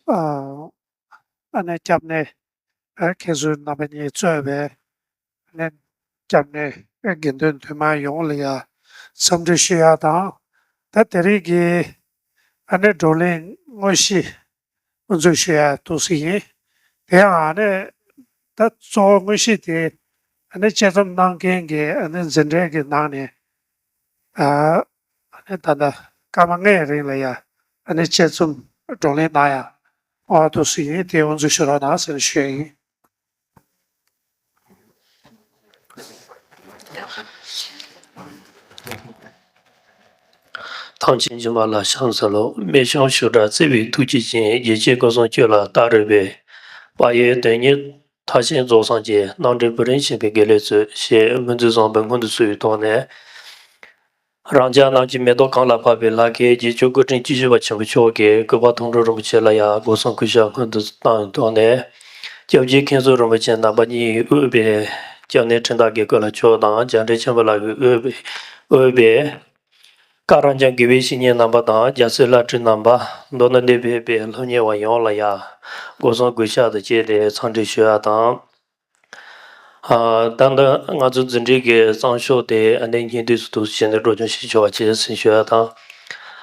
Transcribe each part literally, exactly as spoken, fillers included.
ཨ་ཨ་ནི་སྐྱབས་གནས་ཨ་མཁན་ཟུར་རྣམ་པ་གཉིས་གཙོས་པའི་ཨ་ནི་སྐྱབས་གནས་ཨ་དགེ་འདུན་འདུས་མང་ཡོངས་ལ་ཡ་འཚམས་འདྲི་ཞུ་ཡ་དང་། ད་དེ་རིང་གི་ཨ་ནི་བགྲོ་གླེང་དངོས་གཞི་དབུ་འཛུགས་ཞུ་ཡ་འདུག་སེ་ཡིན། དེ་ཡང་ཨ་ནི་ད་གཙོ་བོ་དངོས་གཞི་དེ་ཨ་ནི་དཔྱད་རྩོམ་གནང་མཁན་གྱི་ཨ་ནི་འཛིན་གྲྭའི་གི་ནང་ནས་ཨ་ཨ་ནི་ད་ལྟ་སྐར་མ་ལྔའི་རིང་ལ་ཡ་ཨ་ནི་དཔྱད་རྩོམ་བགྲོ་གླེང་གནང་ཡ་འོ་འདུག་སེ་ཡིན། དེ་དབུ་འཛུགས་ཞུ་རོགས་གནང་ཟེར་ཞུ་ཡ་ཡིན། ཐམས་ཅད་མཁྱེན་པ་ལ་ཕྱག་འཚལ་ལོ། སྨན་ལྗོངས་ཆོས་གྲགས་བརྩེ་བའི་ཐུགས་རྗེ་ཅན། རྒྱལ་སྲས་སྐུ་གསུང་ཆོས་ལ་བལྟ་རུང་བས། བག་ཡོད་དོན་གཉེར་མཐར་ཕྱིན་རྫོགས་སངས་རྒྱས། རྣམ་འདྲེན་བུ་རིམ་བྱོན་པའི་དགེ་ལེགས་སྩོལ། ཞེས་སྨོན་ཚིག་བཟང་པོའི་སྔོན་དུ་ཚུད་པའི་ཐོག་ནས། རང་ཅག་རྣམས་ཀྱི་མེ་ཏོག་གང་ལ་ཕབ་པའི་ལྷ་སྐལ་རྗེ་ཆོས་སྐུ་ཕྲེང་བཅུ་བཞི་པ་ཆེན་པོ་མཆོག་གིས་གུས་པ་མཐོང་གྲོལ་རིན་པོ་ཆེ་ལ་ཡང་སྒོ་གསུམ་གུས་ཕྱག་སྔོན་དུ་བཏང་བའི་ཐོག་ནས། སྐྱབས་རྗེ་མཁན་ཟུར་རིན་པོ་ཆེ་རྣམ་པ་གཉིས་དབུས་པའི་སྐྱབས་གནས་ཕྲེང་ཐག་གི་སྐུ་ལ་མཆོག་དང་རྒྱ་འབྲས་ཆེན་པོ་ལགས་ཀྱིས་དབུས་པའི་དབུས་པའི་བཀའ་རབ་འབྱམས་དགེ་བའི་བཤེས་གཉེན་རྣམ་པ་དང་རྒྱལ་སྲས་བླ་སྤྲུལ་རྣམ་པ། མདོར་ན་འདིར་ཕེབས་པའི་སློབ་གཉེར་བ་ཡོངས་ལ་ཡང་སྒོ་གསུམ་གུས་ཕྱག་དང་བཅས་ཏེ་འཚམས་འདྲི་ཞུ་ཡ་དང་། ཨ་ད་ལྟ་ང་ཚོ་འཛིན་གྲྭའི་གི་གཙང་ཤོག་དེ་ཨ་ནི་སྙིང་བསྡུས་སུ་འདུག་བྱས་ནས་སྒྲོག་སྦྱང་ཞིག་ཞུ་བ་བྱས་ཟིན་ཞུ་ཡ་དང་།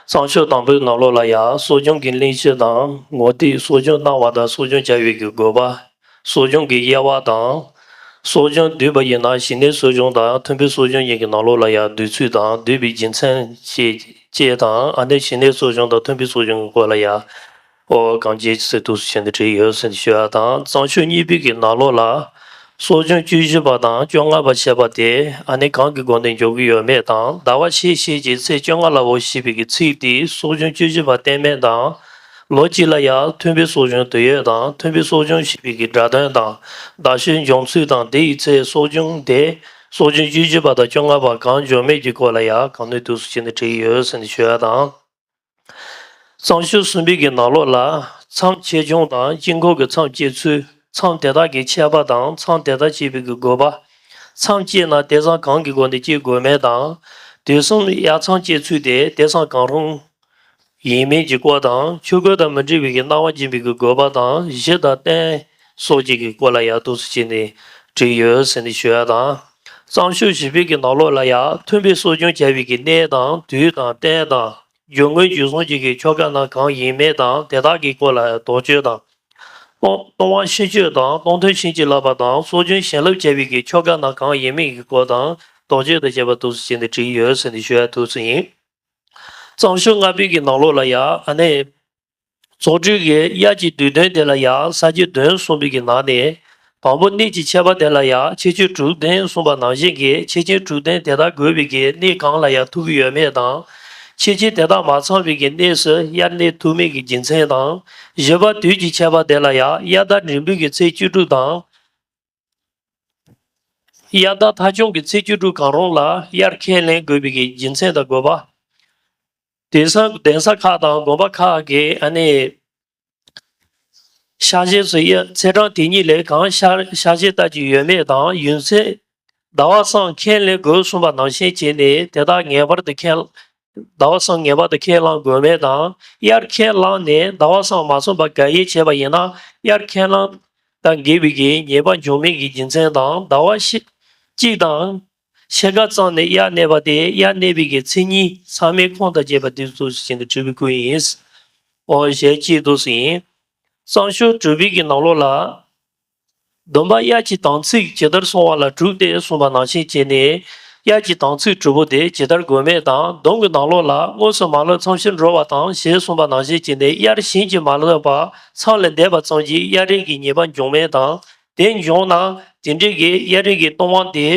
གཙང་ཤོག་དང་པོའི་ནང་ལོགས་ལ་ཡང་གསོ་སྦྱོང་གི་གླེང་གཞི་དང་ངོ་ཏིག་གསོ་སྦྱོང་གནང་བ་དང་གསོ་སྦྱོང་བྱ་བའི་གི་དགོས་པ། གསོ་སྦྱོང་གི་དབྱེ་བ་དང་། གསོ་སྦྱོང་བསྡུས་པ་ཡིན་ན་ཞི་གནས་གསོ་སྦྱོང་དང་མཐུན་པའི་གསོ་སྦྱོང་གཉིས་ཀྱི་ནང་ལོགས་ལ་ཡང་བསྡུས་ཚུལ་དང་བསྡུས་པའི་རྒྱུ་མཚན་བཅས་བཅས་དང་ཨ་ནི་ཞི་གནས་གསོ་སྦྱོང་དང་མཐུན་པའི་གསོ་སྦྱོང་གི་སྐོར་ལ་ཡང་། ཨོ་གང་ཅི་ཟེར་འདུག་ཟེར་ནས་བྲིས་ཡོད་ཟེར་ནས་ཞུ་ཡ་དང་། གཙང་ཤོག་གཉིས་པའི་གི་ནང་ལོགས་ལ། གསོ་སྦྱོང་བཅུ་བཞི་པ་དང་བཅོ་ལྔ་པ་བཤད་པ་དེ་ཨ་ནི་གང་གི་སྒོ་ནས་འཇོག་གི་ཡོད་མེད་དང་ཟླ་བ་ཕྱེད་ཕྱེད་ཀྱི་ཚེས་བཅོ་ལྔ་ལ་འོ་ཞེས་པའི་གི་ཚིག་དེ་གསོ་སྦྱོང་བཅུ་བཞི་པ་གཏན་མེད་དང་། ལོ་གཅིག་ལ་ཡང་མཐུན་པའི་གསོ་སྦྱོང་དུ་ཡོད་དང་མཐུན་པའི་གསོ་སྦྱོང་ཞེས་པའི་གི་སྒྲ་དོན་དང་བརྡ་ཤོད་འབྱུང་ཚུལ་དང་དེ་ཡི་ཚེ་གསོ་སྦྱོང་དེ་གསོ་སྦྱོང་བཅུ་བཞི་པ་དང་བཅོ་ལྔ་པ་གང་འཇོག་མེད་ཀྱི་སྐོར་ལ་ཡང་གང་ནུས་དུས་སུ་བྱས་ནས་བྲིས་ཡོད་ཟེར་ནས་ཞུ་ཡ་དང་། གཙང་ཤོག་གསུམ་པའི་གི་ནང་ལོགས་ལ་མཚམས་ཆེ་ཆུང་དང་དཀྱིལ་འཁོར་གྱི་མཚམས་བཅད་ཚུལ། མཚམས་དེ་དག་གི་ཁྱད་པར་དང་མཚམས་དེ་དག་བཅད་པའི་གི་དགོས་པ། མཚམས་བཅད་ན་དེང་སང་གང་གི་སྒོ་ནས་བཅད་དགོས་མེད་དང་། དུས་གསུམ་དབྱར་མཚམས་བཅད་ཚུལ་དེ་དེང་སང་གང་རུང་ཡིན་མིན་གྱི་སྐོར་དང་ཆོས་གོས་དང་མི་འབྲལ་བའི་གི་གནང་བ་སྦྱིན་པའི་གི་དགོས་པ་དང་གཞི་དང་རྟེན་སོགས་ཀྱི་གི་སྐོར་ལ་ཡང་འདུག་སེ་བྱས་ནས་བྲིས་ཡོད་ཟེར་ནས་ཞུ་ཡ་དང་། གཙང་ཤོག་བཞི་པའི་གི་ནང་ལོགས་ལ་ཡང་མཐུན་པའི་གསོ་སྦྱོང་བྱ་བའི་གི་གནས་དང་དུས་དང་རྟེན་དང་། རྒྱུ་དངོས་རྒྱུ་གསུམ་གྱི་གི་ཆོ་ག་ནང་གང་ཡིན་མིན་དང་དེ་དག་གི་སྐོར་ལ་དོགས་གཅོད་དང་། སྟོང་སྟོང་པ་ཤེས་བྱ་དང་སྟོང་ཐུན་བྱིན་གྱིས་བརླབ་པ་དང་གསོ་སྦྱོང་བྱིན་རླབས་བྱ་བའི་གི་ཆོ་ག་ནང་གང་ཡིན་མིན་གྱི་སྐོར་དང་དོགས་གཅོད་དང་བཅས་པ་འདུག་སེ་བྱས་ནས་བྲིས་ཡོད་ཟེར་ནས་ཞུ་ཡ་འདུག་སེ་ཡིན། གཙང་ཤོག་ལྔ་པའི་གི་ནང་ལོགས་ལ་ཡང་ཨ་ནི། ཚོགས་དྲུག་གི་དབྱར་གྱི་དུས་སྟོན་དེ་ལ་ཡང་ས་བཅད་བདུན་གསུངས་པའི་གི་ནང་ནས། དང་པོ་གནས་ཀྱི་ཁྱད་པར་དེ་ལ་ཡང་ཁྱད་ཆོས་དྲུག་ལྡན་གསུངས་པ་ནང་བཞིན་གྱི་ཁྱད་ཆོས་དྲུག་ལྡན་དེ་དག་དགོས་པའི་གི་གནས་གང་ལ་ཡང་ཐུག་གི་ཡོད་མེད་དང་། ཁྱད་ཆོས་དེ་དག་མ་ཚང་བའི་གི་གནས་སུ་དབྱར་གནས་ཐུག་མེད་ཀྱི་རྒྱུ་མཚན་དང་། བཞི་པ་དུས་ཀྱི་ཁྱད་པར་དེ་ལ་ཡང་དབྱར་ཟླ་འབྲིང་པོའི་གི་ཚེས་བཅུ་དྲུག་དང་། དབྱར་ཟླ་ཐ་ཆུང་གི་ཚེས་བཅུ་དྲུག་གང་རུང་ལ་དབྱར་ཁས་ལེན་དགོས་པའི་གི་རྒྱུ་མཚན་དང་དགོས་པ། དེང་སང་གདན་ས་ཁག་དང་དགོན་པ་ཁག་གིས་ཨ་ནི། ཤར་གཞལ་སོགས་དབྱར་ཚེས་གྲངས་དེ་གཉིས་ལས་གང་ཤར་ཤར་གཞལ་ལྟ་རྒྱུ་ཡོད་མེད་དང་ཡུན་ཚད་ཟླ་བ་གསུམ་ཁས་ལེན་དགོས་གསུངས་པ་ནང་བཞིན་བྱས་ནས་དེ་དག་ངེས་པར་དུ་ཁས། ཟླ་བ་གསུམ་ངེས་པར་དུ་ཁས་བླང་དགོས་མེད་དང་དབྱར་ཁས་བླངས་ནས་ཟླ་བ་གསུམ་མ་སོན་པར་དགག་དབྱེ་བྱས་པ་ཡིན་ན་དབྱར་ཁས་བླངས་དང་འགལ་བའི་གི་ཉེས་པ་འབྱུང་མེད་ཀྱི་རྒྱུ་མཚན་དང་ཟླ་བ་ཕྱེད་གཅིག་དང་ཕྱེད་ཀ་ཙམ་ནས་དབྱར་གནས་པ་དེ་དབྱར་གནས་པའི་གི་མཚན་ཉིད་ཚང་མའི་ཁུངས་དང་བཅས་པ་འདི་ཚོ་བཞིན་དུ་བྲིས་པའི་སྐུ་ཡིན། འོ་ཞལ་གཅིག་ཏུ་ཟིན། གཙང་ཤོག་དྲུག་པའི་གི་ནང་ལོགས་ལ། སྡོམ་པ་དབྱར་གྱི་དམ་ཚིག་ཇི་ལྟར་བསྲུང་བ་ལ་དྲུག་སྟེ་གསུངས་པ་ནང་བཞིན་བྱས་ནས། དབྱར་གྱི་དམ་ཚིག་དྲུག་པོ་དེ་ཇི་ལྟར་དགོས་མེད་དང་སྡོམ་གྱི་ནང་ལོགས་ལ་དངོས་སུ་མ་ལུས་མཚམས་ཕྱིར་འགྲོ་བ་དང་ཞེས་གསུངས་པ་ནང་བཞིན་བྱས་ནས་དབྱར་གཞན་གྱིས་མ་ལུས་པ་མཚམས་ལས་འདས་པ་ཙམ་གྱིས་དབྱར་རིང་གི་ཉེས་པ་འབྱུང་མེད་དང་དེ་འབྱུང་ན་དེ་འདྲའི་གི་དབྱར་རིང་གི་ལྟུང་བ་དེ་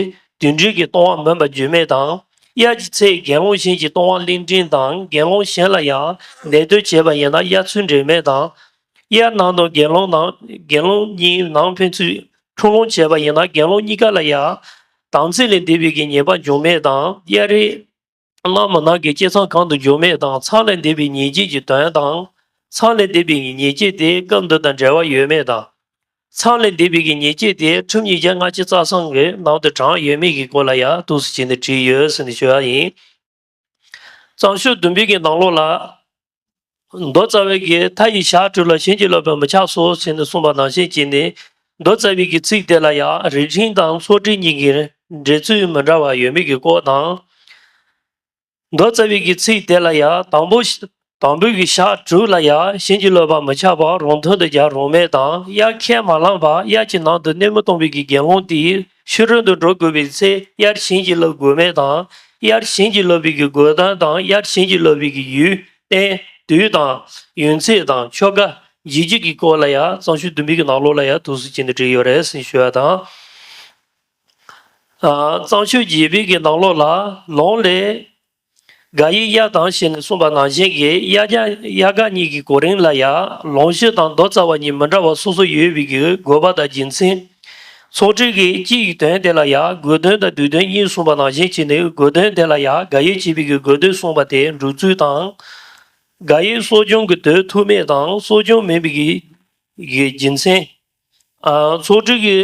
དུད་འགྲོའི་གི་ལྟུང་བ་མིན་པ་རྒྱུས་མེད་དང་། དབྱར་གྱི་ཚེ་དགེ་སློང་གཞན་གྱི་ལྟུང་བ་ལེན་འདྲེན་དང་དགེ་སློང་གཞན་ལ་ཡང་ནད་གཏོང་བྱས་པ་ཡིན་ན་དབྱར་ཚུལ་འབྲེལ་མེད་དང་། དབྱར་ནང་དུ་དགེ་སློང་ནང་དགེ་སློང་གཉིས་ནང་ཕན་ཚུན་འཁྲུག་ལོང་བྱས་པ་ཡིན་ན་དགེ་སློང་གཉིས་ཀ་ལ་ཡང་དམ་ཚིག་ལས་འདས་པའི་གི་ཉེས་པ་འབྱུང་མེད་དང་དབྱར་རིང་གནམ་མི་སྣང་གི་སྐྱེ་མཚམས་གང་དུ་འབྱུང་མེད་དང་མཚམས་ལས་འདས་པའི་ཉེས་བྱས་ཀྱི་དོན་དང་། མཚམས་ལས་འདས་པའི་ཉེས་བྱས་དེ་སྐབས་འདི་དང་འབྲེལ་བ་ཡོད་མེད་དང་། མཚམས་ལས་འདས་པའི་ཉེས་བྱས་དེ་ཁྲིམས་ཉིས་བརྒྱ་ལྔ་བཅུ་རྩ་གསུམ་གྱི་ནང་དུ་དྲངས་ཡོད་མེད་ཀྱི་སྐོར་ལ་ཡང་འདུག་སེ་བྱས་ནས་བྲིས་ཡོད་ཟེར་ནས་ཞུ་ཡ་ཡིན། གཙང་ཤོག་བདུན་པའི་གི་ནང་ལོགས་ལ། མདོ་རྩ་བའི་གི་མཐའ་ཡི་ཞག་དྲུག་ལ་གཞན་གྱིས་བསླབ་པ་མི་ཆགས་སོ་ཟེར་ནས་གསུངས་པ་ནང་བཞིན་བྱས་ནས། མདོ་རྩ་བའི་གི་ཚིག་དེ་ལ་ཡང་རིགས་མཐུན་དང་ཚོགས་སྒྲིག་གཉིས་ཀྱི་འགྲེལ་ཚུལ་མི་འདྲ་བ་ཡོད་མེད་ཀྱི་སྐོར་དང་། མདོ་རྩ་བའི་གི་ཚིག་དེ་ལ་ཡང་དང་པོ་ཞི་དང་པོའི་གི་ཞག་དྲུག་ལ་ཡང་གཞན་གྱིས་བསླབ་པ་མི་ཆགས་པ་རང་དོན་དུ་ཀྱང་རང་མེད་དང་། དབྱར་ཁས་མ་བླངས་པར་དབྱར་གྱི་ནང་དུ་གནས་མི་གཏོང་བའི་གི་དགེ་སློང་དེས་ཕྱི་རོལ་དུ་འགྲོ་དགོས་པའི་ཚེ། དབྱར་གཞན་གྱིས་བསླབ་དགོས་མེད་དང་། དབྱར་གཞན་གྱིས་བསླབ་པའི་གི་དགོས་དོན་དང་། དབྱར་གཞན་གྱིས་བསླབ་པའི་གི་ཡུལ་རྟེན་དུས་དང་ཡུན་ཚད་དང་ཆོ་ག་བྱེད་སྤྱོད་ཀྱི་སྐོར་ལ་ཡང་གཙང་ཆུ་བདུན་པའི་གི་ནང་ལོགས་ལ་ཡང་འདུག་སེ་བྱས་ནས་བྲིས་ཡོད་རེད་ཟེར་ཞུ་བ་དང་། ཨ། གཙང་ཆུ་བརྒྱད་པའི་གི་ནང་ལོགས་ལ་ལུང་ལས། དགག་དབྱེ་དབྱར་དང་ཞེས་ནས་གསུངས་པ་ནང་བཞིན་གྱི་དབྱར་དགག་དབྱར་དགག་གཉིས་ཀྱི་གོ་རིམ་ལ་ཡང་ལུང་གཞི་དང་མདོ་རྩ་བ་གཉིས་མི་འདྲ་བ་སོ་སོ་ཡོད་པའི་གི་དགོས་པ་དང་རྒྱུ་མཚན། ཚོགས་སྒྲིག་གི་སྤྱི་ཡི་དོན་དེ་ལ་ཡང་དགོས་དོན་དང་དུས་དོན་གཉིས་གསུངས་པ་ནང་བཞིན་བྱས་ནས། དགོས་དོན་དེ་ལ་ཡང་དགག་དབྱེ་བྱེད་པའི་གི་དགོས་དོན་གསུངས་པ་དེ་འགྲུབ་ཚུལ་དང་། དགག་དབྱེ་གསོ་སྦྱོང་གི་དོན་ཐུག་མེད་དང་གསོ་སྦྱོང་མིན་པའི་གི་གི་རྒྱུ་མཚན། ཨ། ཚོགས་སྒྲིག་གི་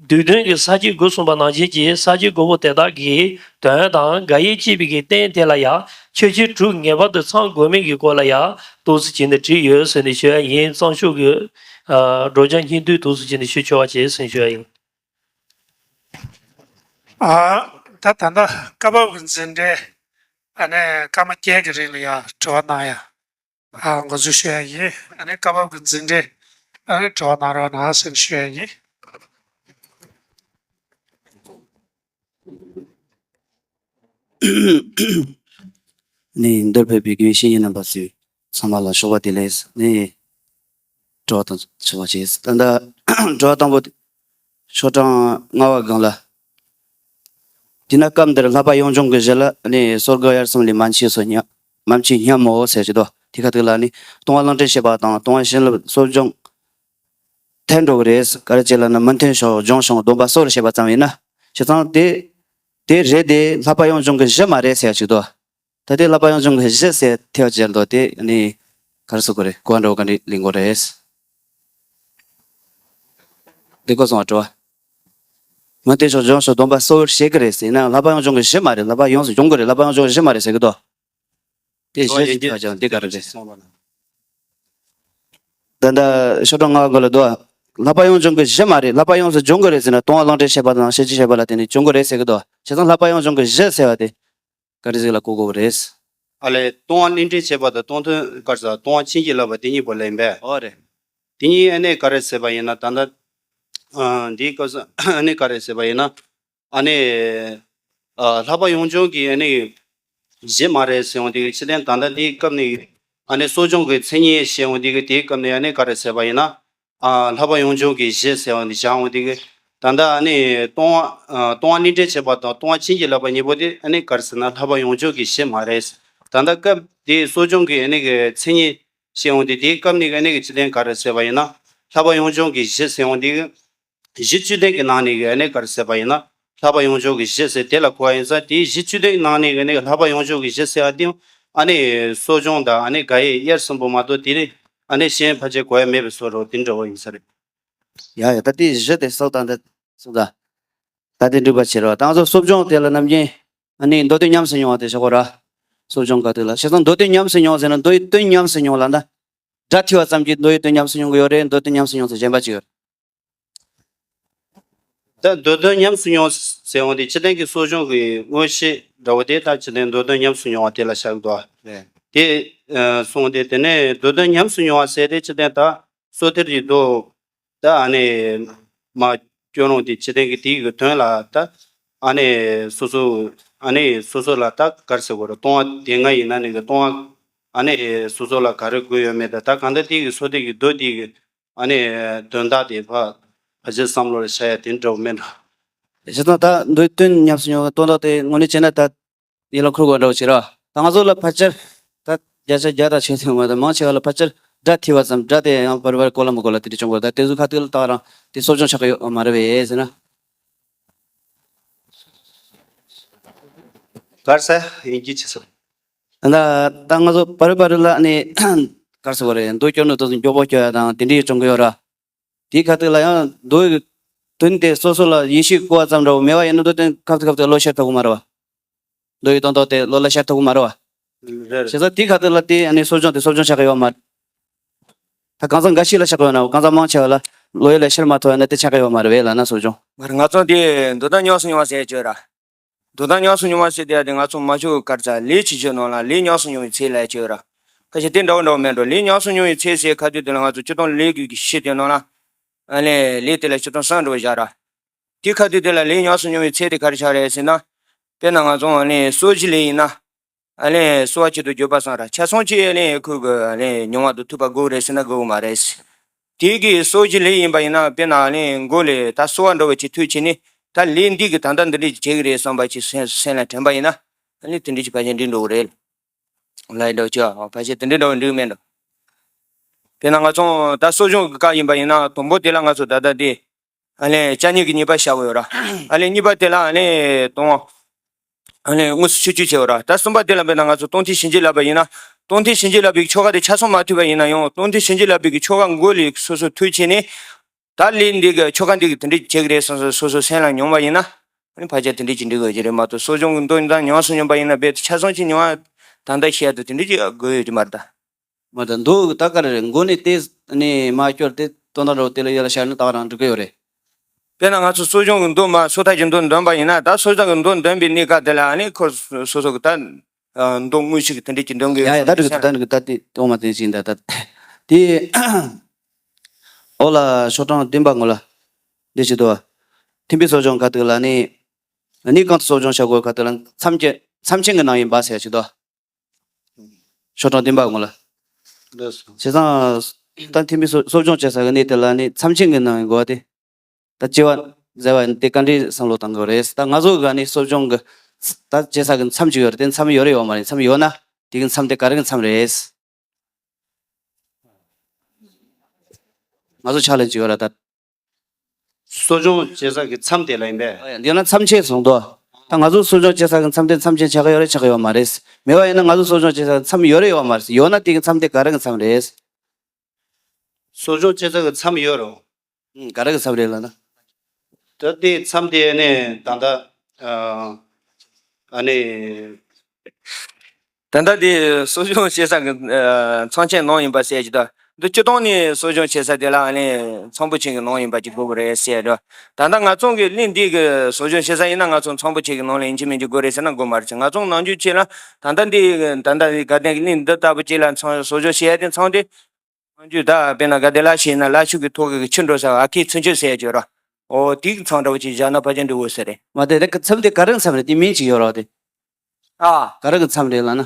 དུས་དོན་གྱི་ས་བཅད་དགུ་གསུངས་པ་ནང་བཞིན་གྱི་ས་བཅད་དགུ་པོ་དེ་དག་གི་དོན་དང་དགག་དབྱེ་བྱེད་པའི་གི་རྟེན་དེ་ལ་ཡང་ཆོས་ཆེན་དྲུག་ངེས་པར་དུ་ཚང་དགོས་མིན་གྱི་སྐོར་ལ་ཡང་འདུག་སེ་བྱས་ནས་བྲིས་ཡོད་ཟེར་ནས་ཞུ་ཡ་ཡིན། གཙང་ཆུ་གི། ཨ། སྒྲོལ་ལྗང་སྙིང་བསྡུས་འདུག་སེ་བྱས་ནས་ཞུ་ཆོག་པ་བྱས་ཟེར་ནས་ཞུ་ཡ་ཡིན། ཨ། ད་ད་ལྟ་སྐབས་བབ་ཀྱི་འཛིན་གྲྭའི་ཨ་ནི་སྐར་མ་བརྒྱད་ཀྱི་རིང་ལ་ཡང་དྲི་བ་གནང་ཡ། ཨ། འགོ་འཛུགས་ཞུ་ཡ་ཡིན། ཨ་ནི་སྐབས་བབ་ཀྱི་འཛིན་གྲྭས་ཨ་ནི་དྲི་བ་གནང་རོགས་གནང་ཟེར་ཞུ་ཡ་ཡིན། ནི་འདིར་ཕེབས་པའི་དགེ་བའི་བཤེས་གཉེན་རྣམ་པ་ཚོས་ཚང་མ་ལ་ཞོགས་པ་བདེ་ལེགས། ནི་དྲི་བ་དང་ཆེ་བ་བྱས། ད་ལྟ་དྲི་བ་དང་པོ་དེ། ཤོག་གྲངས་ལྔ་པ་སྒང་ལ། དེས་ན་སྐབས་འདིར་བསླབ་པ་གཡུང་དྲུང་གི་གཞི་ལ་ནི་སོར་ག་དབྱར་གསུམ་ལས་མ་མཆིས་སོ་སྙམ། མ་མཆིས་སྙམ་མོ་ཟེར་གྱི་འདུག། དེ་ཁ་ཐུག་ལ་ནི་ལྟུང་བ་ལུང་འདྲེན་བྱེད་པ་དང་ལྟུང་བ་བྱིན་རླབས་གསོ་སྦྱོང་འཐད་འགྲོ་གི་རེད། ག་རེ་བྱས་ལབ་ན་མི་མཐུན་ཕྱོགས་སྦྱོང་ཕྱོགས་སྡོམ་པ་གསོ་བར་བྱེད་པ་ཙམ་ཡིན་ན། བྱས་ཙང་དེ་དེ་རེད་དེ་བསླབ་པ་གཡུང་དྲུང་གི་གཞི་མ་རེད་ཟེར་གྱི་འདུག། ད་ལྟའི་བསླབ་པ་གཡུང་དྲུང་གི་གཞི་ཟེར་ཐལ་བ་ཅན་དོ་དེ་ནི་ག་རེ་ཟེར་དགོས་རེད། གོ་བ་འདྲ་བོ་ག་འདྲ་ལེན་དགོས་རེད། འདི་གོ་སོང་བ་དྲི་བ། མ་དེ་ཕྱོགས་སྦྱོང་ཕྱོགས་སྡོམ་པ་གསོ་བར་བྱེད་ཀྱི་རེད་ཟེར་ན་བསླབ་པ་གཡུང་དྲུང་གི་གཞི་མ་རེད། བསླབ་པ་ཡོངས་སུ་སྦྱོང་གི་རེད། བསླབ་པ་གཡུང་དྲུང་གི་གཞི་མ་རེད་ཟེར་གི་འདུག། དེ་གཞི་ཟེར་ཐལ་བ་ཅན་འདི་ག་རེ་རེད། ད་ལྟ་ཤོག་གྲངས་ལྔ་པ་སྒང་ལ་འདུག། བསླབ་པ་གཡུང་དྲུང་གི་གཞི་མ་རེད། བསླབ་པ་ཡོངས་སུ་སྦྱོང་གི་རེད་ཟེར་ན་ལྟུང་བ་ལུང་འདྲེན་བྱེད་པ་དང་ཤེས་བྱེད་བྱེད་པ་ལ་བརྟེན་ནས་སྦྱོང་གི་རེད་ཟེར་གི་འདུག། བྱས་ཙང་བསླབ་པ་གཡུང་དྲུང་གི་གཞི་ཟེར་བ་དེ། ག་རེ་ཟིག་ལ་གོ་དགོས་པ་རེད། ཨ་ལས། ལྟུང་བ་ལུང་འདྲེན་བྱེད་པ་དང་ལྟུང་དོན་ག་རེ་ཟེར། ལྟུང་བ་བྱིན་གྱིས་བརླབས་པ་དེ་གཉིས་པོ་ལེན་པས། ཨོ་རེད། དེ་གཉིས་ཨ་ནི་ག་རེ་ཟེར་བ་ཡིན་ན་ད་ལྟ། ཨ། འདིའི་སྐབས་སུ་ཨ་ནི་ག་རེ་ཟེར་བ་ཡིན་ན། ཨ་ནི། ཨ། བསླབ་པ་གཡུང་དྲུང་གི་ཨ་ནི་གཞི་མ་རེད་ཟེར་འོང་དེ་གི་ཕྱིར་དེ་ད་ལྟ་འདིའི་སྐབས་ནས་ཨ་ནི་གསོ་སྦྱོང་གི་མཚན་ཉིད་བཤད་འོང་དེ་གི་དེའི་སྐབས་ནས་ཨ་ནི་ག་རེ་ཟེར་བ་ཡིན་ན། ཨ། བསླབ་པ་གཡུང་དྲུང་གི་གཞི་ཟེར་བ་འདི་བཞག་འོང་དེ་གི། ད་ལྟ་ཨ་ནི་ལྟུང་བ། ཨ། ལྟུང་བ་ལུང་འདྲེན་བྱེད་པ་དང་ལྟུང་བ་བྱིན་གྱིས་བརླབས་པ་གཉིས་པོ་དེ་ཨ་ནི་ག་རེ་ཟེར་ན་བསླབ་པ་གཡུང་དྲུང་གི་གཞི་མ་རེད། ད་ལྟ་སྐབས་དེའི་གསོ་སྦྱོང་གི་ཨ་ནི་གི་མཚན་ཉིད་བཤད་འོང་དེ་དེའི་སྐབས་ནས་ཨ་ནི་གི་ཕྱིར་དེ་ག་རེ་ཟེར་བ་ཡིན་ན། བསླབ་པ་གཡུང་དྲུང་གི་གཞི་ཟེར་འོང་དེ་གི། གཞི་བཅུ་ལྡན་གྱི་ནང་ནས་ཀྱི་ཨ་ནི་ག་རེ་ཟེར་བ་ཡིན་ན། བསླབ་པ་གཡུང་དྲུང་གི་གཞི་ཟེར་དེ་ལ་གོ་བ་ཡིན་ཙང་། དེའི་གཞི་བཅུ་ལྡན་གྱི་ནང་ནས་ཀྱི་ཨ་ནི་བསླབ་པ་གཡུང་དྲུང་གི་གཞི་ཟེར་བ་དེ། ཨ་ནི་གསོ་སྦྱོང་དང་ཨ་ནི་དགག་དབྱེ་དབྱར་གསུམ་པོ་མ་གཏོགས་དེ་ནི་ཨ་ནི་གཞན་ཕལ་ཆེར་གོ་ཡ་མེད་པའི་བཟོ་འདྲ་བོ་དེ་འདྲ་བོ་ཡིན་ས་རེད། ཡ་ཡ། ད་དེའི་གཞི་དེ་གསོ་དང་དེ་གསོ་དང་། ད་དེ་འགྲུབ་པ་བྱེད་རོགས། ད་ང་ཚོ་གསོ་སྦྱོང་དེ་ལ་ནམ་རྒྱུན་ཨ་ནི་མདོ་དོན་ཉམས་སུ་མྱོང་བ་དེ་བྱེད་དགོས་ར། གསོ་སྦྱོང་ག་དུས་ལ། བྱས་ཙང་མདོ་དོན་ཉམས་སུ་མྱོང་ཟེར་ན་མདོ་ཡི་དོན་ཉམས་སུ་མྱོང་ལ་ད། སྒྲ་ཐོས་པ་ཙམ་གྱིས་མདོ་ཡི་དོན་ཉམས་སུ་མྱོང་གི་ཡོད་རེད། མདོ་དོན་ཉམས་སུ་མྱོང་ཚུལ་གཞན་པ་ཅིག་ཡོད་རེད། ད་མདོ་དོན་ཉམས་སུ་མྱོང་ཟེར་འོང་དེ་སྤྱིར་བཏང་གི་གསོ་སྦྱོང་གི་དངོས་གཞི་འདྲ་བོ་དེ་ད་སྤྱིར་བཏང་མདོ་དོན་ཉམས་སུ་མྱོང་བ་དེ་ལ་བཞག་འདུག་རེད། དེ་ཨ་སོང་སྟེ་དེ་ནས་མདོ་དོན་ཉམས་སུ་མྱོང་བ་ཟེར་དེ་སྤྱིར་བཏང་ད་སོ་ཐར་གྱི་མདོ་ད་ཨ་ནི་མ་སྐྱོར་རུང་དེ་སྤྱིར་བཏང་གི་དེའི་གི་དོན་ལ་ད་ཨ་ནི་སོ་སོ་ཨ་ནི་སོ་སོ་ལ་ད་ག་རེ་ཟེར་དགོས་རེད། ལྟུང་བ་དེ་སྔ་ཡིན་ན་ནི་གི་ལྟུང་བ་ཨ་ནི་སོ་སོ་ལ་ག་རེ་དགོས་ཡོད་མེད་ད་ད་གང་ལྟར་དེའི་གི་སོ་ཐར་གྱི་མདོ་དེའི་གི་ཨ་ནི་དོན་དག་དེ་ཕ་ཕལ་ཆེར་བསམ་བློ་ལ་བཞག་ཡ་དེ་འདྲ་བོ་མེད་འགྲོ། བྱས་ཙང་ད་མདོ་དོན་ཉམས་སུ་མྱོང་བའི་དོན་དག་དེ་དངོས་གནས་བྱས་ན་ད་ཡིད་ལ་འཁོར་དགོས་འདྲ་བོ་བྱེད་ར། ད་ང་ཚོ་ལ་ཕལ་ཆེར་ད་བརྒྱ་ཆ་བརྒྱ་དང་ཆོད་ཐེངས་མ་ད་མང་ཆེ་བ་ལ་ཕལ་ཆེར་སྒྲ་ཐོས་པ་ཙམ། སྒྲ་དེ་ཡང་བར་བར་གོ་ལ་མི་གོ་ལ་དེ་འདྲ་བྱུང་དགོས། ད་དེ་ཚོ་ཁ་ཐུག་ལ་ད་རང་དེ་གསོ་སྦྱོང་ཆགས་ཀྱི་ཡོད་མ་རེད་པས་ཟེར་ན། གར་ས་ཡིན་གྱི་ཆེ་ས། ད་ད་ང་ཚོ་བར་བར་ལ་ནི་གར་ས་བར་མདོ་སྐྱོར་ནི་དེ་ཚོ་མགྱོགས་པོ་སྐྱོར་ཡ་དང་དེ་འདྲའི་བྱུང་གི་ཡོད་ར། དེའི་ཁ་ཐུག་ལ་ཡང་མདོ་ཡི་དོན་དེ་སོ་སོ་ལ་ཡིད་ཆེས་སྐུལ་བ་ཙམ་འདྲ་བོ་མེད་པ་ཡིན་ན་མདོ་དོན་ཁ་ཐུག་ཁ་ཐུག་བློ་ཤར་ཐུབ་ཀྱི་མ་རེད་བ། མདོ་ཡི་དོན་དག་དེ་བློ་ལ་ཤར་ཐུབ་ཀྱི་མ་རེད་བ། རེད། བྱས་ཙང་དེའི་ཁ་ཐུག་ལ་དེ་ཨ་ནི་གསོ་སྦྱོང་དེ་གསོ་སྦྱོང་ཆགས་ཀྱི་ཡོད་མ་རེད། ད་གང་ཟག་འགའ་ཞིག་ལ་ཆགས་ཀྱི་ཡོད་ན་གང་ཟག་མང་ཆེ་བ་ལ་ལོ་ཡོད་ལ་ཤར་མ་ཐུབ་ཡོད་ན་དེ་ཆགས་ཀྱི་ཡོད་མ་རེད་བས་ལབ་ན་གསོ་སྦྱོང་། མ་རེད། ང་ཚོ་དེ་འདུག་སྟངས་ཉམས་སུ་མྱོང་བ་ཟེར་ཡ་ཅིག་ཡོད་ར། འདུག་སྟངས་ཉམས་སུ་མྱོང་བ་ཟེར་དེ་ཡ་དེ་ང་ཚོ་མ་ཤོ་གར་ཚ་ལས་བྱེད་ཆོས་ནང་ལ་ལས་ཉམས་སུ་མྱོང་བའི་ཚེ་ལ་ཡ་ཅིག་ཡོད་ར། ཁ་ཤས་དེ་འདྲ་བོ་འདྲ་བོ་མེད་འགྲོ། ལས་ཉམས་སུ་མྱོང་བའི་ཚེ་ཟེར་ཁ་དུས་དེ་ལ་ང་ཚོ་སྤྱིར་བཏང་ལས་ཀྱི་གཞི་དེ་ནང་ལ་ཨ་ལས་ལས་དེ་ལ་སྤྱིར་བཏང་བསམ་འགྲོ་བཞག་ར། དེ་ཁ་དུས་དེ་ལ་ལས་ཉམས་སུ་མྱོང་བའི་ཚེ་དེ་ག་རེ་ཆགས་རེད་ཟེར་ན། དཔེར་ན་ང་ཚོ་ཨ་ལས་གསོ་བྱེད་ལས་ཡིན་ན། ཨ་ལས་གསོ་བ་ཆེད་དུ་འགྱོད་པ་སངས་ར་ཆ་ཚང་ཆེ་ཨ་ལས་ཁོས་གི་ཨ་ལས་མྱོང་བ་དང་ཐུག་པ་དགོས་རེད་ཟེར་ན་དགོས་མ་རེད། དེ་གི་གསོ་བྱེད་ལས་ཡིན་པ་ཡིན་ན་དཔེར་ན་ཨ་ལས་མགོ་ལས་ད་གསོ་བ་འགྲོ་བའི་ཆེད་དུས་ཆེ་ནི་ད་ལས་འདི་གི་ད་ལྟ་འདི་འདྲ་བྱེད་གི་རེད་བསམ་པ་ཅིག་སེམས་སེམས་ལ་དྲན་པ་ཡིན་ན་ཨ་ལས་དེ་འདྲ་ཅིག་ཕལ་ཆེར་འགྲིག་འགྲོ་གི་རེད། ལ་ཡི་འགྲོ་ཆོག་ཕལ་ཆེར་དེ་འདྲ་འགྲོ་འགྲིག་མེད་འགྲོ། དཔེར་ན་ང་ཚོ་ད་གསོ་སྦྱོང་གི་སྐབས་ཡིན་པ་ཡིན་ན་དང་པོ་དེ་ལ་ང་ཚོ་ད་ལྟ་དེ། ཨ་ལས་ཅ་ཉིད་ཀྱི་ཉེས་པ་བཤགས་དགོས་ཡོད་ར། ཨ་ལས་གཉིས་པ་དེ་ལ་ཨ་ལས་གཏོང་བ། ཨ་ལས་དངོས་སུ་ཆུ་ཆུ་བྱེད་དགོས་ར། ད་གསུམ་པ་དེ་ལ་དཔེར་ན་ང་ཚོ་སྟོང་ཐུན་བྱིན་གྱིས་བརླབས་པ་ཡིན་ན། སྟོང་ཐུན་བྱིན་གྱིས་བརླབས་པའི་ཆོ་ག་དེ་ཆ་ཚང་མ་ཐུབ་པ་ཡིན་ན་ཡང་སྟོང་ཐུན་བྱིན་གྱིས་བརླབས་པའི་ཆོ་ག་མགོ་ལས་སོ་སོ་ཐུགས་ཆེ་ནས། ད་ལས་འདི་གི་ཆོ་ག་འདི་གི་དེ་འདྲ་བྱེད་ཀྱི་རེད་བསམ་སོ་སོ་སོ་སེམས་ལ་མྱོང་བ་ཡིན་ན། ཨ་ནི་ཕལ་ཆེར་དེ་འདྲ་ཅིག་འགྲིག་དགོས་ཀྱི་རེད་མ་གཏོགས་གསོ་སྦྱོང་གི་མདོ་ཉིད་དང་ཉམས་སུ་མྱོང་པ་ཡིན་ན་རྦད་དེ་ཆ་ཚང་ཅིག་མྱོང་བ་ད་ལྟ་བཤད་དུ་དེ་འདྲ་ཅིག་དགོས་ཡོད་ཀྱི་མ་རེད་ད། མ་ད་མདོ་ད་ག་རེ་རེད། མགོ་ནས་ཏེ་ནས་མ་སྐྱོར་ཏེ་དོན་དག་འགྲོ་དེ་ལ་ཡར་ལ་ཤར་ན་ད་ག་རང་འགྲིག་གི་ཡོད་རེད། དཔེར་ན་ང་ཚོ་གསོ་སྦྱོང་གི་མདོ་མ་སོ་ཐར་གྱི་མདོ་འདོན་པ་ཡིན་ན་ད་སོ་ཐར་གྱི་མདོ་འདོན་པའི་གནས་སྐབས་དེ་ལ་ཨ་ནི་ཁོ་སོ་སོ་གི་ད་མདོ་དངོས་གཞི་གི་དེ་འདྲ་ཅིག་འདོན་དགོས་ཡ་ཡ་ཡོད་ད་འགྲིག་གི་ད་འགྲིག་གི་ད་དེ་ཏོང་མ་དེ་ཅིག་ཡིན་ད་ད་དེ་འོ་ལ་ཤོག་གྲངས་བདུན་པ་ངོ་ལ་འདི་ཅིག་འདུག་བ། ཐིམ་པའི་གསོ་སྦྱོང་ག་དུས་ལ་ནི་གནས་གང་དུ་གསོ་སྦྱོང་བྱ་དགོས་ག་དུས་ལ་མཚམས་ཆེན་མཚམས་ཆེན་གྱི་ནང་ཡིན་པ་ཟེར་ཅིག་འདུག་བ། ཤོག་གྲངས་བདུན་པ་ངོ་ལ། ལགས་སོ། བྱས་ཙང་། ད་ཐིམ་པའི་གསོ་གསོ་སྦྱོང་བྱེད་ས་གི་གནས་དེ་ལ་ནི་མཚམས་ཆེན་གྱི་ནང་ཡིན་དགོས་པ་དེ། ད་སྐྱེ་བ་བཟའ་བ་ཡིན་དེ་ག་འདྲའི་བསམ་བློ་བཏང་དགོས་རེད། ད་ང་ཚོ་ག་ནི་གསོ་སྦྱོང་གི་ད་བྱེད་ས་གི་མཚམས་ཅིག་ཡོད་རེད་དེ་མཚམས་ཡོད་རེད་ཡོད་མ་རེད། མཚམས་ཡོད་ན་དེ་གི་མཚམས་དེ་ག་རེ་གི་མཚམས་རེད། ང་ཚོ་ཕྱག་ལས་ཅིག་ཡོད་ར་ད། གསོ་སྦྱོང་བྱེད་ས་གི་མཚམས་དེ་ལ་ཡིན་པས། འདི་ན་མཚམས་ཆེན་གསུངས་འདུག་ད་ང་ཚོ་གསོ་སྦྱོང་བྱེད་ས་གི་མཚམས་དེ་མཚམས་ཆེན་ཆགས་ཀྱི་ཡོད་རེད་ཆགས་ཀྱི་ཡོད་མ་རེད། མེད་པ་ཡིན་ན་ང་ཚོ་གསོ་སྦྱོང་བྱེད་ས་གི་མཚམས་ཡོད་རེད་ཡོད་མ་རེད། ཡོད་ན་དེ་གི་མཚམས་དེ་ག་རེ་གི་མཚམས་རེད། གསོ་སྦྱོང་བྱེད་ས་གི་མཚམས་ཡོད་རོ། ཨང་ག་རེ་གི་མཚམས་རེད་ལབ་ན། ད་དེ་མཚམས་དེ་ནས་ད་ལྟ་ཨ་ནི། ད་ལྟ་དེ་གསོ་སྦྱོང་བྱེད་ས་གི་མཚམས་ཆེན་ནང་ཡིན་པ་ཟེར་གྱི་འདུག་འདི་སྤྱིར་བཏང་ནས་གསོ་སྦྱོང་བྱེད་ས་དེ་ལ་ཨ་ནི་ཚངས་པོ་ཆེན་གྱི་ནང་ཡིན་པ་ཅིག་དགོས་ཀྱི་རེད་ཟེར་འདུག་ད་ལྟ་ང་ཚོ་གི་གླིང་འདི་གི་གསོ་སྦྱོང་བྱེད་ས་ཡིན་ན་ང་ཚོ་ཚངས་པོ་ཆེན་གྱི་ནང་ལ་ཡིན་གཅིག་མིན་གཅིག་དགོས་རེད་ཟེར་ན་དགོས་མ་རེད། ང་ཚོ་ནམ་རྒྱུན་ཆེ་ལ་ད་ལྟ་འདི་ད་ལྟ་དགའ་ལྡན་གྱི་གླིང་འདི་ལྟ་བུ་ཅིག་ལ་ཚང་གསོ་སྦྱོང་བྱེད་ཡ་དེ་ཚང་དེ། ནམ་རྒྱུན་ད་དཔེར་ན་དགའ་ལྡན་ལ་བྱས་ན་ལ་ཕྱུགས་ཀྱི་ཐོག་གི་ཆུ་འགྲོ་ས་ཨ་ཁའི་ཚུན་ཆད་ཟེར་ཡ་ཅིག་ཡོད་ར། ཨོ་དེ་གི་མཚམས་འདྲ་བོ་ཅིག་བཞག་ན་ཕལ་ཆེར་འགྲིག་འོ་ཟེར་རེད། མ་དེ་རེད་གི་མཚམས་དེ་ག་རེ་གི་མཚམས་རེད་དེ་མིང་ཅིག་ཡོད་ར་དེ། ཨ། ག་རེ་གི་མཚམས་རེད་ལབ་ན།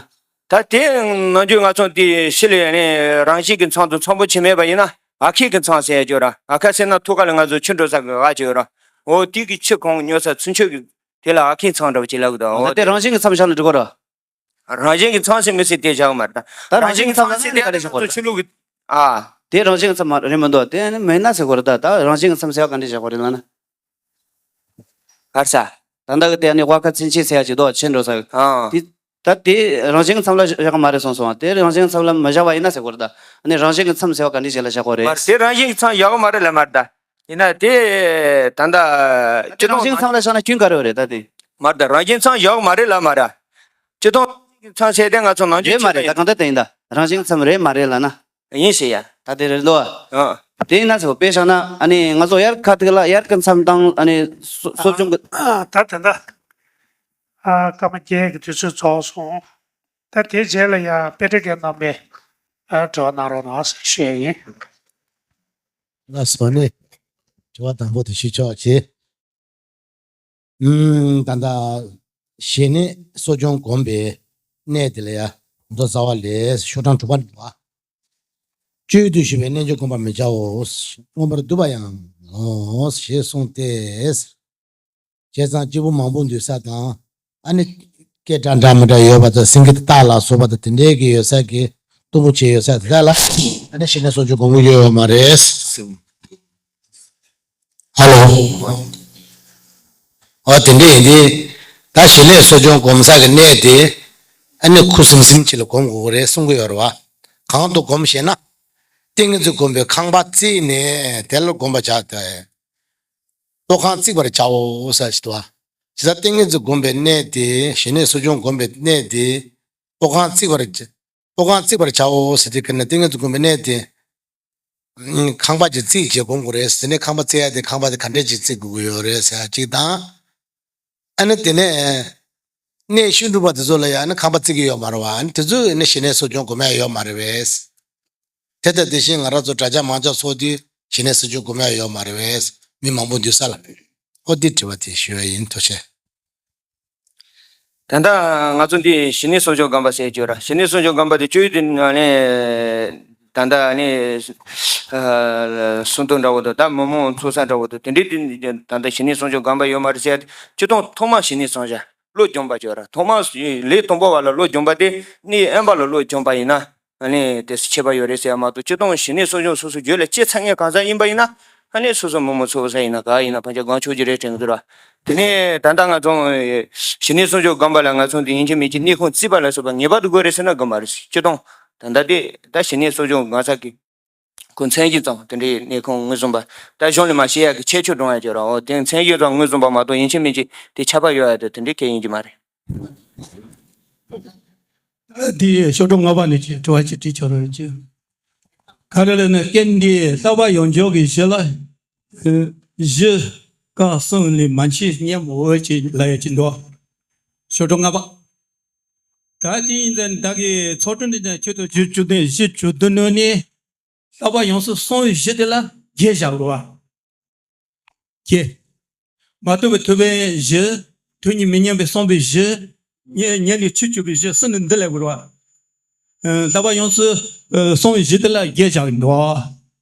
ད་དེ་ནམ་རྒྱུན་ང་ཚོ་དེ་ཤི་ལ་ཡ་ནི་རང་བཞིན་གྱི་མཚམས་དང་ཚངས་པོ་ཆེན་མེད་པ་ཡིན་ན་ཨ་ཁའི་གི་མཚམས་ཟེར་ཡ་ཅིག་ཡོད་ར། ཨ་ཁ་ཟེར་ན་ཐུགས་ཀ་ལ་ང་ཚོ་ཆུ་འགྲོ་ས་གི་ཨ་ཅིག་ཡོད་ར། ཨོ་དེ་གི་ཆུ་གང་ཉོ་ས་ཚུན་ཆད་གི་དེ་ལ་ཨ་ཁའི་མཚམས་འདྲ་བོ་ཅིག་ལབ་གི་འདུག་ཨོ་ད་དེ་རང་བཞིན་གྱི་མཚམས་བཞག་ན་འགྲིག་གོ་ར། རང་བཞིན་གྱི་མཚམས་ཟེར་མི་སྲིད་དེ་བཞག་མ་རེད་ད། ད་རང་བཞིན་གྱི་མཚམས་ཟེར་དེ་ང་ཚོ་ཆོས་ལུགས་ཀྱི་ཨ། དེ་རང་བཞིན་གྱི་མཚམས་མ་རེད་མི་འདུག་དེ་ནི་མེད་ན་ཟེར་གོ་རེད་ད། ད་རང་བཞིན་གྱི་མཚམས་ཟེར་བ་ག་འདྲ་བཞག་གོ་རེད་ལབ་ན། གར་ས། ད་ལྟ་གི་དེ་ནི་དབའ་ཁ་ཚུན་ཆད་ཟེར་ཡ་ཅིག་འདུག་ཆེན་འགྲོ་ས་གི་ཨ། དེ་ད་དེ་རང་བཞིན་གྱི་མཚམས་ལ་བཞག་གི་མ་རེད་གསུངས་སོང་བ། དེ་རང་བཞིན་གྱི་མཚམས་ལ་མི་བཞག་པ་ཡིན་ན་ཟེར་གོ་རེད་ད། ཨ་ནི་རང་བཞིན་གྱི་མཚམས་ཟེར་བ་ག་འདྲ་ཞིག་ལ་བཞག་གོ་རེད། མ་རེད་དེ་རང་བཞིན་གྱི་མཚམས་བཞག་གི་མ་རེད་ལབ་མ་རེད་ད། ཡིན་ན་དེ་ད་ལྟ་སྤྱི་དང་། རང་བཞིན་མཚམས་ལ་བཞག་ན་སྐྱོན་ག་རེ་ཡོད་རེད་ད་དེ། མ་རེད་ད་རང་བཞིན་མཚམས་བཞག་མ་རེད་ལབ་མ་རེད། སྤྱི་དང་། རང་བཞིན་མཚམས་ཟེར་དེ་ང་ཚོ་ནང་རེད་མ་རེད་ད་གང་ལྟར་དེ་ཡིན་ད་རང་བཞིན་མཚམས་རེད་མ་རེད་ལབ་ན། ཡིན་ཟེར་ཡ། ད་དེ་རེད་འདུག་ཨ། དེ་ཡིན་ན་ཚོ་དཔེ་བཞག་ན་ཨ་ནི་ང་ཚོ་དབྱར་ཁ་ཐུག་ལ་དབྱར་གི་མཚམས་དང་ཨ་ནི་གསོ་གསོ་སྦྱོང་གི་ཨ་ད་དེ་འདྲ། ཨ་སྐར་མ་བརྒྱད་ཀྱི་དུས་ཚོད་རྫོགས་སོང་། ད་དེའི་རྗེས་ལ་ཡང་དཔེ་ཁྲིད་མཁན་རྣམ་པས་ཨ་དྲི་བ་གནང་རོགས་གནང་ཞེས་ཞུ་ཡ་ཡིན། ལགས་སོ་ནི། དྲི་བ་དང་པོ་དེ་ཞུ་ཆོག་བྱེད། ཨུམ། ད་ལྟ་ཞི་གནས་གསོ་སྦྱོང་སྒོམ་པའི་གནས་དེ་ལ་ཡ་མདོ་རྩ་བ་ལས་ཤོག་གྲངས་དྲུག་པ་འདུག་བ། སྤྱོད་དུ་ཞུགས་པའི་རྣལ་འབྱོར་བསྒོམ་པར་མི་བྱའོ། མངོན་པར་བསྡུ་བ་ཡང་ངོ་ཞེས་གསུངས་ཏེ། བྱས་ཙང་སྐྱེས་བུ་མང་པོ་འདུས་ས་དང་། ཨ་ནི་སྐད་གྲགས་འདྲ་མི་འདྲ་ཡོད་པ་དང་སེང་གེ་སྟག་ལ་སོགས་པ་དང་དེ་འདྲའི་གི་ཡོད་ས་གི་གཏུམ་པོ་བྱས་ཡོད་ས་དེ་དག་ལ་ཨ་ནི་ཞི་གནས་གསོ་སྦྱོང་སྒོམ་གི་ཡོད་ཡོད་མ་རེད། ཧ་ལོ། ཨོ་དེ་འདྲ་ཡིན་དུས། ད་ཞི་གནས་གསོ་སྦྱོང་སྒོམ་ས་གི་གནས་དེ། ཨ་ནི་ཁུ་སིམ་སིམ་ཅིག་ལ་སྒོམ་དགོས་ཀྱི་རེད་གསུང་གི་ཡོད་རེད་བ། གང་དུ་སྒོམ་ཞེ་ན། ཏིང་ངེ་འཛིན་སྒོམ་པའི་ཁང་པ་བརྩིགས་ནས་དེ་ལ་སྒོམ་པ་བྱ་སྟེ། ལྟོ་ཁང་བརྩིག་པར་བྱའོ་ཟེར་ཞིག་འདུག་བ། ཇི་ལྟར་ཏིང་ངེ་འཛིན་སྒོམ་པའི་གནས་དེ་ཞི་གནས་གསོ་སྦྱོང་སྒོམ་པའི་གནས་དེ། སྤོ་ཁང་བརྩིག་པར་བྱ། སྤོ་ཁང་བརྩིག་པར་བྱའོ་ཟེར་དུས་ཀྱི་ནི་ཏིང་ངེ་འཛིན་སྒོམ་པའི་གནས་དེ། ཁང་པ་ཅིག་བརྩིགས་བྱས་སྒོམ་དགོས་རེད་ཟེར་ནས་ཁང་པ་བརྩིག་ཡ་དེ་ཁང་པ་དེ་ག་འདྲས་ཅིག་བརྩིག་དགོས་ཀྱི་ཡོད་རེད་ཟེར་ཡ་གཅིག་དང་། ཨ་ནི་དེ་ནས་གནས་ཤིན་སྒྲུབ་པ་དེ་ཚོ་ལ་ཡང་ནི་ཁང་པ་བརྩིག་གི་ཡོད་མ་རེད་བ། ཨ་ནི་དེ་ཚོས་ནི་ཞི་གནས་གསོ་སྦྱོང་སྒོམ་ཡ་ཡོད་མ་རེད་བས། དེ་ལྟ་དེ་བཞིན་ང་རང་ཚོ་གྲྭ་ཆས་མང་ཆ་ཚོགས་དུས་ཞི་གནས་གསོ་སྦྱོང་སྒོམ་ཡ་ཡོད་མ་རེད་བས། མི་མང་པོ་འདུས་ས་ལ། ཨོ་དེ་དྲི་བ་དེ་ཞུ་ཡ་ཡིན། ཐུགས་རྗེ་ཆེ། ད་ལྟ་ང་ཚོ་འདི་ཞི་གནས་གསོ་སྦྱོང་སྒོམ་པ་ཟེར་གྱི་ཡོད་ར། ཞི་གནས་གསོ་སྦྱོང་སྒོམ་པ་དེ་བཅུ་ཡི་དེ་ནང་ནས་ད་ལྟ་ནི་ཨ་སུམ་མདོ་འདྲ་བོ་དང་ད་མི་མང་ཚོགས་ས་འདྲ་བོ་དང་དེ་འདྲའི་དེ་ད་ལྟ་ཞི་གནས་གསོ་སྦྱོང་སྒོམ་པ་ཡོད་མ་རེད་ཟེར་ཡ་དེ་སྤྱིར་བཏང་ཐོག་མ་ཞི་གནས་གསོ་སྦྱོང་བློ་སྦྱོང་པ་ཅིག་ཡོད་ར། ཐོག་མ་ལས་དང་པོ་བ་ལ་བློ་སྦྱོང་པ་དེ་གནས་དབེན་པ་ལ་བློ་སྦྱོང་པ་ཡིན་ན་ཨ་ནི་དེ་ཁྱད་པར་ཡོད་རེད་ཟེར་ཡ་མ་གཏོགས་སྤྱིར་བཏང་ཞི་གནས་གསོ་སྦྱོང་སོ་སོ་རྒྱུད་ལ་སྐྱེས་ཚར་མཁན་གང་ཟག་ཡིན་པ་ཡིན་ན་ཨ་ནི་སོ་སོ་མི་མང་ཚོགས་ས་ཡིན་ན་ག་ཡིན་ན་ཕན་ཆད་སྒོམ་ཆོག་གི་རེད་དྲན་གི་འདུག་ར། དེ་ནས་ད་ལྟ་ང་ཚོ་ཞི་གནས་གསོ་སྦྱོང་སྒོམ་པ་ལ་ང་ཚོ་འདི་ཡིན་གཅིག་མིན་གཅིག་གནས་ཁང་བརྩིགས་པ་ལ་སོགས་པ་ངེས་པར་དུ་དགོས་རེད་ཟེར་ན་དགོས་མ་རེད། སྤྱིར་བཏང་ད་ལྟ་དེ་ད་ཞི་གནས་གསོ་སྦྱོང་སྒོམ་ས་གི་ཁོ་མཚན་གཞི་ཙམ་དེ་འདྲའི་གནས་ཁང་ངོས་བཟུང་པ་ད་གཞུང་ལས་མ་བཤད་ཡག་གི་ཁྱད་ཆོས་སྒྲོན་ཡ་ཅིག་ར། འོ་དེ་མཚན་གཞི་ཙམ་ངོས་བཟུང་པ་མ་གཏོགས་ཡིན་གཅིག་མིན་གཅིག་དེ་ཁྱད་པར་ཡོད་ཡ་དེ་དེ་འདྲའི་སྐད་ཡིན་གྱི་མ་རེད། འདི་ཤོག་གྲངས་ལྔ་པ་ནས་ཀྱི་དྲི་བ་ཅིག་དྲིས་ཆོག་རེད་ཀྱི། ག་རེ་ལབ་ན་སྐད་འདི་བསླབ་པ་ཡོངས་སྦྱོང་གི་གཞི་ལ། གཞི་ཀ་གསུམ་ལས་མ་མཆིས་སྙམ་འོས་ཀྱི་ལབ་ཡ་ཅིག་འདུག་ཤོག་གྲངས་ལྔ་པ། ད་དེ་ཡིན་ཙང་བདག་གིས་ཚོགས་དྲུག་འདི་ནས་ཁྱོད་དང་རྒྱུ་བཅུ་བདུན་གཞི་བཅུ་བདུན་ནང་ནས་བསླབ་པ་ཡོངས་སུ་སོང་བའི་གཞི་དེ་ལ་བརྒྱད་བཞག་དགོས་པ། ཀྱེ། མ་ཐོབ་པའི་ཐོབ་པའི་གཞི། ཐོབ་ཉིད་མི་མཉམ་པའི་གསུངས་པའི་གཞི། ཉེ་ཉེ་ལས་ཕྱིར་གྱུར་པའི་གཞི་གསུམ་ནི་འདི་ལས་དགོས་པ། ཨ་བསླབ་པ་ཡོངས་སུ་ཨ་སོང་བའི་གཞི་དེ་ལ་བརྒྱད་བཞག་གི་འདུག་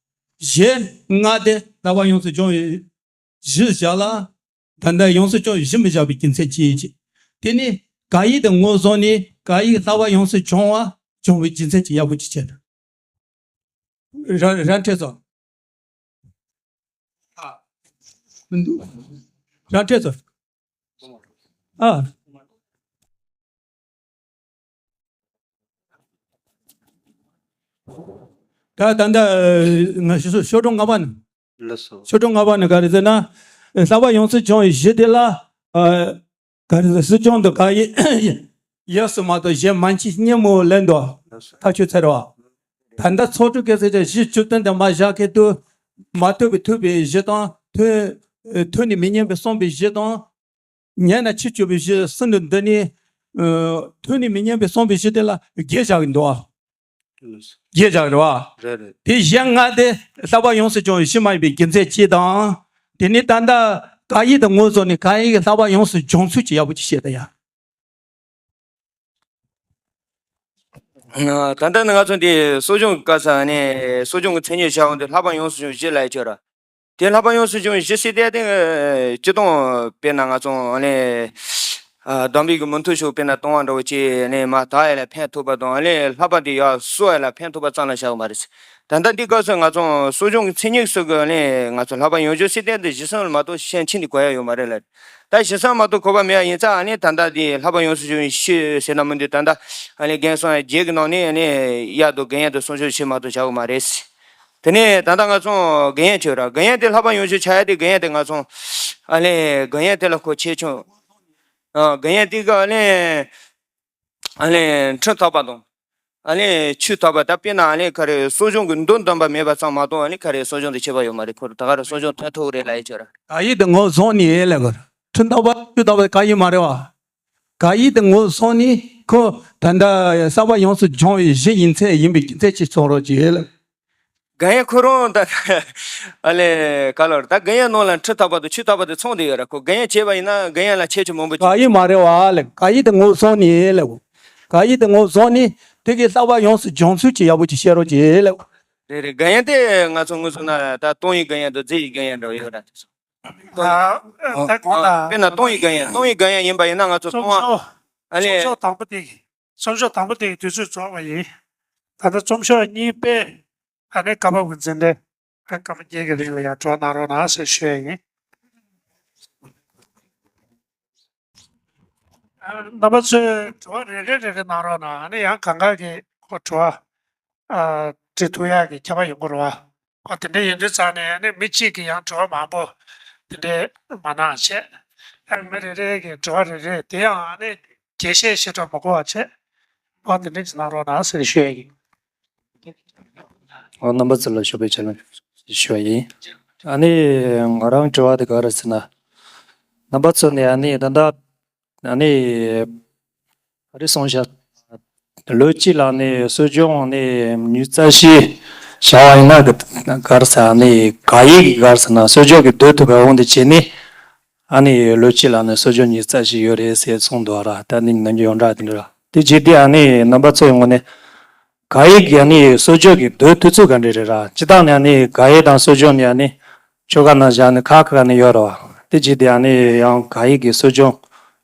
གཞི་ལྔ་དེ་བསླབ་པ་ཡོངས་སུ་སྦྱོང་བའི་གཞི་བཞག་ལ། ད་ལྟ་ཡོངས་སུ་སྦྱོང་བའི་གཞི་མི་བཞག་པའི་རྒྱུ་མཚན་ཅི་ཡིན་ཅི། དེ་ནི་ག་ཡིག་དེ་ངོས་བཟུང་ནས་ག་ཡིག་བསླབ་པ་ཡོངས་སུ་སྦྱོང་བ་སྦྱོང་བའི་རྒྱུ་མཚན་ཅི་ཡག་པོ་ཅིག་བྱས་ན། རང་རང་འཕྲད་ཚོ། ཨ། མི་འདུག་རང་འཕྲད་ཚོ། ཨ། ད་ད་ལྟ་ང་ཤོ་ཤོ་ཤོ་གྲངས་ལྔ་པ་ནི། ལགས་སོ། ཤོ་གྲངས་ལྔ་པ་ནི་ག་རེ་ཟེར་ན། བསླབ་པ་ཡོངས་སུ་སྦྱོང་བའི་གཞི་དེ་ལ། ཨ། ག་རེ་ཟེར་སྲིད་སྐྱོང་དུ་ག་ཡི་ཡས་སུ་མ་གཏོགས་གཞན་མ་མཆིས་སྙམ་མོ་ལན་དུ་ཐག་ཆོད་ཚར་བ། ད་ལྟ་ཚོགས་དྲུག་གི་ཟེར་བྱ་གཞི་བཅུ་བདུན་དུ་མ་བཞག་གི་དུ་མ་ཐོབ་པའི་ཐོབ་པའི་གཞི་དང་ཐོབ་ཐོབ་ནས་མི་མཉམ་པའི་གསུངས་པའི་གཞི་དང་ཉེ་ན་ཕྱིར་གྱུར་པའི་གཞི་གསུམ་དུ་འདི་ནི་ཐོབ་ནས་མི་མཉམ་པའི་གསུངས་པའི་གཞི་དེ་ལ་བརྒྱད་བཞག་གི་འདུག་བ། རྒྱས་བཞག་རེད་བ། རེད་རེད། དེ་གཞན་ལྔ་དེ་བསླབ་པ་ཡོངས་སུ་སྦྱོང་བའི་གཞི་མ་ཡིན་པའི་རྒྱུ་མཚན་གཅིག་དང་། དེ་ནས་ད་ལྟ་ག་ཡིག་དེ་ངོས་བཟུང་ནས་ག་ཡིག་གི་བསླབ་པ་ཡོངས་སུ་སྦྱོང་ཚུལ་གྱི་ཡག་པོ་ཅིག་བཤད་ད་ཡ། ད་ལྟ་ནི་ང་ཚོ་འདི་གསོ་སྦྱོང་གི་སྐབས་སུ་ནས་གསོ་སྦྱོང་གི་མཚན་ཉིད་བྱ་བ་འདི་བསླབ་པ་ཡོངས་སུ་སྦྱོང་བཞི་ལ་ཡི་ཆོས་ར། དེ་བསླབ་པ་ཡོངས་སུ་སྦྱོང་བཞི་ཟེར་དེ་དེ་སྤྱི་དང་དཔེར་ན་ང་ཚོ་ཨ་ནི་ཨ་སྡོམ་པའི་གི་མུ་མཐུད་ཕྱོགས་དཔེར་ན་གཏོང་བ་འདྲ་བོ་བྱས་ནས་མ་དག་ཡ་ལ་ཕན་ཐོགས་པ་དང་ཨ་ནི་ལྷག་པ་དེ་ཡར་གསོ་ཡ་ལ་ཕན་ཐོགས་པ་ཙམ་ལ་བཞག་གི་མ་རེད། ད་ལྟ་འདི་སྐབས་སུ་ང་ཚོ་གསོ་སྦྱོང་གི་མཚན་ཉིད་སུ་གི་ཨ་ནི་ང་ཚོ་བསླབ་པ་ཡོངས་སྦྱོང་ཟེར་དེ་འདི་གཞི་གསུམ་ལ་མ་གཏོགས་གཞན་ཕྱིན་ནས་གོ་ཡ་ཡོད་མ་རེད་ལ། ད་གཞི་གསུམ་མ་གཏོགས་གོ་བ་མེད་ཡ་ཡིན་ཙང་ཨ་ནི་ད་ལྟ་འདི་བསླབ་པ་ཡོངས་སུ་སྦྱོང་བཞི་ཟེར་ན་མི་འདུག་ད་ལྟ་ཨ་ནི་རྒན་གསུང་ཡ་བརྒྱད་ཀྱི་ནང་ནས་ཨ་ནི་གཡག་དང་རྒན་ཡང་དང་གསོ་སྦྱོང་བཞི་མ་གཏོགས་བཞག་གི་མ་རེད། དེ་ནས་ད་ལྟ་ང་ཚོ་དགེ་བསྙེན་བྱོས་ར། དགེ་བསྙེན་དེ་བསླབ་པ་ཡོངས་སྦྱོང་བྱ་ཡ་དེ་དགེ་བསྙེན་དེ་ང་ཚོ་ཨ་ལས་དགེ་བསྙེན་དེ་ལ་ཁོ་ཆེ་ཆུང་། ཨ་དགེ་བསྙེན་དེ་ག་ཨ་ལས་ཨ་ལས་ཁྲིམས་ཐག་པ་དང་། ཨ་ལས་ཆོས་ཐག་པ་ད་དཔེར་ན་ཨ་ལས་ག་རེ་གསོ་སྦྱོང་གི་མདོ་འདོན་པ་མེད་པ་ཙམ་མ་གཏོགས་ཨ་ལས་ག་རེ་གསོ་སྦྱོང་དེ་བྱེད་པ་ཡོད་མ་རེད། ཁོ་ད་ག་རེ་གསོ་སྦྱོང་ཐོན་ཐུབ་རེད་ལ་ཡི་ཆོས་ར། ག་ཡིག་དེ་ངོས་བཟུང་ནས་ལས་ག་རེ་ཁྲིམས་ཐག་པ་ཆོས་ཐག་པ་ག་ཡིག་མ་རེད་བ། ག་ཡིག་དེ་ངོས་བཟུང་ནས་ཁོ་ད་ལྟ་བསླབ་པ་ཡོངས་སུ་སྦྱོང་བའི་གཞི་ཡིན་ཚད་ཡིན་པའི་རྒྱུ་མཚན་ཅིག་གསུང་རོགས་གྱིས། དགེ་བསྙེན་ཁོ་རང་ད་ཨ་ལས་ག་ལོར་ད་དགེ་བསྙེན་ནང་ལ་ཁྲིམས་ཐག་པ་དང་ཆོས་ཐག་པ་དེ་ཚང་བསྡད་ཡོད་ར། ཁོ་དགེ་བསྙེན་བྱས་པ་ཡིན་ན་དགེ་བསྙེན་ལ་ཁྱད་ཆོས་མང་པོ་ག་ཡིག་མ་རེད་བ་ལས། ག་ཡིག་དེ་ངོས་བཟུང་ནས་ལས། ག་ཡིག་དེ་ངོས་བཟུང་ནས་དེ་གའི་བསླབ་པ་ཡོངས་སུ་སྦྱོང་ཚུལ་གྱི་ཡག་པོ་ཅིག་བཤད་རོགས་གྱིས་ལས། རེད་རེད། དགེ་བསྙེན་དེ་ང་ཚོ་ངོས་བཟུང་ན་ད་སྟོང་ཡི་དགེ་བསྙེན་དང་རྫས་ཡི་དགེ་བསྙེན་འདྲ་བོ་ཡོད་ར། ཨ་ཨ་ད་གོང་ལ་དཔེར་ན་སྟོང་ཡི་དགེ་བསྙེན་སྟོང་ཡི་དགེ་བསྙེན་ཡིན་པ་ཡིན་ན་ང་ཚོ་སྟོང་བ་ཨ་ལས། གསུང་ཕྱོགས་དང་པོ་དེ་གསུང་ཕྱོགས་དང་པོ་དེ་གི་དུས་ཚོད་རྫོགས་པ་ཡིན། ད་ལྟ་རྩོམ་ཤོག་གཉིས་པས་ཨ་ནི་ཀ་པ་བུ་འཛིན་གྲྭ་ཨ་ཀ་པ་བརྒྱད་ཀྱི་རིང་ལ་ཡང་གྲོགས་གནང་རོགས་གནང་ཟེར་ཞུ་ཡ་ཡིན། ཨ་རྣམ་པ་ཚོས་དྲི་བ་རེ་རེ་རེ་རེ་གནང་རོགས་གནང་། ཨ་ནི་ཡང་གང་ག་གི་ཁོ་དྲི་བ་ཨ་འདྲི་ཐུབ་ཡག་གི་ཁྱད་པར་ཡོང་གི་རེད་བ། ཨོ་དེ་འདྲ་ཡིན་དུས་ཙང་ནས་ནི་མི་གཅིག་གིས་ཡང་དྲི་བ་མང་པོ་དེ་འདྲ་མ་གནང་བྱས། ཨ་མི་རེ་རེ་གིས་དྲི་བ་རེ་རེ་དེ་ཡང་ཨ་ནི་རྒྱས་བཤད་བྱེད་གྲབས་མ་དགོས་པ་བྱས། པ་དེ་འདྲས་གནང་རོགས་གནང་ཟེར་ཞུ་ཡ་ཡིན། ཨོ། རྣམ་པ་ཚོ་ལ་ཞུ་བའི་ཆེད་ལ་ཞུ་བ་ཡིན། ཨ་ནི་ང་རང་དྲི་བ་དེ་ག་རེ་ཟེར་ན། རྣམ་པ་ཚོ་ནས་ཨ་ནི་ད་ལྟ་ཨ་ནི་ག་རེ་གསུངས་བཞག་ལོ་གཅིག་ལ་ནི་གསོ་སྦྱོང་ནི་ཉི་ཤུ་རྩ་བཞི་བྱ་བ་ཡིན་ན་ག་ག་རེ་ཟེར་ནི་ག་ཡིག་གི་ག་རེ་ཟེར་ན་གསོ་སྦྱོང་གི་སྡོད་ཐུབ་པའི་དབང་དུ་བྱས་ནི། ཨ་ནི་ལོ་གཅིག་ལ་ནི་གསོ་སྦྱོང་ཉི་ཤུ་རྩ་བཞི་ཡོད་རེད་ཟེར་གསུངས་འདུག་ར། ད་ནི་ནམ་རྒྱུན་ཡོངས་གྲགས་དེ་འདྲ་ར། དེ་བྱས་ཏེ་ཨ་ནི་རྣམ་པ་ཚོའི་ངོས་ནས་ག་ཡིག་གི་ཨ་ནི་གསོ་སྦྱོང་གི་སྡོད་ཐུབ་ཚུལ་ག་འདྲ་རེད་ར། སྤྱིར་བཏང་ནས་ཨ་ནི་ག་ཡིག་དང་གསོ་སྦྱོང་ནི་ཨ་ནི་ཆོལ་ཁ་ནང་བཞག་ནི་ཁག་ཁག་ནི་ཡོད་ར་བ། དེ་བྱས་ཏེ་ཨ་ནི་ཡང་ག་ཡིག་གི་གསོ་སྦྱོང་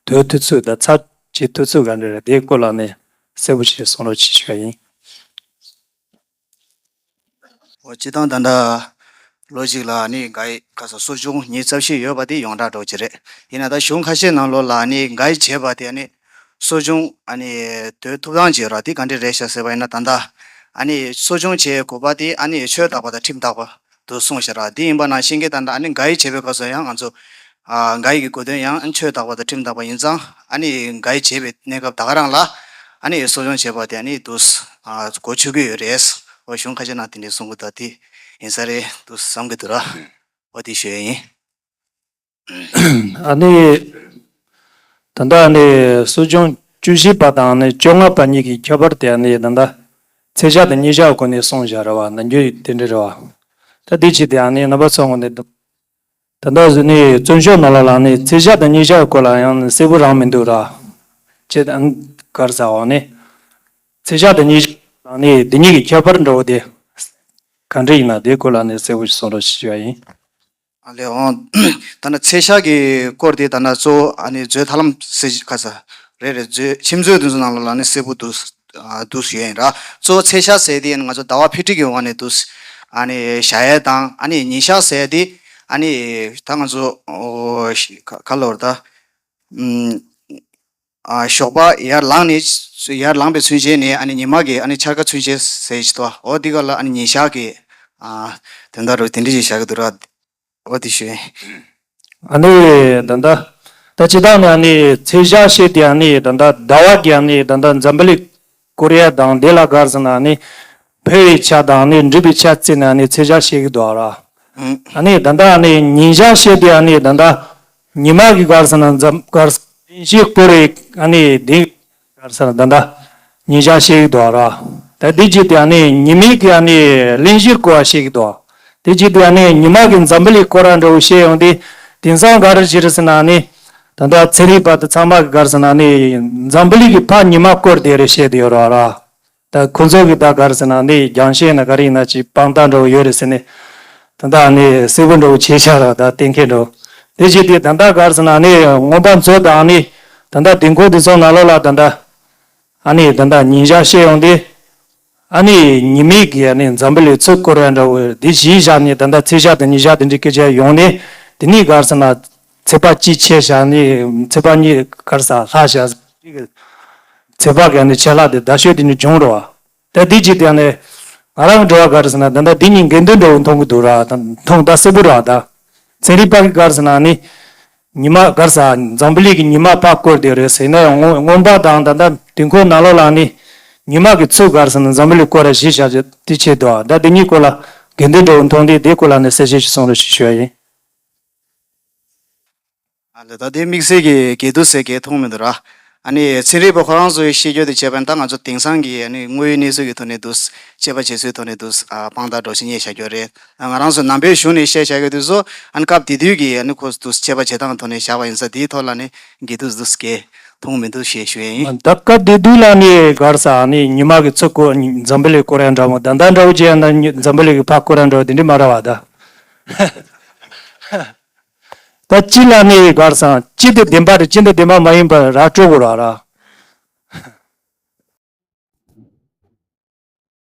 སྡོད་ཐུབ་ཚུལ་དང་ཚབ་བྱེད་ཐུབ་ཚུལ་ག་འདྲ་རེད། དེའི་སྐོར་ལ་ནི་གསལ་པོ་ཞིག་གསུང་རོགས་བྱེད་ཞུ་བ་ཡིན། འོ། སྤྱིར་བཏང་ད་ལྟ་ལོ་གཅིག་ལ་ནི་ག་ཡིག་ག་ས་གསོ་སྦྱོང་ཉི་ཤུ་རྩ་བཞི་ཡོད་པ་དེ་ཡོངས་གྲགས་འདྲ་བོ་ཅིག་རེད། ཡིན་ན་ད་གཞུང་ཁ་ཤས་ནང་ལོགས་ལ་ནི་ག་ཡིག་བྱས་པ་དེ་ནི་གསོ་སྦྱོང་ཨ་ནི་སྡོད་ཐུབ་སྟངས་ཅིག་ཡོད་ར། དེ་ག་འདྲ་རེད་ཤག་ཟེར་བ་ཡིན་ན། ད་ལྟ་ཨ་ནི་གསོ་སྦྱོང་བྱེད་དགོས་པ་དེ་ཨ་ནི་ཆོས་དག་པ་དང་ཁྲིམས་དག་པ་འདུག་གསུངས་ཤག་ར། དེ་ཡིན་པ་ནང་བཞིན་གྱི་ད་ལྟ་ཨ་ནི་ག་ཡིག་བྱས་པའི་སྐབས་སུ་ཡང་ང་ཚོ་ཨ་ག་ཡིག་གི་གོ་དོན་ཡང་ཆོས་དག་པ་དང་ཁྲིམས་དག་པ་ཡིན་ཙང་། ཨ་ནི་ག་ཡིག་བྱེད་པའི་གནས་སྐབས་ད་ག་རང་ལ་ཨ་ནི་གསོ་སྦྱོང་བྱེད་པ་དེ་ཨ་ནི་འདུག་ཨ་གོ་ཆོད་ཀྱི་ཡོད་རེད། འོ། གཞུང་ཁ་ཤས་ནང་དེ་འདྲའི་གསུང་གི་འདུག་དེ་ཡིན་ས་རེད་འདུག་བསམ་གྱི་འདུག་ར། འོ། དེ་ཞུ་ཡ་ཡིན། ཨ་ནི་ད་ལྟ་ཨ་ནི་གསོ་སྦྱོང་བཅུ་བཞི་པ་དང་ཨ་ནི་བཅོ་ལྔ་པ་གཉིས་ཀྱི་ཁྱད་པར་དེ་ཨ་ནི་ད་ལྟ་ཚེས་ཞག་དང་ཉིན་ཞག་སྒོ་ནས་གསུངས་བཞག་ར་བ། ནམ་རྒྱུན་དེ་འདྲ་ར་བ། ད་དེ་བྱས་ཏེ་ཨ་ནི་རྣམ་པ་ཚོ་ངོས་ནས་ད་ལྟ་བཟོ་ནི་བཙོན་ཤོག་ནང་ལོགས་ལ་ནི་ཚེས་ཞག་དང་ཉིན་ཞག་སྐོར་ལ་ཡང་གསལ་པོ་རང་མི་འདུག་ར། ཅེས་ཨ་ནི་ག་རེ་ཟེར་བ་ནི། ཚེས་ཞག་དང་ཉིན་ཞག་ལ་ནི་དེ་གཉིས་ཀྱི་ཁྱད་པར་འདྲ་བོ་དེ་ག་འདྲ་ཡིན་ན་དེའི་སྐོར་ལ་ནི་གསལ་པོ་ཞིག་གསུང་རོགས་ཞུ་བ་ཡིན། ཨ་ལས། འོང་། ད་ནི་ཚེས་ཞག་གི་སྐོར་དེ་ད་ནི་གཙོ་བོ་ཨ་ནི་མཛོད་ཐར་ལམ་ཟེར་ག་ས་རེད་རེད། མཛོད་ཁྱིམ་མཛོད་དེ་ཚོ་ནང་ལོགས་ལ་ནི་གསལ་པོ་འདུག་ཨ་འདུག་ཡོད་ཡིན་ར། གཙོ་བོ་ཚེས་ཞག་ཟེར་དེ་ང་ཚོ་ཟླ་བ་འཕེལ་འགྲིབ་ཀྱི་འོག་ནས་འདུག་ཨ་ནི་བཞག་ཡས་དང་། ཨ་ནི་ཉིན་ཞག་ཟེར་དེ་ཨ་ནི་ད་ང་ཚོ་ཨོ་ག་ག་ལོར་ད་ཨུམ། ཨ་ཞོགས་པ་ཡར་ལངས་ནས། ཡར་ལངས་པའི་ཚུན་ཆད་ནས་ཨ་ནི་ཉི་མ་གི་ཨ་ནི་འཆར་ཀ་ཚུན་ཆད་ཟེར་ཞིག་འདུག་འོ་འདི་ག་ལ་ཨ་ནི་ཉིན་ཞག་གི་ཨ་དོན་དག་རུ་དེ་འདྲ་ཞིག་བཞག་གི་འདུག་ར། འོ་དེ་ཞུ་ཡིན། ཨ་ནི་ད་ལྟ་ད་སྤྱིར་བཏང་ནས་ཨ་ནི་ཚེས་ཞག་བཤད་དེ་ཨ་ནི་ད་ལྟ་ཟླ་བ་གི་ཨ་ནི་ད་ལྟ་འཛམ་བུ་གླིང་སྐོར་ཡ་དང་དེ་ལ་ག་རེ་ཟེར་ན་ཨ་ནི་འཕོ་བའི་ཆ་དང་ཨ་ནི་འགྲིབ་པའི་ཆ་བརྩིས་ནས་ཨ་ནི་ཚེས་ཞག་བཤད་ཀྱི་འདུག་ར། ཨ་ནི་ད་ལྟ་ཨ་ནི་ཉིན་ཞག་བཤད་དེ་ཨ་ནི་ད་ལྟ་ཉི་མ་གི་ག་རེ་ཟེར་ན་འཛམ་ག་རེ་ཟེར་གླིང་བཞི་སྐོར་རེ་ཨ་ནི་དེ་ག་རེ་ཟེར་ན་ད་ལྟ་ཉིན་ཞག་བཤད་ཀྱི་འདུག་ར། ད་དེ་བྱས་ཏེ་ཨ་ནི་ཉི་མའི་གི་ཨ་ནི་གླིང་བཞི་སྐོར་བ་བཤད་ཀྱི་འདུག་དེ་བྱས་ཏེ་ཨ་ནི་ཉི་མ་གི་འཛམ་བུ་གླིང་སྐོར་བ་འདྲ་བོ་བཤད་ཡོང་དུས། དེང་སང་ག་རེ་བྱས་རེད་ཟེར་ན་ཨ་ནི་ད་ལྟ་ཚན་རིག་པ་དང་ཚང་མ་གི་ག་རེ་ཟེར་ན་ཨ་ནི་འཛམ་བུ་གླིང་གི་ཕར་ཉི་མ་བསྐོར་བསྡད་རེད་བཤད་དེ་ཡོད་ར་ར། ད་ཁོ་ཚོ་གི་ད་ག་རེ་ཟེར་ན་ནི་རྒྱང་ཤེལ་ན་ག་རེ་ཡིན་ན་ཅིག་དཔང་རྟགས་འདྲ་བོ་ཡོད་རེད་ཟེར་ནས། ད་ལྟ་ནི་གསལ་པོ་འདྲ་བོ་བྱས་ཤག་ར། ད་གཏན་འཁེལ་འདྲ་བོ། དེ་བྱས་ཏེ་ད་ལྟ་ག་རེ་ཟེར་ན་ནི་མངོན་པ་མཛོད་དང་ནི་ད་ལྟ་དེང་གོ་དེ་ཚོ་ནང་ལོགས་ལ་ད་ལྟ་ཨ་ནི་ད་ལྟ་ཉིན་ཞག་བཤད་ཡོང་དུས། ཨ་ནི་ཉི་མའི་གི་ཨ་ནི་འཛམ་བུ་གླིང་ཚུར་བསྐོར་བ་འདྲ་བོ་འདི་གཞི་བཞག་ནས་ད་ལྟ་ཚེས་ཞག་དང་ཉིན་ཞག་དེ་འདྲའི་སྐད་ཆ་ཡོང་ནས། དེ་ནི་ག་རེ་ཟེར་ན་ཚེས་པ་གཅིག་ཆད་བཞག་ནས་ཚེས་པ་གཉིས་ག་རེ་ཟེར་ལྷག་བཞག་ཚེས་པ་གི་ཨ་ནི་ཆད་ལྷག་དེ་ཟླ་ཤོད་དེ་ནི་བྱུང་རོ། ད་འདི་གཅིག་དེ་ནི་ང་རང་འགྲོ་བ་ག་རེ་ཟེར་ན་ད་ལྟ་འདི་གཉིས་འགལ་འདུ་འདྲ་བོ་མཐོང་གི་འདུག་ར། ད་མཐོང་ད་གསལ་པོ་ར། ད་ཚན་རིག་པ་གི་ག་རེ་ཟེར་ན་ནི་ཉི་མ་ག་རེ་ཟེར་འཛམ་བུ་གླིང་གི་ཉི་མ་ཕར་བསྐོར་བསྡད་རེད་ཟེར་ན་ཡང་མངོན་མངོན་པ་དང་ད་ལྟ་དུས་འཁོར་ནང་ལོགས་ལ་ནི་ཉི་མ་གི་ཚུར་ག་རེ་ཟེར་ན་འཛམ་བུ་གླིང་བསྐོར་ར་གཞི་བཞག་ཅིག་དེ་ཆེད་དུ་ད་འདི་གཉིས་སྐོར་ལ་འགལ་འདུ་འདྲ་བོ་མཐོང་དུས་དེའི་སྐོར་ལ་ནི་གསལ་བཤད་ཅིག་གསུང་རོགས་ཞེས་ཞུ་བ་ཡིན། ཨ་ལས། ད་དེ་དམིགས་བསལ་གྱི་འགལ་འདུ་ཟེར་གྱི་མཐོང་མི་འདུག་ར། ཨ་ནི་ཚན་རིག་པ་ཁོ་རང་ཚོའི་ཤེས་རྒྱུ་དེ་བྱས་པ་ཡིན་ན་ད་ང་ཚོ་དེང་སང་གི་ཨ་ནི་དངོས་ཡོད་གནས་ཚུལ་གྱི་ཐོག་ནས་འདུག་དཔྱད་པ་བྱེད་ཚུལ་ཐོག་ནས་འདུག་ཨ་དཔང་རྟགས་འདྲ་བོ་ཞིག་རྙེད་བཞག་རྒྱུ་རེད། ང་རང་ཚོ་ནང་པའི་གཞུང་ནས་བཤད་བཞག་རྒྱུ་དེ་ཚོ་ཨ་ནི་སྐབས་དེ་དུས་ཀྱི་ཨ་ནི་ཁོ་འདུག་དཔྱད་པ་བྱེད་སྟངས་ཐོག་ནས་བཞག་པ་ཡིན་ཙང་དེའི་ཐོག་ལ་ནི་འགལ་འདུ་འདུག་གི་མཐོང་མི་འདུག་ཞེས་ཞུ་ཡ་ཡིན། ད་སྐབས་དེ་དུས་ལ་ནི་ག་རེ་ཟེར་ཨ་ནི་ཉི་མ་གི་ཚུར་བསྐོར་འཛམ་བུ་གླིང་བསྐོར་ཡ་འདྲ་བོ་ད་ལྟ་འདྲ་བོ་བྱས་ན་འཛམ་བུ་གླིང་གི་ཕར་བསྐོར་ཡ་འདྲ་བོ་དེ་འདྲ་མ་རེད་བ་ད། ད་སྤྱི་ལ་ནི་ག་རེ་ཟེར་སྤྱི་དེ་བདེན་པ་རེད། སྤྱི་དེ་བདེན་པ་མ་ཡིན་པ་ར་སྤྲོད་དགོས་ར་ར།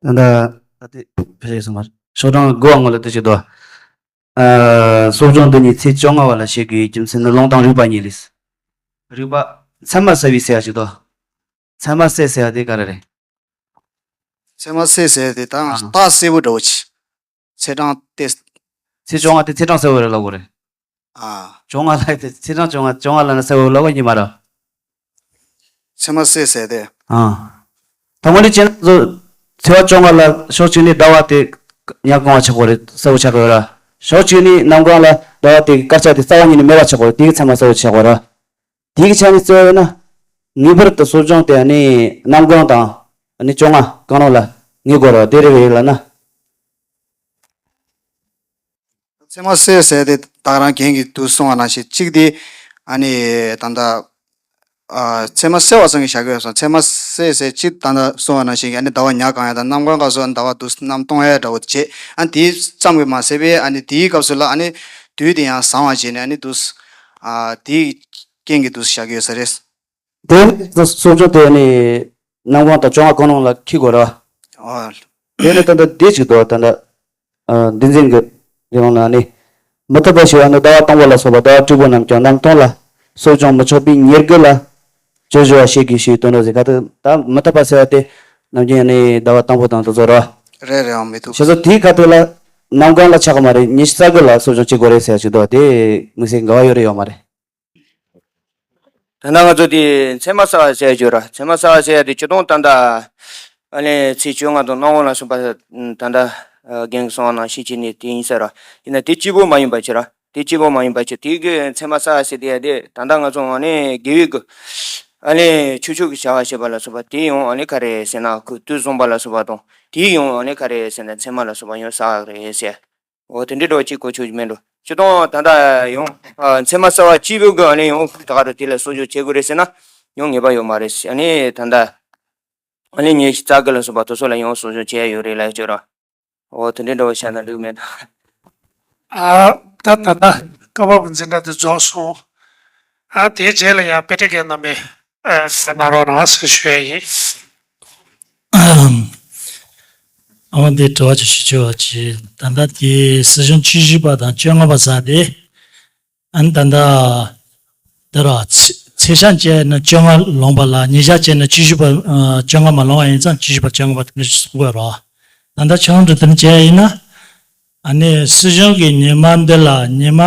ད་ད་ད་དེ་ཕེ་རེ་སོང་བ་ཤོག་གྲངས་དགུ་བ་ངོ་ལ་དེ་ཞིག་དོ། ཨ་གསོ་སྦྱོང་འདི་ཉིད་ཚེས་བཅོ་ལྔ་བ་ལ་བྱེད་དགོས་རྒྱུ་མཚན་ནི་ལུང་དང་རིགས་པ་གཉིས་ལས། རིགས་པ་མཚན་མ་གསལ་བའི་ཟེར་ཡ་ཞིག་དོ། མཚན་མ་གསལ་ཟེར་ཡ་དེ་ག་རེ་རེད། མཚན་མ་གསལ་ཟེར་ཡ་དེ་ད་ཨ་རྟགས་གསལ་པོ་འདྲ་བོ་ཅིག་ཚེས་གྲངས་དེ། ཚེས་བཅོ་ལྔ་དེ་ཚེས་གྲངས་གསལ་བོ་རེད་ལབ་དགོས་རེད། ཨ། བཅོ་ལྔ་ལ་དེ་ཚེས་གྲངས་བཅོ་ལྔ་བཅོ་ལྔ་ལ་ནི་གསལ་བོ་ལབ་དགོས་ཉི་མ་ར། མཚན་མ་གསལ་ཟེར་དེ། ཨ། ཐ་མ་ནི་ཅན་ཚོ་ཚེས་པ་བཅོ་ལྔ་ལ་ཕྱོགས་གཅིག་ནས་ཟླ་བ་དེ་ཉ་གང་བ་ཆགས་པ་རེད། གསལ་པོ་ཆགས་ཀྱི་ཡོད་ར། ཕྱོགས་གཅིག་ནས་གནམ་གང་ལ་ཟླ་བ་དེ་སྐར་ཆ་དེ་རྩ་བ་ཉིད་ནས་མེད་པ་ཆགས་པ་རེད། དེ་གི་མཚན་མ་གསལ་པོ་ཆགས་པ་ར། དེ་གི་ཆ་ནས་བརྩི་བ་ཡིན་ན། ངེས་པར་དུ་གསོ་སྦྱོང་དེ་ནི་གནམ་གང་དང་ནི་བཅོ་ལྔ་གང་རུང་ལ་ངེས་དགོས་ར། དེ་རེད་པས་ལབ་ན། མཚན་མ་གསལ་ཟེར་དེ་ད་ག་རང་རྒན་གྱིས་དུ་གསུངས་པ་ནང་བཞིན་གཅིག་དེ་ཨ་ནི་ད་ལྟ་ཨ་མཚན་མ་གསལ་བ་ཙམ་གྱིས་བཞག་གི་ཡོད་སོང་། མཚན་མ་གསལ་ཟེར་གཅིག་ད་ལྟ་གསུངས་པ་ནང་བཞིན་གྱི་ཨ་ནི་ཟླ་བ་ཉ་གང་ཡ་དང་གནམ་གང་ག་སོགས་ཟླ་བ་དུ་གནམ་སྟོང་ཡ་འདྲ་བོ་བྱེད། ཨ་ནི་དེ་ཙམ་གྱིས་མ་ཟད་པའི་ཨ་ནི་དེའི་སྐབས་སུ་ལ་ཨ་ནི་དུས་དེ་ཡང་བཟང་བ་བྱས་ནས་ཨ་ནི་དུ་ཨ་དེའི་རྐྱེན་གྱིས་དུ་བཞག་གི་ཡོད་ས་རེད། དེ་ནི་གསོ་སྦྱོང་དེ་ནི་གནམ་གང་དང་བཅོ་ལྔ་གང་རུང་ལ་འཁྱེར་དགོས་ར། ཨ། དེ་ནི་ད་ལྟ་འདི་གཅིག་འདུག་ད་ལྟ། ཨ། འདི་འཛིན་གྱི་འདི་ནང་ན་ནི། མི་ཐུབ་པ་ཞེས་པ་ནི་ཟླ་བ་དང་པོ་ལ་སོགས་པ་ཟླ་བ་དྲུག་པོ་རྣམས་ཀྱང་གནམ་སྟོང་ལ་གསོ་སྦྱོང་མི་ཆོག་པའི་ཉེར་དགུ་ལ་བཅོས་བཞི་བ་ཞེས་བགྱི་ཞེས་དོན་དུ་ཟེར། ཁ་ཐུག་ད་མི་ཐུབ་པ་ཟེར་བ་དེ་ནམ་རྒྱུན་ནི་ཟླ་བ་དང་པོ་དང་དེ་ཚོ་ར། རེད་རེད། ཨང་མི་ཐུབ། ཞེས་སོགས་དེའི་ཁ་ཐུག་ལ་གནམ་གང་ལ་ཆགས་ཀྱི་མ་རེད། ཉི་ཤུ་རྩ་དགུ་ལ་གསོ་སྦྱོང་བྱེད་དགོས་རེད་ཟེར་ཞིག་འདུག་དེ་དམིགས་བསལ་འགལ་བ་ཡོད་རེད་ཡོད་མ་རེད། ད་ལྟ་ང་ཚོ་དེ་མཚན་མ་གསལ་བ་ཟེར་ཡ་ཡོད་ར། མཚན་མ་གསལ་བ་ཟེར་ཡ་དེ་སྤྱིར་བཏང་ད་ལྟ་ཨ་ནི་ཚེས་བཅོ་ལྔ་དང་གནམ་གང་ལ་སོགས་པ་ད་ལྟ་རྒན་གྱིས་གསུངས་པ་ནང་བཞིན་བྱས་ནས་དེ་ཡིན་ས་ར། ཡིན་ན་དེ་གཅིག་པོ་མ་ཡིན་པ་བྱས་ར། དེ་གཅིག་པོ་མ་ཡིན་པ་བྱས། དེ་གི་མཚན་མ་གསལ་བ་ཟེར་དེ་ཡ་དེ་ད་ལྟ་ང་ཚོ་ཨ་ནི་དགེ་བའི་གི་ཨ་ནི་ཆོས་ཕྱོགས་ཀྱི་བྱ་བ་བྱེད་པ་ལ་སོགས་པ་དེ་ཡང་ཨ་ནི་ག་རེ་ཟེར་ན་ཁོ་དུས་བཟུང་བ་ལ་སོགས་པ་དང་དེ་ཡང་ཨ་ནི་ག་རེ་ཟེར་ན་མཚན་མ་ལ་སོགས་པ་ཡང་གསལ་བ་རེད་ཟེར། འོ་དེ་འདྲའི་འགྲོ་གཅིག་གོ་ཆོད་ཀྱི་མེད་འགྲོ། སྤྱིར་བཏང་ད་ལྟ་ཡང་ཨ་མཚན་མ་གསལ་བ་གཅིག་པོ་གི་ཨ་ནི་ཡང་ད་ག་རུ་དེ་ལ་གསོ་སྦྱོང་བྱེད་དགོས་རེད་ཟེར་ན་ཡང་ངེས་པ་ཡོད་མ་རེད། ཨ་ནི་ད་ལྟ་ཨ་ནི་ཉི་ཤུ་རྩ་དགུ་ལ་སོགས་པ་དེ་ཚོ་ལ་ཡང་གསོ་སྦྱོང་བྱེད་ཡ་ཡོད་རེད་ལབ་ཡ་ཅིག་ར། འོ་དེ་འདྲའི་འགྲོ་བཤད་ན་འགྲིག་མེད་ད། ཨ་ད་ད་ད་སྐབས་བབ་འཛིན་གྲྭ་དེ་རྫོགས་སོང་། ཨ་དེའི་རྗེས་ལ་ཡང་དཔེ་ཁྲིད་མཁན་རྣམ་པས་ཨ་གསན་གནང་རོགས་གནང་ཟེར་ཞུ་ཡ་ཡིན། ཨ་འོ་འདི་དྲི་བ་ཅིག་ཞུ་ཆོག་ཅིག་ད་ལྟ་དེ་སྲིད་གཞུང་བཅུ་བཞི་པ་དང་བཅོ་ལྔ་པ་ཟེར་དེ། ཨ་ནི་ད་ལྟ་འདི་ར་ཚེས་ཚེས་ཞག་བཅད་ན་བཅོ་ལྔ་ལོངས་པ་ལ་ཉིན་ཞག་བཅད་ན་བཅུ་བཞི་པ་ཨ་བཅོ་ལྔ་མ་ལོངས་པ་ཡིན་ཙང་བཅུ་བཞི་པ་བཅོ་ལྔ་པ་དེ་འདྲ་ཞིག་གསུང་དགོས་ར། ད་ལྟ་ཆུང་དུ་དེ་འདྲ་བྱས་ཡིན་ན། ཨ་ནི་སྲིད་གཞུང་གིས་ཉི་མ་འདི་ལ་ཉི་མ་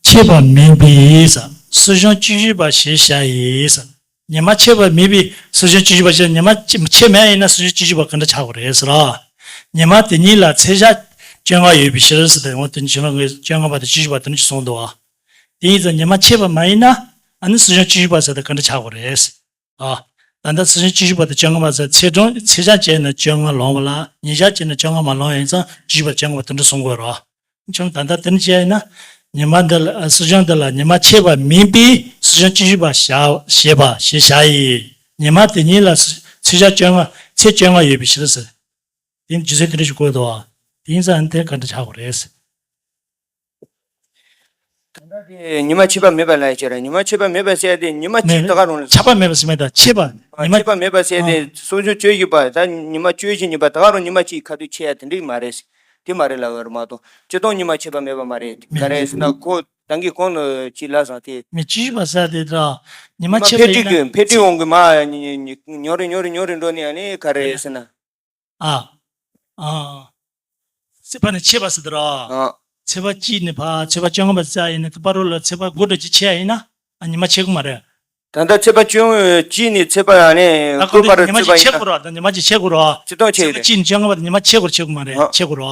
ཆད་པ་མིན་པས་ཟེར། སྲིད་གཞུང་བཅུ་བཞི་པ་ཞེས་བྱ་ཡིས་ཟེར། ཉི་མ་ཆད་པ་མེད་པའི་སྲིད་གཞུང་བཅུ་བཞི་པ་ཞེས་ཉི་མ་ཆད་ཆད་མེད་ཡིན་ན་སྲིད་གཞུང་བཅུ་བཞི་པ་ག་འདྲ་ཆགས་དགོས་རེད་ཟེར་ར། ཉི་མ་དེ་ཉིད་ལ་ཚེས་ཞག་བཅོ་ལྔ་ཡོད་པའི་ཕྱིར་ཟེར་ཏེ་འོ་དེ་ནི་བཅོ་ལྔ་པ་དང་བཅུ་བཞི་པ་དེ་འདྲ་ཞིག་གསུངས་འདུག་བ། དེ་ཡིན་ཙང་ཉི་མ་ཆད་པ་མ་ཡིན་ན་ཨ་ནི་སྲིད་གཞུང་བཅུ་བཞི་པ་ཟེར་ཏེ་ག་འདྲ་ཆགས་དགོས་རེད་ཟེར། ཨ། ད་ལྟ་སྲིད་གཞུང་བཅུ་བཞི་པ་དང་བཅོ་ལྔ་པ་ཟེར་ཚེས་གྲངས་ཚེས་ཞག་བཅད་ན་བཅོ་ལྔ་ལོངས་པ་ལ་ཉིན་ཞག་བཅད་ན་བཅོ་ལྔ་མ་ལོངས་ཡིན་ཙང་བཅུ་བཞི་པ་བཅོ་ལྔ་པ་དེ་འདྲ་གསུང་དགོས་རོ། ཁྱོད་ད་ལྟ་དེ་འདྲ་བྱས་ན་ཉི་མ་འདི་ལ་སྲིད་གཞུང་འདི་ལ་ཉི་མ་ཆད་པ་མིན་པས་སྲིད་གཞུང་བཅུ་བཞི་པ་བྱ་ཞེས་པ་ཞེས་བྱ་ཡིས། ཉི་མ་དེ་ཉིད་ལ་ཚེས་ཞག་བཅོ་ལྔ་ཚེས་བཅོ་ལྔ་ཡོད་པའི་ཕྱིར་ཟེར། དེ་ནི་རྒྱུ་མཚན་དེ་འདྲ་ཞིག་བཀོད་འདུག་བ། དེ་ཡིན་ཙང་དེ་ག་འདྲ་ཆགས་དགོས་རེད། ད་ལྟ་དེ་ཉི་མ་ཆད་པ་མེད་པ་ལ་ཡ་བྱེད་ར། ཉི་མ་ཆད་པ་མེད་པ་ཟེར་ཡ་དེ་ཉི་མ་གཅིག་མེད། ད་ག་རང་རེད། ཆད་པ་མེད་པ་ཟེར་མེད་ད་ཆད་པ། ཨ། ཉི་མ་ཆད་པ་མེད་པ་ཟེར་ཡ་དེ་ཨ་སྲོག་ཆགས་བཅུ་བཞི་པ་ད་ཉི་མ་བཅུ་བཞི་ཉིན་པ་ད་ག་རང་ཉི་མ་གཅིག་ཁ་ཐུག་ཆད་ཡ་དེ་འགྲིག་མ་རེད། དེ་མ་རེད་ལབ་ཡོད་རེད་མ་གཏོགས་སྤྱིར་བཏང་ཉི་མ་ཆད་པ་མེད་པ་མ་རེད། མེད་ག་རེ་ཟེར་ན་ཁོ་ད་གིན་གོང་དུ་ཅིག་ལབ་སོང་དེ། མི་བཅུ་བཞི་པ་ཟེར་ཡ་དེ་ད་ཉི་མ་ཉི་མ་ཆད་པ་འཕེལ་ཡིན་འགྲིབ་ན་ཀྱི་འཕེལ་འགྲིབ་འོང་གི་མ་ཉི་ཉི་ཉི་ཉུང་རུ་ཉུང་རུ་ཉུང་རུ་འགྲོ་ནས་ཨ་ནི་ག་རེ་ཟེར་ན། ཨ། ཨ། ཚེས་པ་ནི་ཆད་པ་ཟེར་དུ་ར། ཨ། ཚེས་པ་གཅིག་ནས་ཕར་ཚེས་པ་བཅོ་ལྔ་པ་ཙམ་ཡིན་ན་དེ་བར་དུ་ལ་ཚེས་པ་དགུ་འདྲ་ཅིག་ཆད་ཡ་ཡིན་ན་ཨ་ཉི་མ་ཆད་ཀྱི་མ་རེད། ད་ལྟ་ཚེས་པ་བཅུ་གཅིག་ནས་ཚེས་པ་ཨ་ནི་ད་དགུ་གོང་བར་དེ་ཉི་མ་ཚེས་པ་གཅིག་ཡིན་ཆད་ན། དགོས་ར། ད་ཉི་མ་གཅིག་ཆད་དགོས་ར། ཚེས་པ་གཅིག་ནས་བཅོ་ལྔ་པ་དེ་ཉི་མ་ཆད་དགོས་ཆད་དགོས་མ་རེད། ཨ། ཆད་དགོས་ར།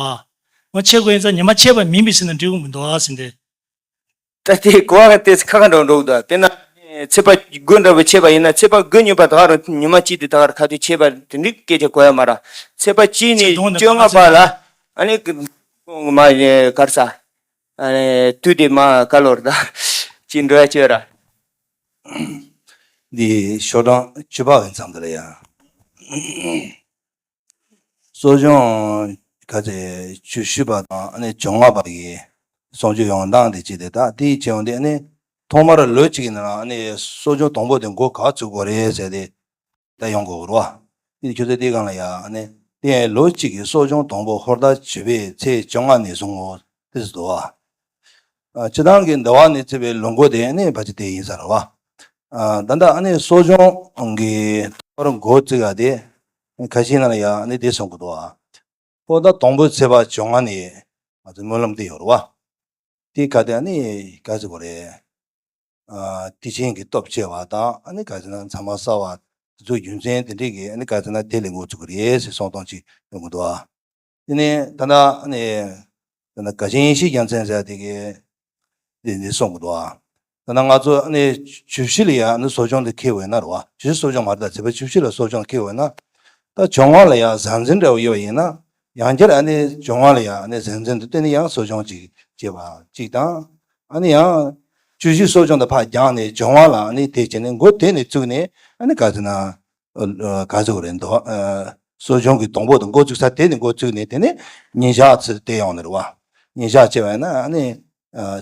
ཨོ་ཆད་དགོས་ཡིན་ཙང་ཉི་མ་ཆད་པ་མིན་པའི་ཟེར་ན་འགྲིག་གི་མི་འདུག་ཨ་ཟེར་འདི། ད་དེ་གོ་བ་དེ་ཁ་ཁ་འགྲོ་འགྲོ་གི་འདུག་དཔེར་ན་ཚེས་པ་དགུ་འདྲ་བོ་ཆད་པ་ཡིན་ན་ཚེས་པ་དགུ་ཉིན་པ་ད་ག་རུ་ཉི་མ་གཅིག་དེ་ད་ག་རུ་ཁ་ཐུག་ཆད་པ་དེ་འདྲའི་སྐད་ཆ་གོ་ཡ་མ་ར། ཚེས་པ་གཅིག་ནས་ཚེས་གཏོང་དང་བཅོ་ལྔ་པ་ལ་ཨ་ནི་མ་གར་ས་ཨ་ནི་དུས་དེ་མ་ག་ལོར་ད་ཅི་འགྲོ་ཡ་ཆོད་ར། འདི་ཤོག་གྲངས་བཅུ་པ་གི་མཚམས་དེ་ལ་ཡ། གསོ་སྦྱོང་ག་ཚད་བཅུ་བཞི་པ་དང་ཨ་ནི་བཅོ་ལྔ་པ་གི་གསུང་ཆོས་ཡོང་སྟངས་དེ་ཅི་དེ་ད་དེའི་ཆེད་དེ་ཨ་ནི་ཐོག་མར་ལོ་གཅིག་གི་ནང་ཨ་ནི་གསོ་སྦྱོང་དང་པོ་དེ་འགོ་ག་ཚུགས་དགོས་རེད་ཟེར་ཏེ་ད་ཡོང་དགོས་རེད་བ། དེ་ཁྱོད་ཚོས་དེའི་སྒང་ལ་ཡ་ཨ་ནི་དེ་ལོ་གཅིག་གི་གསོ་སྦྱོང་དང་པོ་ཧོར་ཟླ་བཞི་པའི་ཚེས་བཅོ་ལྔ་ནས་བཟུང་ངོ་དེ་ཟེར་འདུག་བ། སྤྱི་བཏང་གི་ཟླ་བ་ནས་བརྩིས་པའི་ལོ་འགོ་དེ་ཨ་ནི་ཕལ་ཆེར་དེ་ཡིན་ས་རེད་བ། ཨ། ད་ལྟ་ཨ་ནི་གསོ་སྦྱོང་གི་ཐོག་འགོ་བཙུགས་ཡ་དེ་ཁ་ཤས་ནང་ལ་ཡ་ཨ་ནི་དེ་གསུང་གི་འདུག་ཨ། ཁོ་ད་དང་པོ་ཚེས་པ་བཅོ་ལྔ་ནས་ང་ཚོ་སྨོན་ལམ་འདེབས་ཡོད་རེད་བ། དེ་ག་དེ་ཨ་ནི་ག་ཟེར་དགོས་རེད། ཨ། དུས་ཆེན་གྱི་སྟོབས་ཆེ་བ་དང་ཨ་ནི་ག་ཟེར་ན་མཚན་མ་གསར་བ་ ཚོའི་རྒྱུ་མཚན་དེ་འདྲས་ཀྱི་ཨ་ནི་ག་ཚོད་ན་དེ་ལས་འགོ་ཚུགས་ཀྱི་རེད་ཟེར་གསུང་སྟངས་ཅིག་ཡོང་གི་འདུག་ཨ། དེ་ནས་ད་ལྟ་ཨ་ནི་ད་ལྟ་དགའ་ཆེན་ཡེ་ཤེས་རྒྱལ་མཚན་ཟེར་དེ་གི་དེ་འདི་གསུང་གི་འདུག་ཨ། ད་ལྟ་ང་ཚོ་ཨ་ནི་བཅུ་བཞི་ལ་ཡ་ཨ་ནི་གསོ་སྦྱོང་དེ་འཁེལ་བས་ན་རེད་བ། བཅུ་བཞི་གསོ་སྦྱོང་མ་རེད་ད། ཚེས་པ་བཅུ་བཞི་ལ་གསོ་སྦྱོང་འཁེལ་བས་ན། ད་བཅོ་ལྔ་ལ་ཡ་གཟའ་འཛིན་འདྲ་བོ་ཡོད་པ་ཡིན་ན། ཡང་བསྐྱར་ཨ་ནི་བཅོ་ལྔ་ལ་ཡ་ཨ་ནི་གཟའ་འཛིན་དུ་བརྟེན་ནས་ཡང་གསོ་སྦྱོང་ཅིག་བྱེད་པ་གཅིག་དང་། ཨ་ནི་ཡང་བཅུ་བཞི་གསོ་སྦྱོང་དུ་ཕར་སྦྱངས་ནས་བཅོ་ལྔ་ལ་ཨ་ནི་དེ་བྱས་ནས་འགོ་དེ་ནས་བཙུགས་ནས་ཨ་ནི་ག་ཚོད་ན་ག་ཚོད་རེད་འདུག་གསོ་སྦྱོང་གི་དང་པོ་དང་འགོ་བཙུགས་ས་དེ་ནས་འགོ་བཙུགས་ནས་དེ་ནས་ཉིན་ཞག་ཚོད་དེ་ཡོང་ནི་རེད་བ། ཉིན་ཞག་བྱས་པ་ཡིན་ན་ཨ་ནི།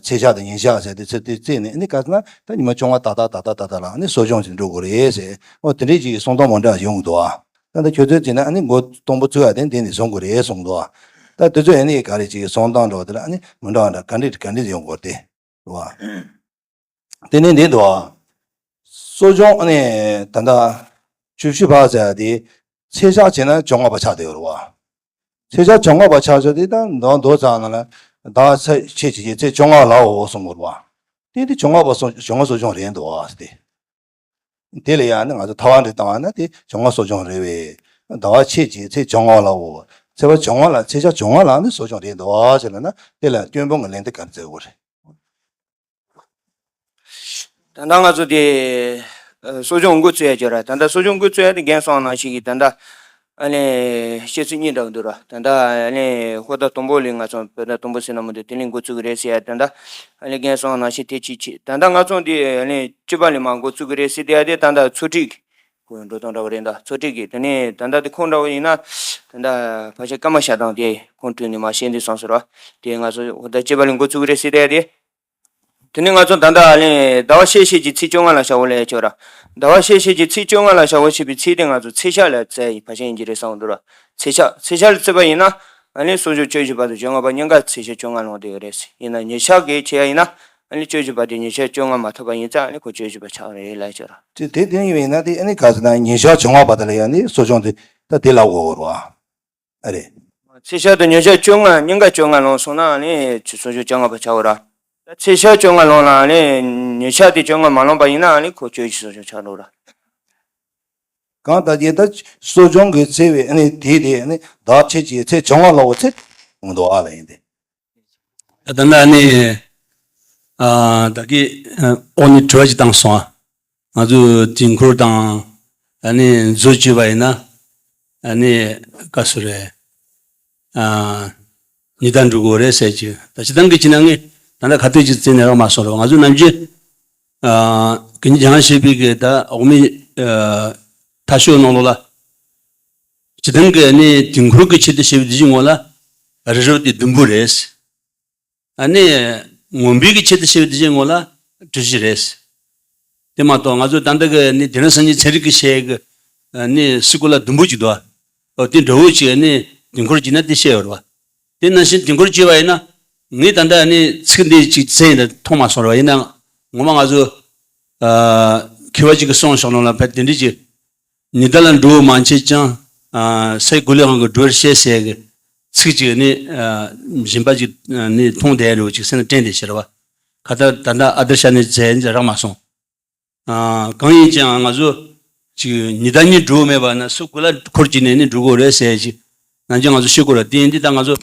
ཚེས་ཞག་དང་ཉིན་ཞག་ཟེར་དེ་ཚོ་དེ་བརྩིས་ནས་ཨ་ནི་ག་ཚོད་ན་ད་ཉི་མ་བཅོ་ལྔ་ཏག་ཏག་ཏག་ཏག་ཏག་ཏག་ལ་ཨ་ནི་གསོ་སྦྱོང་ཞིག་འགྲོ་དགོས་རེད་ཟེར། འོ་དེ་འདྲས་ཀྱི་གསུང་སྟངས་མང་དྲགས་ཡོང་གི་འདུག་ཨ། ད་ལྟ་ཁྱོད་ཚོས་བརྩིས་ན་ཨ་ནི་འགོ་དང་པོ་ཚུགས་ཡ་དེ་འདི་ནས་བཟུང་དགོས་རེད་གསུང་གི་འདུག་ཨ། ད་དེ་ཚོ་ཨ་ནི་ག་རེ་ཅིག་གསུང་སྟངས་འགྲོ་དེ་ལ་ཨ་ནི་མི་འདྲ་བ་འདྲ་ག་འདྲས་ག་འདྲས་ཡོང་དགོས་རེད་དེ་རེད་བ། དེ་ནས་འདི་འདུག་ཨ། གསོ་སྦྱོང་ཨ་ནི་ད་ལྟ་བཅུ་བཞི་པ་ཟེར་ཡ་དེ་ཚེས་ཞག་བྱས་ན་བཅོ་ལྔ་པ་ཆགས་བསྡད་ཡོད་རེད་བ། ཚེས་ཞག་བཅོ་ལྔ་པ་ཆགས་ཚོད་དེ་ད་མདོ་མདོ་ཚང་ནང་ལ་ཟླ་བ་ཚེས་ཆེ་ཆེ་ཆེ་ཚེས་བཅོ་ལྔ་ལའོ་གསུང་གི་རེད་བ། དེ་དེ་བཅོ་ལྔ་པ་སོ་བཅོ་ལྔ་གསོ་སྦྱོང་རེད་འདུག་ཨ་དེ། དེ་ལ་ཡང་ནི་ང་ཚོ་ཐ་བ་འདྲི་བཏང་བ་ན་དེ་བཅོ་ལྔ་གསོ་སྦྱོང་རེད་བས། ཟླ་བ་ཕྱེད་ཀྱི་ཚེས་བཅོ་ལྔ་ལའོ། ཚེས་པ་བཅོ་ལྔ་ལ་ཚེས་ཞག་བཅོ་ལྔ་ལ་ནི་གསོ་སྦྱོང་རེད་འདུག་ཨ་ཟེར་ལ་ན་དེ་ལ་སྐྱོན་སྤོང་གི་ལན་དེ་ག་རེ་བཙལ་དགོས་རེད། ད་ལྟ་ང་ཚོ་དེ་གསོ་སྦྱོང་འགོ་བཙུགས་ཡ་ཅིག་ར། ད་ལྟ་གསོ་སྦྱོང་འགོ་བཙུགས་ཡ་དེ་རྒན་གསུངས་ནང་བཞིན་གྱི་ད་ལྟ་ཨ་ནི་བཤད་ཚུལ་གཉིས་འདྲ་བོ་འདུག་ར། ད་ལྟ་ཨ་ནི་ཧོར་ཟླ་དང་པོ་ལས་ང་ཚོ་བོད་ཟླ་དང་པོ་ཟེར་ན་མི་འདུག་དེ་ནས་འགོ་བཙུགས་ཀྱི་རེད་ཟེར་ཡ། ད་ལྟ་ཨ་ནི་རྒན་གསུངས་ནང་བཞིན་དེ་གཅིག་བྱས། ད་ལྟ་ང་ཚོ་འདི་ཨ་ནི་བཅུ་པ་ལས་མར་འགོ་བཙུགས་ཀྱི་རེད་ཟེར་དེ་ཡ་དེ་ད་ལྟ་ཚོགས་སྒྲིག་གི་འགྲོ་སྟངས་འདྲ་བོ་རེད། ད་ཚོགས་སྒྲིག་གི་དེ་ནས་ད་ལྟ་དེ་ཁོང་འདྲ་བོ་ཡིན་ན་ད་ལྟ་ཕལ་ཆེར་སྐར་མ་ཞག་གྲངས་དེ་ཁོང་བྲོས་ནས་མར་བཤད་འདི་སོང་ཟེར་བ། དེ་ང་ཚོ་ཧོར་ཟླ་བཅུ་པ་ལས་འགོ་བཙུགས་ཀྱི་རེད་ཟེར་དེ་ཡ་དེ། དེ་ནས་ང་ཚོ་ད་ལྟ་ཨ་ནི་ཟླ་བ་ཤས་ཤིག་གི་ཚེས་བཅོ་ལྔ་ལ་ཞག་པོ་ལས་ཆོག་ར། ཟླ་བ་ཤས་ཤིག་གི་ཚེས་བཅོ་ལྔ་ལ་ཞག་པོ་བྱེད་པའི་ཚེས་དེ་ང་ཚོ་ཚེས་ཞག་ལ་བརྩི་ཡ་ཡིན་པ་ཞིག་ཡིན་གྱི་རེད་བསམ་གྱི་འདུག་ར། ཚེས་ཞག་ཚེས་ཞག་ལ་བརྩིས་པ་ཡིན་ན་ཨ་ནི་གསོ་སྦྱོང་བཅུ་བཞི་པ་དང་བཅོ་ལྔ་པ་གཉིས་ཀ་ཚེས་ཞག་བཅོ་ལྔ་ལོངས་བསྡད་ཡོད་རེད། ཡིན་ན་ཉིན་ཞག་གི་ཆེ་ཡ་ཡིན་ན་ཨ་ནི་བཅུ་བཞི་པ་དེ་ཉིན་ཞག་བཅོ་ལྔ་མ་ཐོབ་པ་ཡིན་ཙང་ཨ་ནི་ཁོ་བཅུ་བཞི་པ་ཆགས་རེད་ལབ་ཆོག་ར། དེ་དེ་དེ་ཡིན་ན་དེ་ཨ་ནི་ག་ཟེར་ན་ཉིན་ཞག་བཅོ་ལྔ་པ་དེ་ལ་ཡ་ནི་གསོ་སྦྱོང་དེ་ད་དེ་ལབ་དགོས་རེད་བ། ཨ་རེད། ཚེས་ཞག་དང་ཉིན་ཞག་བཅོ་ལྔ་གཉིས་ཀ་བཅོ་ལྔ་ལོངས་སོང་ན་ཨ་ནི་ཆུ་གསོ་སྦྱོང་བཅོ་ལྔ་པ་ཆགས་འོ་ར། ཚེས་ཞག་བཅོ་ལྔ་ལོངས་ལ་ཨ་ནི་ཉིན་ཞག་དེ་བཅོ་ལྔ་མ་ལོངས་པ་ཡིན་ན་ཨ་ནི་ཁོ་བཅུ་བཞི་གསོ་སྦྱོང་ཆགས་འགྲོ་ར། གང་ལྟར་གྱི་ད་གསོ་སྦྱོང་གི་ཚེས་པའི་ཨ་ནི་དེ་དེ་ཨ་ནི་ཟླ་ཕྱེད་ཀྱི་ཚེས་བཅོ་ལྔ་ལོངས་པའི་ཚེ་འོང་འདུག་ཨ་ལ་ཡིན་ཏེ། ད་ལྟ་ཨ་ནི་ཨ་ད་གི་ཨ་ཨོ་ནི་དྲི་བ་ཅིག་བཏང་སོང་ཨ། ང་ཚོ་དུས་འཁོར་དང་ཨ་ནི་མཛོད་བཅུ་པ་ཡིན་ན་ཨ་ནི་བཀའ་ཟུར་རེད། ཨ་ཉི་ཟླ་འགྲོ་དགོས་རེད་ཟེར་གྱི། ད་སྤྱི་བཏང་གི་ཕྱི་ནང་གི་ད་ལྟ་ཁ་གཏད་ཀྱི་རྩེ་ནས་རག་མ་སོང་རེད། ང་ཚོ་ནམ་རྒྱུན་ཨ་གི་ཉི་སྦྱང་བྱེད་པའི་གི་ད་འོག་མིན་ཨ་མཐའ་ཤོག་ནང་ལོགས་ལ་སྤྱི་བཏང་གི་ཨ་ནི་དུས་འཁོར་གྱི་ཆེད་དུ་བྱེད་པའི་དེ་བཞིན་ངོ་ལ་རི་རབ་དེ་ཟླུམ་པོ་རེད། ཨ་ནི་མངོན་པའི་གི་ཆེད་དུ་བྱེད་པའི་དེ་བཞིན་ངོ་ལ་གྲུ་བཞི་རེད། དེ་མ་གཏོགས་ང་ཚོ་ད་ལྟ་གི་ནི་དེང་རབས་སངས་རྒྱས་ཚན་རིག་གི་བཤད་གི་ནི་སི་ཀུ་ལ་ཟླུམ་པོ་ཅིག་འདུག་ཨ། དེ་འདྲ་བོ་ཅིག་ནི་དུས་འཁོར་གྱི་ན་དེ་བཤད་ཡོད་རེད་བ། དེ་ནང་བཞིན་དུས་འཁོར་བྱས་པ་ཡིན་ན་ངས་ད་ལྟ་ནི་ཚིག་འདི་ཅིག་གསན་ཡིན་ད་མཐོང་མ་སོང་རེད་བ། ཡིན་ན་ངོ་མ་ང་ཚོ་མཁས་པ་ཅིག་གི་གསུང་ཤོག་ནང་ལ་ཕ་དེ་འདྲ་ཅིག་ཉི་ཟླ་ལ་འགྲོ་བ་མ་མཆིས་ཀྱང་། ཨ་སའི་གོ་ལའི་དབང་གིས་འགྲོ་བར་བཤད་ཟེར་གི་ཚིག་ཅིག་ནི་ཨ་སྦྱིན་པ་ཅིག་ནི་མཐོང་བསྡད་རེད་ཅིག་སེམས་ལ་དྲན་བསྡད་ཤེས་རེད་བ། ཁ་ད་ད་ལྟ་ཨ་དར་ཤ་ནི་མཛད་ནི་རག་མ་སོང་། ཨ་གང་ཡིན་ཀྱང་ང་ཚོ་ཅིག་ཉི་ཟླ་གཉིས་འགྲོ་མེད་པ་ན་སུ་གོ་ལ་འཁོར་གྱི་ནས་ནི་འགྲོ་དགོས་རེད་ཟེར་ཅིག་ནང་ཆེན་ང་ཚོ་ཤེས་དགོས་རེད། དེ་ཡིན་དུས་ད་ང་ཚོ་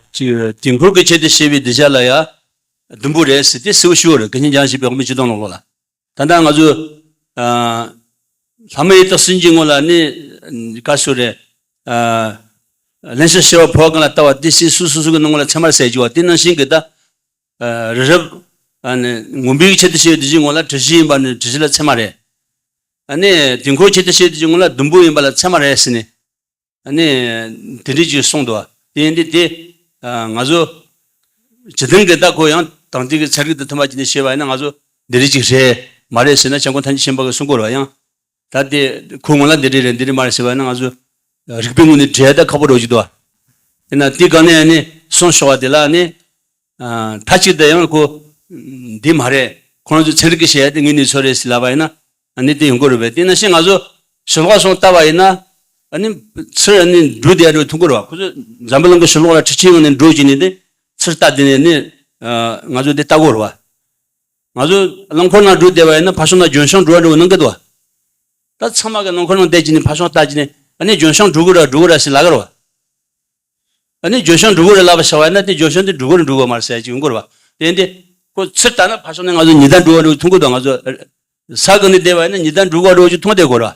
ཅིག་དུས་འཁོར་གྱི་ཆེད་དུ་བཤད་པའི་གདུལ་བྱ་ལ་ཡ་ཟླུམ་པོ་རེད་ཟེར་དེ་གསལ་པོ་ཞུ་དགོས་རེད། ག་ཉིན་སྦྱང་བྱེད་པའི་དབང་པོའི་སྤྱི་དོན་ལོག་ལོག་ལ། ད་ལྟ་ང་ཚོ་ཨ་ལྷ་མོ་ཡི་དྭགས་སུན་གྱི་ངོ་ལ་ནི་ག་སུ་རེད། ཨ་ལན་ཤ་ཤེ་བ་ཕོ་བ་གང་ལ་ལྟ་བ་དེ་སྲིད་སུ་སུ་སུ་གི་ནང་ལ་ཚད་མར་ཟེར་གྱི་བ་དེ་ནང་བཞིན་གྱི་ད་ཨ་རི་རབ་ཨ་ནི་མངོན་པའི་ཆེད་དུ་བཤད་དེ་བཞིན་ངོ་ལ་གྲུ་བཞི་ཡིན་པ་ནི་གྲུ་བཞི་ལ་ཚད་མ་རེད། ཨ་ནི་དུས་འཁོར་ཆེད་དུ་བཤད་དེ་བཞིན་ངོ་ལ་ཟླུམ་པོ་ཡིན་པ་ལ་ཚད་མ་རེད་ཟེར་ནས། ཨ་ནི་དེ་འདྲས་ཅིག་གསུངས་འདུག་བ། དེ་ཡིན་དུས་དེ་ཨ་ང་ཚོ་སྤྱི་བཏང་གི་ད་ཁོ་ཡང་དང་དེ་གི་ཚན་རིག་དང་མཐུན་པ་ཅིག་ནས་བཤད་པ་ཡིན་ན་ང་ཚོ་འདི་འདྲས་ཅིག་རེད་མ་རེད་ཟེར་ན་སྐྱབས་མགོན་ཐམས་ཅད་མཁྱེན་པ་གིས་གསུང་གི་རེད་བ། ཡང་ད་དེ་ཁོའི་ངོ་ལ་འདི་འདྲས་རེད་འདི་འདྲས་མ་རེད་ཟེར་བ་ཡིན་ན་ང་ཚོ་རིགས་པའི་ངོས་ནས་འགྲེལ་ཡ་ད་ཁག་པོ་འདྲ་བོ་ཅིག་འདུག་བ། ཡིན་ན་དེ་ག་ནས་ཨ་ནི་གསུངས་ཆོག་པ་དེ་ལ་ཨ་ནི་ཨ་མཐའ་གཅིག་ཏུ་ཡང་ཁོ་འདི་མ་རེད། ཁོ་རང་ཚོའི་ཚན་རིག་གིས་བཤད་ཡ་དེ་དངོས་གནས་ཚོད་རེད་ཟེར་ལབ་པ་ཡིན་ན། ཨ་ནི་དེ་ཡོང་གི་རེད་པས། དེ་ནང་བཞིན་ང་ཚོ་ཞི་ལྷག་སོང་ལྟ་བ་ཡིན་ན་ཨ་ནི་ཚུར་ཨ་ནི་འགྲོ་བསྡད་འགྲོ་ཐུབ་ཀྱི་རེད་བ། ཁོ་ཚོ་འཛམ་བུ་གླིང་གི་ཞི་ལྷག་ལ་ཁྲི་ཆེན་ཡོང་ནས་འགྲོ་བྱས་ནས་དེ་ཚུར་ལྟ་བསྡད་ནས་ནི་ང་ཚོ་དེ་ལྟ་གི་རེད་བ། ང་ཚོ་རླངས་འཁོར་ནང་འགྲོ་བསྡད་པ་ཡིན་ན་ཕར་ཕྱོགས་ན་ལྗོན་ཤིང་འགྲོ་བ་འགྲོ་བ་གནང་གི་འདུག་བ། ད་ཚང་མ་གི་ནང་ཁུལ་ནང་བསྡད་ཀྱི་ནི་ཕར་ཕྱོགས་ལྟ་ཀྱི་ནི་ཨ་ནི་ལྗོན་ཤིང་འགྲོ་གི་ར་འགྲོ་གི་ར་ཞེས་ལབ་གི་ར་བ། ཨ་ནི་ལྗོན་ཤིང་འགྲོ་གི་ར་ལབ་པ་བྱ་བ་ཡིན་ན་དེ་ལྗོན་ཤིང་དེ་འགྲོ་གི་ར་འགྲོ་གི་མ་རེད་ཟེར་ཡ་ཅིག་ཡོང་གི་ར་བ། དེ་ཡིན་དེ་ཁོ་ཚུར་ལྟ་ན་ཕར་ཕྱོགས་ནས་ང་ཚོ་ཉི་ཟླ་འགྲོ་གི་ར་མཐོང་གི་འདུག་ང་ཚོ་ས་གི་ནི་བསྡད་པ་ཡིན་ན་ཉི་ཟླ་འགྲོ་གི་ར་ཅིག་མཐོང་བསྡད་གོ་ར་བ།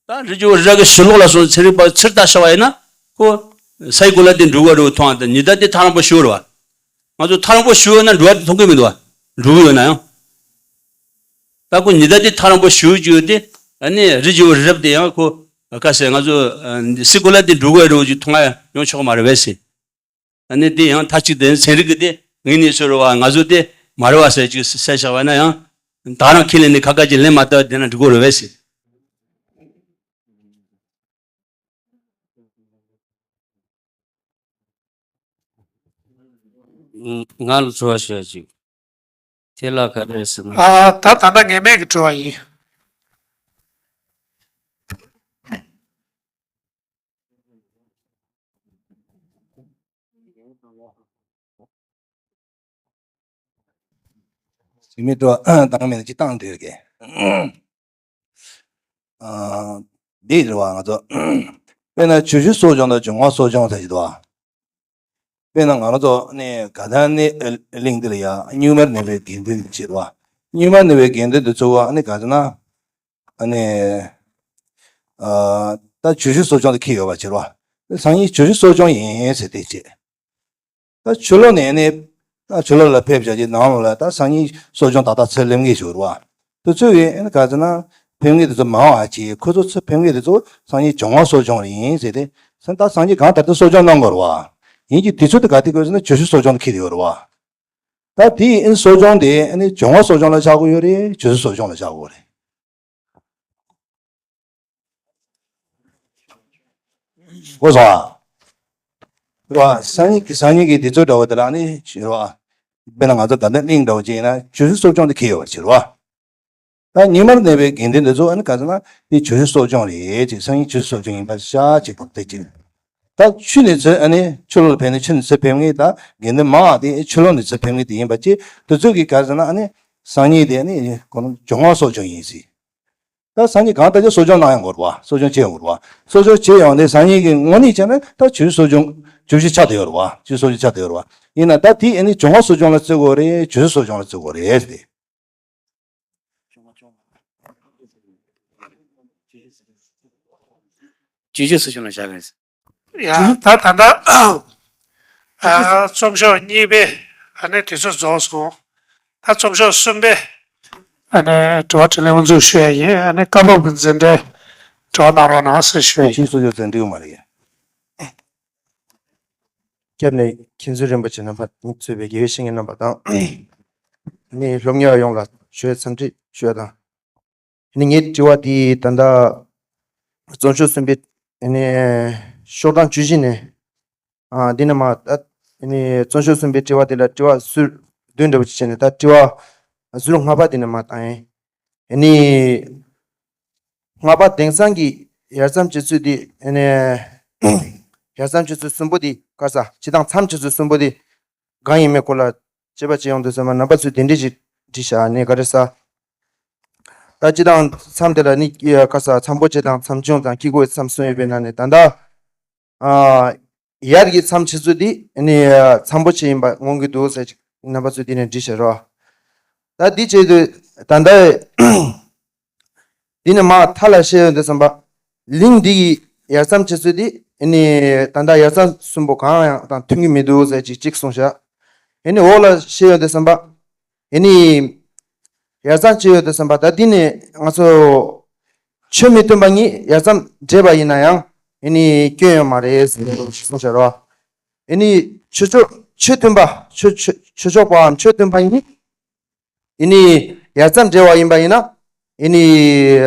ད་རི་རྒྱུད་རི་རབ་ཀྱི་ཕྱི་ལོགས་ལ་སོང་ཚན་རིག་པ་ཚུར་ལྟ་བྱ་བ་ཡིན་ན་ཁོ་སའི་གོ་ལ་དེ་འགྲོ་གི་ར་མཐོང་བ་དང་ཉི་ཟླ་དེ་ཐག་རིང་པོ་ཞིག་ར་བ། ང་ཚོ་ཐག་རིང་པོ་ཞིག་ཡོད་ན་འགྲོ་བ་དེ་མཐོང་གི་མི་འདུག་བ། འགྲོ་གི་ཡོད་ན་ཡང་། ད་ཁོ་ཉི་ཟླ་དེ་ཐག་རིང་པོ་ཞིག་ཅིག་ཡོད་དེ། ཨ་ནི་རི་རྒྱུད་རི་རབ་དེ་ཡང་ཁོ་ག་ཟེར་ང་ཚོ་ཨ་སའི་གོ་ལ་དེ་འགྲོ་གི་ར་ཅིག་མཐོང་ང་ཡོང་ཆོག་མ་རེད་པས་ཟེར། ཨ་ནི་དེ་ཡང་མཐའ་གཅིག་ཏུ་ཚན་རིག་གི་དེ་ངོས་ནས་ཟེར་བ་ང་ཚོ་དེ་མ་རེད་པ་ཟེར་ཅིག་ཟེར་བཞག་པ་ན་ཡང་། ད་རང་ཁས་ལེན་ནས་ཁ་ཁ་ཅིག་ལེན་མ་ཐུབ་པ་དེ་ན་འགྲིག་གི་རེད་པས་ཟེར། ང་ལ་དྲི་བ་ཞུ་ཡ་ཅིག་དེ་ལ་ག་རེ་ཟེར་ན། ཨ། ད་ད་ལྟ་ངེས་མེད་ཀྱི་དྲི་བ་ཡིན། ཞིག་མི་འགྲོ་བཏང་མིན་ཅི་བཏང་འདོད་ཀྱི། ཨ། འདི་རེད་བ་ང་ཚོ། དཔེར་ན་བྱུས་བཞི་གསོ་སྦྱོང་དང་འབྱུང་བ་གསོ་སྦྱོང་ཟེར་གྱི་འདུག་བ། དཔེར་ན་ང་རང་ཚོ་ནི་ག་ད་ནི་གླིང་འདི་ལ་ཡ་སྙིགས་མར་གནས་པའི་དགེ་འདུན་ཅེས་བ། སྙིགས་མར་གནས་པའི་དགེ་འདུན་དེ་ཚོ་བ་ནི་ག་ཚོད་ན། ཨ་ནི། ཨ། ད་བྱུས་བཞི་གསོ་སྦྱོང་དུ་འཁེལ་ཡོད་པ་ཕྱིར་བ། སང་ཉིན་བྱུས་བཞི་གསོ་སྦྱོང་ཡིན་ཟེར་ཏེ་བྱས། ད་ཕྱི་ལོགས་ནས་ནི། ད་ཕྱི་ལོགས་ལ་ཕེབས་བྱ་རྒྱུ་ནང་ལ་ད་སང་ཉིན་གསོ་སྦྱོང་ཏག་ཏག་ཚུར་སླེབས་ངེས་ཞུ་རུ་བ། དུས་ཚོད་ཡིན་ཨ་ནི་ག་ཚོད་ན། ཕེབས་ངེས་དེ་ཚོ་མང་བ་ཅིག་ཁོ་ཚོ་ཚུར་ཕེབས་ངེས་དེ་ཚོ་སང་ཉིན་སྦྱོང་བ་གསོ་སྦྱོང་རེད་ཡིན་ཟེར་ཏེ། ད་སང་ཉིན་གང་ལྟར་དུ་གསོ་སྦྱོང་གནང་དགོས་རུ་བ། ཡིན་གྱི་དུས་ཚོད་དེ་ག་དུས་དགོས་ཟེར་ན་བྱུས་བཞི་གསོ་སྦྱོང་དུ་འཁེལ་ཡོད་རུ་བ། ད་དེའི་ཨིན་གསོ་སྦྱོང་དེ་ཨ་ནི་སྦྱོང་བ་གསོ་སྦྱོང་ལ་ཆགས་ཀྱི་ཡོད་རེད་བྱུས་བཞི་གསོ་སྦྱོང་ལ་ཆགས་ཀྱི་ཡོད་རེད། གོ་སོང་ཨ། རེད་བ། སང་ཉིན་གྱི་སང་ཉིན་གྱི་དུས་ཚོད་འདྲ་བོ་དེ་ལ་ཨ་ནི་རེད་བ། དཔེར་ན་ང་ཚོ་ད་ལྟ་གླིང་འདྲ་བོ་ཅིག་ཡིན་ན་བྱུས་བཞི་གསོ་སྦྱོང་དེ་འཁེལ་ཡོད་པ་ཕྱིར་བ། ད་སྙིགས་མར་གནས་པའི་དགེ་འདུན་དེ་ཚོ་ཨ་ནི་ག་ཚོད་ན་དེ་བྱུས་བཞི་གསོ་སྦྱོང་རེད་ཅེས་སང་ཉིན་བྱུས་བཞི་གསོ་སྦྱོང་ཡིན་པ་ཤ་ཅེས་བབ་དེ་ཅིག་ད་ཆུ་ནས་ཚུར་ཨ་ནི་ཆུ་ལོག་ཕེབས་ནས་ཆུ་ནས་ཚུར་ཕེབས་ངེས་ད་དགེ་འདུན་མང་བ་དེ་ཆུ་ལོག་ནས་ཚུར་ཕེབས་ངེས་དེ་ཡིན་པ་ཅེས་དུས་ཚོད་ཀྱི་ག་ཚོད་ན་ཨ་ནི་སང་ཉིན་དེ་ཨ་ནི་ཁོ་ན་སྦྱོང་བ་གསོ་སྦྱོང་ཡིན་ཟེར། ད་སང་ཉིན་གང་ལྟར་གྱི་གསོ་སྦྱོང་གནང་ཡོང་དགོས་རེད་བ། གསོ་སྦྱོང་བྱེད་ཡོང་དགོས་རེད་བ། གསོ་སྦྱོང་བྱེད་ཡོང་དེ་སང་ཉིན་གྱི་དངོས་གནས་བྱས་ན་ད་བྱུས་གསོ་སྦྱོང་བྱུས་བཞི་ཆགས་བསྡད་ཡོད་རེད་བ། བྱུས་གསོ་སྦྱོང་ཆགས་བསྡད་ཡོད་རེད་བ། ཡིན་ན་ད་དེ་ཨ་ནི་སྦྱོང་བ་གསོ་སྦྱོང་ལ་བརྩི་དགོས་རེད་བྱུས་བཞི་གསོ་སྦྱོང་ལ་བརྩི་དགོས་རེད་ཟེར་ཏེ། བྱུས་བཞི་གསོ་སྦྱོང་ལ་བཞག་གི་རེད། ཡ། ད་ད་ལྟ་ཨ་རྩོམ་ཤོག་གཉིས་པའི་ཨ་ནི་དུས་ཚོད་རྫོགས་སོང་། ད་རྩོམ་ཤོག་གསུམ་པའི་ཨ་ནི་དྲི་བ་དྲིས་ལན་དབུ་འཛུགས་ཞུ་ཡ་ཡིན། ཨ་ནི་སྐབས་བབ་ཀྱི་འཛིན་གྲྭའི་དྲི་བ་གནང་རོགས་གནང་ཟེར་ཞུ་ཡ་ཡིན། ཕྱིན་སོ་ཡོད་ཚན་འགྲིག་ཡོད་མ་རེད། སྐྱབས་གནས་མཁན་ཟུར་རིན་པོ་ཆེ་རྣམ་པ་གཙོས་པའི་དགེ་བའི་བཤེས་གཉེན་རྣམ་པ་དང་། ནི་སློབ་གཉེར་བ་ཡོངས་ལ་ཞུ་ཡ་འཚམས་འདྲི་ཞུ་ཡ་དང་། ནི་ངའི་དྲི་བ་དེ་ད་ལྟ་རྩོམ་ཤོག་གསུམ་པའི་ནི་ཤོག་གྲངས་བཅུ་བཞི་ནས་ཨ་འདི་ནས་མར་ད་ནི་རྩོམ་ཤོག་གསུམ་པའི་དྲི་བ་དེ་ལ་དྲི་བ་ཟུར་བདུན་འདྲ་པོ་ཅིག་བྱས་ནས་ད་དྲི་བ་ཟུར་ལྔ་པ་དེ་ནས་མར་བཏང་ཡིན། ནི་ལྔ་པ་དེང་སང་གི་ཡར་མཚམས་བྱེད་ཚུལ་དེ་ནི་ཡར་མཚམས་བྱེད་ཚུལ་གསུམ་པོ་དེ་ག་ས་སྤྱི་བཏང་མཚམས་བྱེད་ཚུལ་གསུམ་པོ་དེ་གང་ཡིན་མིན་སྐོར་ལ་དཔྱད་པ་བྱེད་ཡོང་དུས་ཙམ་པ་རྣམ་པ་ཚོས་དེ་འདྲས་ཞིག་བྲིས་བཞག་ནས་ག་རེ་ཟ། ད་སྤྱི་བཏང་མཚམས་དེ་ལ་ནི་ག་ས་མཚམས་པོ་ཆེ་དང་མཚམས་ཆུང་དང་དཀྱིལ་འཁོར་མཚམས་གསུམ་ཡོད་པའི་ནང་ནས་ད་ལྟ་ཨ་ཡར་གྱི་མཚམས་བྱེད་ཚུལ་འདི་ནི་མཚམས་པོ་ཆེ་ཡིན་པ་མངོན་གྱི་འདུག་ཟེར་ཅིག་རྣམ་པ་ཚོས་འདི་ནས་བྲིས་བཞག་རོགས། ད་འདི་བྱེད་དུས་ད་ལྟ་འདི་ནས་མར་མཐའ་ལ་བཤད་ཡོང་དུས་ཙམ་པ། གླིང་འདི་ཡི་ཡར་མཚམས་བྱེད་ཚུལ་འདི་ནི་ད་ལྟ་ཡར་མཚམས་གསུམ་པོ་གང་ཡང་དང་མཐུན་གྱི་མི་འདུག་ཟེར་ཅིག་ཅིག་གསུངས་བཞག་ཨེ་ནི་འོག་ལ་བཤད་ཡོང་དུས་ཙམ་པ། ཨེ་ནི་ཡར་མཚམས་བྱེད་ཡོང་དུས་ཙམ་པ་ད་འདི་ནས་ང་ཚོ་ཆོས་མི་མཐུན་པ་གཉིས་ཡར་མཚམས་འདྲེས་པ་ཡིན་ན་ཡང་ཨེ་ནི་སྐྱོན་ཡོད་མ་རེད་ཟེར་གསུངས་བཞག་རོགས། ཨེ་ནི་ཆོས་ཕྱོགས་ཆོས་མཐུན་པ་ཆོས་ཆོས་ཆོས་ཕྱོགས་པའམ་ཆོས་མཐུན་པ་གཉིས། ཨེ་ནི་ཡར་མཚམས་འདྲེས་པ་ཡིན་པ་ཡིན་ན། ཨེ་ནི་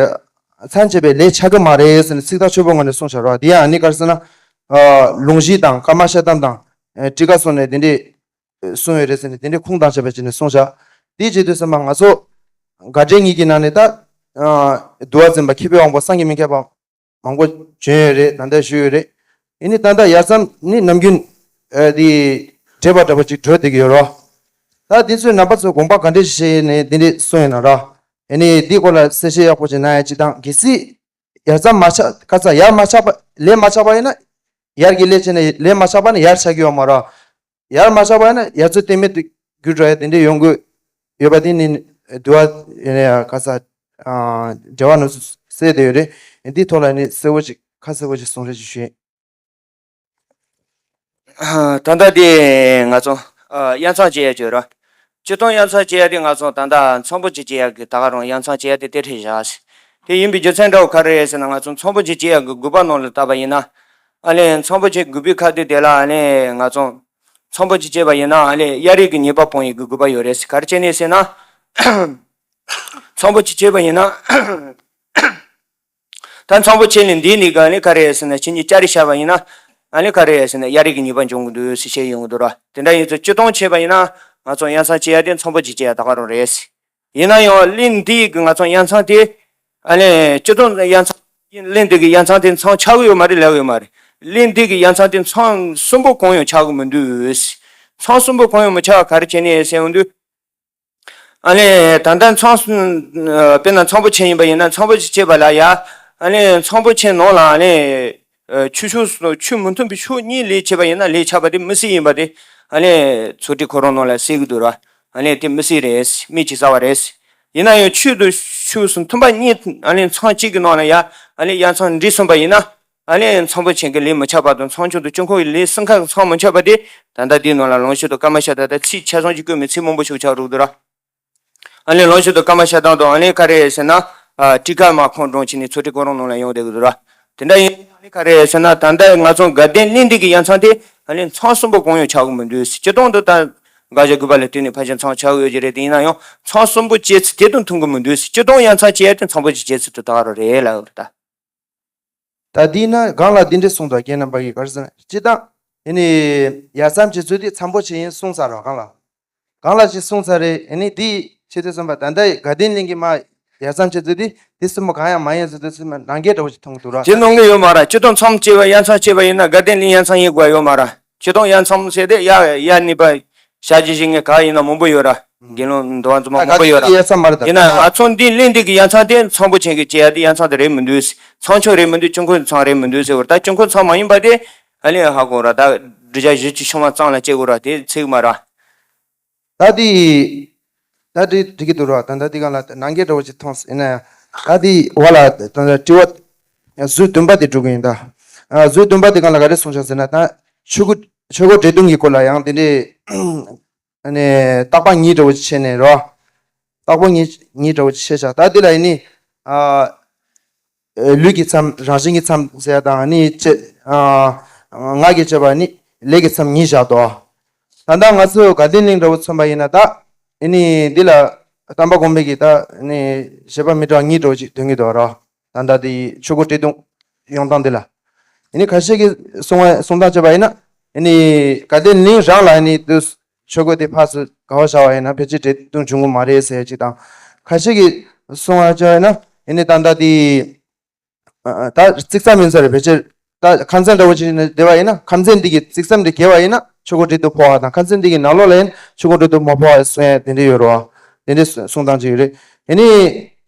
མཚམས་བཅད་པའི་ལས་ཆགས་ཀྱི་མ་རེད་ཟེར་ནས་ཚིག་ཐག་ཆོད་པོ་ངོས་ནས་གསུངས་བཞག་རོགས། དེ་ཡང་ཨ་ནི་ག་རེ་ཟེར་ན། ཨ་ལུང་གཞི་དང་ཀ་མ་ཤ་ཏམ་དང་། ཨེ་ཊི་ཀ་སོགས་ནས་དེ་འདྲས་གསུངས་ཡོད་རེད་ཟེར་ནས་དེ་འདྲས་ཁུངས་དང་བཅས་པ་བྱས་ནས་གསུངས་བཞག་དེ་བྱེད་དུས་ཙམ་པ་ང་ཚོ་དགའ་འབྲས་གཉིས་ཀྱི་ནང་ནས་ད། ཨ་འདུལ་བ་འཛིན་པ་མཁས་པའི་དབང་པོ་སངས་རྒྱས་མི་མཁས་པ། མང་པོ་བྱོན་ཡོད་རེད། ད་ལྟ་བཞུགས་ཡོད་རེད། ཨེ་ནི་ད་ལྟ་ཡར་མཚམས་ནི་ནམ་རྒྱུན་ཨེ་དེ་འདྲེས་པ་འདྲ་པོ་ཅིག་གྲོལ་བསྡད་ཀྱི་ཡོད་རོ། ད་དེ་ཚོའི་རྣམ་པ་ཚོ་དགོངས་པ་ག་འདྲས་ཤིག་བཞེས་ནས་དེ་འདྲས་གསུངས་ཡོད་ན་ར། ཨ་ནི་འདི་སྐོར་ལ་གསལ་བཤད་ཡག་པོ་ཅིག་གནང་ཡ་ཅིག་དང་། གལ་སྲིད་ཡར་མཚམས་མ་ཆག་ཁ་ཚ་ཡར་མ་ཆག་པ་ལས་མ་ཆག་པ་ཡིན་ན་ཡར་གྱི་ལས་བྱས་ནས་ལས་མ་ཆག་པ་ནི་ཡར་ཆག་གི་ཡོད་མ་རེད། ཡར་མ་ཆག་པ་ཡིན་ན་ཡར་ཚུར་གཏན་མེད་དུ་འགྱུར་འགྲོ་ཡ་དེ་འདྲ་ཡོང་གི་ཡོད་པ་དེ་ནི་འདུལ་བ་ཡིན་ན་ཡང་ཁ་ཚ་འགྲེལ་པ་ནང་གསལ་བསྡད་ཡོད་རེད། འདི་ཐོག་ལ་ནི་གསལ་བོ་ཅིག་ཁ་གསལ་བོ་ཅིག་གསུང་རོགས་ཅིག་ཞུ་ཡིན། ད་ལྟ་དེ་ང་ཚོ་ཨ་ཡར་མཚམས་བཅད་ཡ་བྱོས་ར། སྤྱིར་བཏང་ཡར་མཚམས་བཅད་ཡ་དེ་ང་ཚོ་ད་ལྟ་ཚོམ་བུ་གཅིག་བཅད་ཡ་གི་ད་ག་རང་ཡར་མཚམས་བཅད་ཡ་དེ་དེ་འདྲ་བཞག་ཟེར། དེ་ཡིན་པའི་རྒྱུ་མཚན་འདྲ་བོ་ག་རེ་རེད་ཟེར་ན། ང་ཚོ་ཚོམ་བུ་གཅིག་བཅད་ཡ་གི་དགོས་པ་ནང་ལ་བལྟས་པ་ཡིན་ན། ཨ་ནི་ཚོམ་བུ་གཅིག་དགོས་པའི་ཁ་དེ་དེ་ལ་ཨ་ནི་ང་ཚོ་ཚོམ་བུ་གཅིག་བཅད་པ་ཡིན་ན་ཨ་ནི་གཡའ་རིས་ཀྱི་ཉེས་པ་སྤོང་ཡ་གི་དགོས་པ་ཡོད་རེད་ཟེར། ག་རེ་བྱས་ནས་ཟེར་ན། ཚོམ་བུ་གཅིག་བཅད་པ་ཡིན་ན། ད་ཚོམ་བུ་ཕྱེ་ནས་འདི་ནི་ག་ནི་ག་རེ་ཟེར་ན། ཁྱེད་ཉིད་ལྕགས་རི་བཞག་པ་ཡིན་ན་ཨ་ནི་ག་རེ་ཟེར་ན་གཡའ་རིས་ཀྱི་ཉེས་པ་འབྱུང་གི་འདུག་ཟེར་བཤད་ཡོང་གི་འདུག་ར། དེ་འདྲ་ཡིན་ཚེ་སྤྱིར་བཏང་བྱས་པ་ཡིན་ན་ང་ཚོ་ཡར་མཚམས་བཅད་ཡ་དེ་ཚོམ་བུ་གཅིག་བཅད་ཡ་ད་ག་རང་རེད། ཡིན་ན་ཡང་གླིང་འདི་གི་ང་ཚོ་ཡར་མཚམས་དེ་ཨ་ནི་སྤྱིར་བཏང་ཡར་མཚམས་གླིང་འདི་གི་ཡར་མཚམས་དེ་མཚམས་ཆགས་ཀྱི་ཡོད་མ་རེད་ལབ་ཡོད་མ་རེད། གླིང་འདི་གི་ཡར་མཚམས་དེ་མཚམས་གསུམ་པོ་གང་ཡང་ཆགས་ཀྱི་མི་འདུག་མཚམས་གསུམ་པོ་གང་ཡང་མི་ཆགས། ག་རེ་བྱས་ནས་ཟེར་ཡོང་དུས། ཨ་ནི་ད་ལྟ་མཚམས་དཔེར་ན་ཚོམ་བུ་ཕྱེ་ཡིན་པ་ཡིན་ན་ཚོམ་བུ་ཅིག་བཅད་པ་ལ་ཡ། ཨ་ནི་ཚོམ་བུ་ཕྱེ་ནང་ལ་ཨ་ནི་ཆོས་ཕྱོགས་སུ་ཆོས་མི་མཐུན་པའི་ཕྱོགས་གཉིས་ལས་བྱེད་པ་ཡིན་ན་ལས་བྱ་བ་དེ་མི་སྲིད་ཡིན་པ་དེ་ཨ་ནི་ཚོགས་སྒྲིག་ཁོ་རང་ནང་ལ་གསལ་གི་འདུག་ར། ཨ་ནི་དེ་མི་སྲིད་རེད། མི་ཅིག་བསགས་པ་རེད། ཡིན་ན་ཡང་ཆོས་དང་ཆོས་སུ་མཐུན་པ་གཉིས་ཨ་ནི་མཚམས་གཅིག་གི་ནང་ལ་ཡ་ཨ་ནི་ཡར་མཚམས་འགྲིག་སོང་པ་ཡིན་ན། ཨ་ནི་ཚོམ་བུ་ཅན་གྱི་ལས་མི་ཆགས་པ་དང་མཚམས་སྦྱོར་དང་དཀྱིལ་འཁོར་གྱི་ལས་གསུམ་ཀ་གི་མཚམས་མི་ཆགས་པ་དེ་ད་ལྟ་དེའི་ནང་ལ་ལུང་ཤུགས་དང་ཀ་མ་ཤ་སྟག་དང་ཚིག་ཆ་ཚང་གཅིག་བཀོད་མི་ཚིག་མང་པོ་ཞིག་ཆགས་འགྲོ་གི་འདུག་ར། ཨ་ནི་ལུང་ཤུགས་དང་ཀ་མ་ཤ་སྟག་དང་ཨ་ནི་ག་རེ་ཟེར་ན། ཨ་ཊཱི་ཀ་མ་ཁོང་དྲངས་བྱས་ནས་ཚོགས་སྒྲིག་ཁོ་རང་ནང་ལ་ཡོང་བསྡད་ཀྱི་འདུག་ར། དེ་འདྲ་ཡིན་ཨ་ནི་ག་རེ་ཟེར་ན། ད་ལྟ་ང་ཚོ་དགའ་ལྡན་གླིང་འདི་གི་ཡར་མཚམས་དེ་ཨ་ནི་མཚམས་གསུམ་པོ་གང་ཡང་ཆགས་ཀྱི་མི་འདུག་སྤྱིར་བཏང་དུ་ད་དགག་བྱ་དགུ་པ་ལ་བརྟེན་ནས་ཕལ་ཆེར་མཚམས་ཆགས་ཀྱི་ཡོད་ཀྱི་རེད། དེ་ཡིན་ན་ཡང་མཚམས་གསུམ་པོ་བཅད་ཚེ་དེ་དང་མཐུན་གྱི་མི་འདུག་སྤྱིར་བཏང་ཡར་མཚམས་བཅད་ཡ་དེ་མཚམས་པོ་ཅིག་བཅད་ཚེ་དུ་ད་ག་རང་རེད་ལབ་ཡོད་རེད་ད། ད་འདི་ན་གང་ལ་འདི་འདྲ་གསུངས་དང་རྒན་རྣམ་པ་གིས་ག་རེ་ཟེར་ན། སྤྱིར་བཏང་ཨ་ནི་ཡར་མཚམས་བཅད་ཚུལ་དེ་ཚོམ་བུ་ཅན་ཡིན་གསུངས་ཚར་རོ། གང་ལ་གང་ལ་ཅིག་གསུངས་ཚར་རེད། ཨ་ནི་འདི་ཆེ་དུས་གསུམ་པ་ད་ལྟ་དགའ་ལྡན་གླིང་གི་མ་ཡར་མཚམས་བཅད་ཚུལ་དེ་དེ་གསུམ་པོ་གང་ཡང་མ་ཡིན་ཟེར་དུས་གསུམ་པ་ནང་འགལ་འདྲ་བོ་ཅིག་མཐོང་གི་འདུག་ར། དེ་གནང་གི་ཡོད་མ་ར། སྤྱིར་བཏང་མཚམས་བཅད་པ་ཡར་མཚམས་བཅད་པ་ཡིན་ན་དགའ་ལྡན་གླིང་ཡར་མཚམས་ཡིན་དགོས་ཡོད་མ་ར། སྤྱིར་བཏང་ཡར་མཚམས་ཟེར་དེ་ཡ་ཡ་གཉིས་པ་ཞག་གཅིག་བཞི་ངས་ག་ཡིན་ན་མང་པོ་ཡོད་ར། དགེ་སློང་འདུལ་བ་མཛངས་མ་མང་པོ་ཡོད་ར། ཡ་མཚམས་མ་རེད་ད། ཡིན་ན་ང་ཚོ་འདི་གླིང་འདི་གི་ཡར་མཚམས་དེ་ཚོམ་བུ་ཅན་གྱི་བཅད་ཡ་དེ་ཡར་མཚམས་དེ་རེད་མི་འདུག་མཚམས་ཕྱོགས་རེད་མི་འདུག་དཀྱིལ་འཁོར་མཚམས་རེད་མི་འདུག་ཟེར་བར། ད་དཀྱིལ་འཁོར་མཚམས་མ་ཡིན་པ་དེ་ཨ་ནི་ཧ་གོ་ར། ད་བསྒྲུབ་བྱ་བཞི་བཅུ་ཞི་བ་གཙང་ལ་བཅད་དགོས་ར། དེ་ཚིག་མ་ར། ད་དེ་ད་དེ་འགྲིག་གི་འདུག་ར། ད་ད་དེ་གང་ལ་ནང་འགལ་འདྲ་བོ་ཅིག་མཐོང་ཡིན་ན་ཡང་ད་དེ་བ་ལ་ད་ད་དྲི་བ་ཟུར་བདུན་པ་དེ་འགྲོ་གི་ཡིན་ད། ཨ་ཟུར་བདུན་པ་དེ་གང་ལ་ག་རེ་གསུངས་བཞག་ཟེར་ན། ད་ཆོས་སྐུ་ཆོས་སྐུ་འབྲས་ལྡུམ་གྱི་སྐོར་ལ་ཡང་དེ་འདྲའི་ཨ་ནི་བརྟག་པ་གཉིས་འདྲ་བོ་ཅིག་བྱས་ནས་རོ། བརྟག་པ་གཉིས་གཉིས་འདྲ་བོ་ཅིག་བྱས་བཞག་ད་འདི་ལ་ཡིན་ནི། ཨ་ལུས་ཀྱི་མཚམས་རང་བཞིན་གྱི་མཚམས་ཟེར་ཡ་དང་ནི་བཅས། ཨ་ངག་གི་བཅས་པ་ནི་ལས་ཀྱི་མཚམས་གཉིས་བཞག་དོ། ད་ལྟ་ང་ཚོས་དགའ་ལྡན་གླིང་འདྲ་བོ་མཚོན་པ་ཡིན་ན་ད་ཨ་ནི་འདི་ལ་དམ་པ་དགོན་པའི་གི་ད་ནི་བཞེད་པ་མི་འདྲ་བ་གཉིས་འདྲ་བོ་ཅིག་འདོན་གྱི་འདུག་རོ། ད་ལྟ་དེ་ཆོས་སྐུ་བཀྲས་མཐོང་ཡོང་སྟངས་འདི་ལ། ཨ་ནི་ཁ་ཤས་ཀྱིས་གསུང་བ་གསུང་སྟངས་བྱས་པ་ཡིན་ན། ཨ་ནི་དགའ་ལྡན་གླིང་རང་ལ་ཨ་ནི་དུ་ཆོས་སྐུ་དེ་ཕར་ཚུར་དགའ་བ་བཞག་པ་ཡིན་ན་ཕལ་ཆེར་བཀྲས་མཐོང་འབྱུང་གི་མ་རེད་ཟེར་ཡ་ཅིག་དང་། ཁ་ཤས་ཀྱིས་གསུང་བ་བྱས་པ་ཡིན་ན་ཨ་ནི་ད་ལྟ་དེ་ད་རྩིག་མཚམས་ཡིན་ས་རེད། ཕལ་ཆེར་ད་ཁམས་ཚན་འདྲ་བོ་ཅིག་ནས་བསྡད་པ་ཡིན་ན་ཁམས་ཚན་འདི་གི་རྩིག་མཚམས་འདི་བརྒལ་བ་ཡིན་ན་ཆོས་སྐུ་བཀྲས་མཐོང་འཕོ་བ་དང་ཁམས་ཚན་འདི་གི་ནང་ལོགས་ལ་ཡིན་ཆོས་སྐུ་བཀྲས་མཐོང་མ་འཕོ་བ་གསུང་ཡ་དེ་འདྲ་ཡོད་རེད་བ། དེ་འདྲ་གསུང་སྟངས་ཅིག་ཡོད་རེད། ཨ་ནི་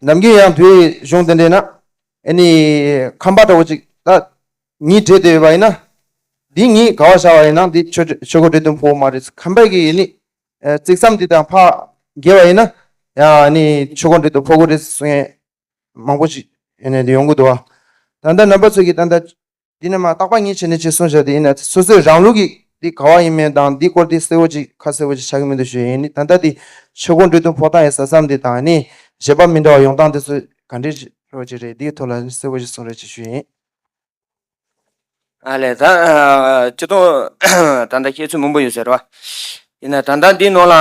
ནམ་རྒྱུན་ཡང་བོད་གཞུང་དེ་འདྲ་ན། ཨ་ནི་ཁམས་པ་འདྲ་བོ་ཅིག་ད་གཉིས་འདྲེས་བསྡད་ཡོད་པ་ཡིན་ན། འདི་གཉིས་དགའ་བ་བཞག་པ་ཡིན་ན་འདི་ཆོས་ཆོས་སྐུ་བཀྲས་མཐོང་འཕོ་བ་མ་རེད། ཁམས་པ་གི་ཨ་ནི་རྩིག་མཚམས་འདི་དང་ཕར་བརྒལ་བ་ཡིན་ན་ཡང་ཨ་ནི་ཆོས་སྐུ་བཀྲས་མཐོང་འཕོ་གི་རེད་གསུང་ཡས་མང་པོ་ཞིག་ཨ་ནི་འདི་ཡོང་གི་འདུག་བ། ད་ལྟ་རྣམ་པ་ཚོ་གིས་ད་ལྟ་འདི་ནས་མར་བརྟག་པ་གཉིས་བྱས་ནས་ཅིག་གསུངས་བཞག་དེ་ཡིན་ན་སོ་སོའི་རང་ལུགས་ཀྱི་འདི་ག་བ་ཡིན་མིན་དང་འདི་སྐོར་དེ་གསལ་བོ་ཅིག་ཁ་གསལ་བོ་ཅིག་ཆགས་ཀྱི་མི་འདུག་ཞུ་ཡིན། ད་ལྟ་དེ་ཆོས་སྐུ་བཀྲས་མཐོང་འཕོ་སྟངས་ཡི་ས་མཚམས་དེ་དང་ནི་བཞེད་པ་མི་འདྲ་བ་ཡོང་སྟངས་དེ་ཚོ་ག་འདྲ་ཅིག་རོ་ཅིག་རེད། འདིའི་ཐོག་ལ་གསལ་བོ་ཅིག་གསུང་རོགས་ཅིག་ཞུ་ཡིན། ཨ་ལས་ད་ཅི་ཐོག་ད་ལྟ་བཤད་ཚུལ་མང་པོ་ཡོད་ཟེར་བ། ཡིན་ན་ད་ལྟ་འདིའི་ནང་ལ་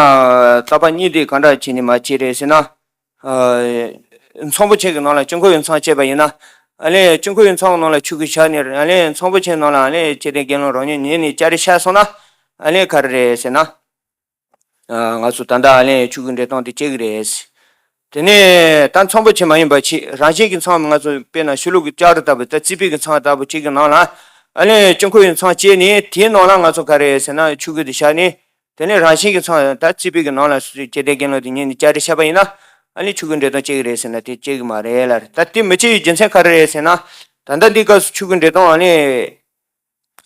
བརྟག་པ་གཉིས་དེ་ག་འདྲ་བྱས་ནས་མར་བྱས་རེད་ཟེར་ན། ཚོམ་བུ་ཅན་གྱི་ནང་ལ་དཀྱིལ་འཁོར་གྱི་མཚམས་བཅད་པ་ཡིན་ན། ཨ་ནི་དཀྱིལ་འཁོར་གྱི་མཚམས་ནང་ལ་ཆོས་སྐུ་བཞག་ནས་ཨ་ནི་ཚོམ་བུ་ཅན་ནང་ལ་ཨ་ནི་བཅད་དེ་དགེ་སློང་རང་ཉིད་ཉལ་ནས་ལྕགས་རི་བཞག་སོང་ན། ཨ་ནི་ག་རེ་རེད་ཟེར་ན། ང་ཚོ་ད་ལྟ་ཨ་ནི་ཆོས་སྐུ་འབྲས་ལྡུམ་དེ་བཅད་ཀྱི་རེད། དེ་ནས་ད་ཚོམ་བུ་ཅན་མ་ཡིན་པ་ཅིག་རང་བཞིན་གྱི་མཚམས། ང་ཚོ་དཔེར་ན་ཤོ་ལོ་ཀའི་ལྕགས་རི་ལྟ་བུ་ད་རྩིག་པའི་གི་མཚམས་ལྟ་བུ་ཅིག་གི་ནང་ལ་ཨ་ནི་དཀྱིལ་འཁོར་གྱི་མཚམས་བཅད་ནས་དེའི་ནང་ལ་ང་ཚོ་ག་རེ་ཟེར་ན་ཆོས་སྐུ་དེ་བཞག་ནས། དེ་ནས་རང་བཞིན་གྱི་མཚམས་ད་རྩིག་པའི་གི་ནང་ལ་བཅད་དེ་དགེ་སློང་དེ་ཉལ་ནས་ལྕགས་རི་བཞག་པ་ཡིན་ན། ཨ་ནི་ཆོས་གོས་འདྲེ་དང་བཅད་ཀྱི་རེད་ཟེར་ན་དེ་བཅད་ཀྱི་མ་རེད་ལབ་རེད། ད་དེ་མི་བཅད་ཡི་རྒྱུ་མཚན་ག་རེ་རེད་ཟེར་ན། ད་ལྟ་འདི་སྐབས་སུ་ཆོས་གོས་འདྲེ་དང་ཨ་ནི།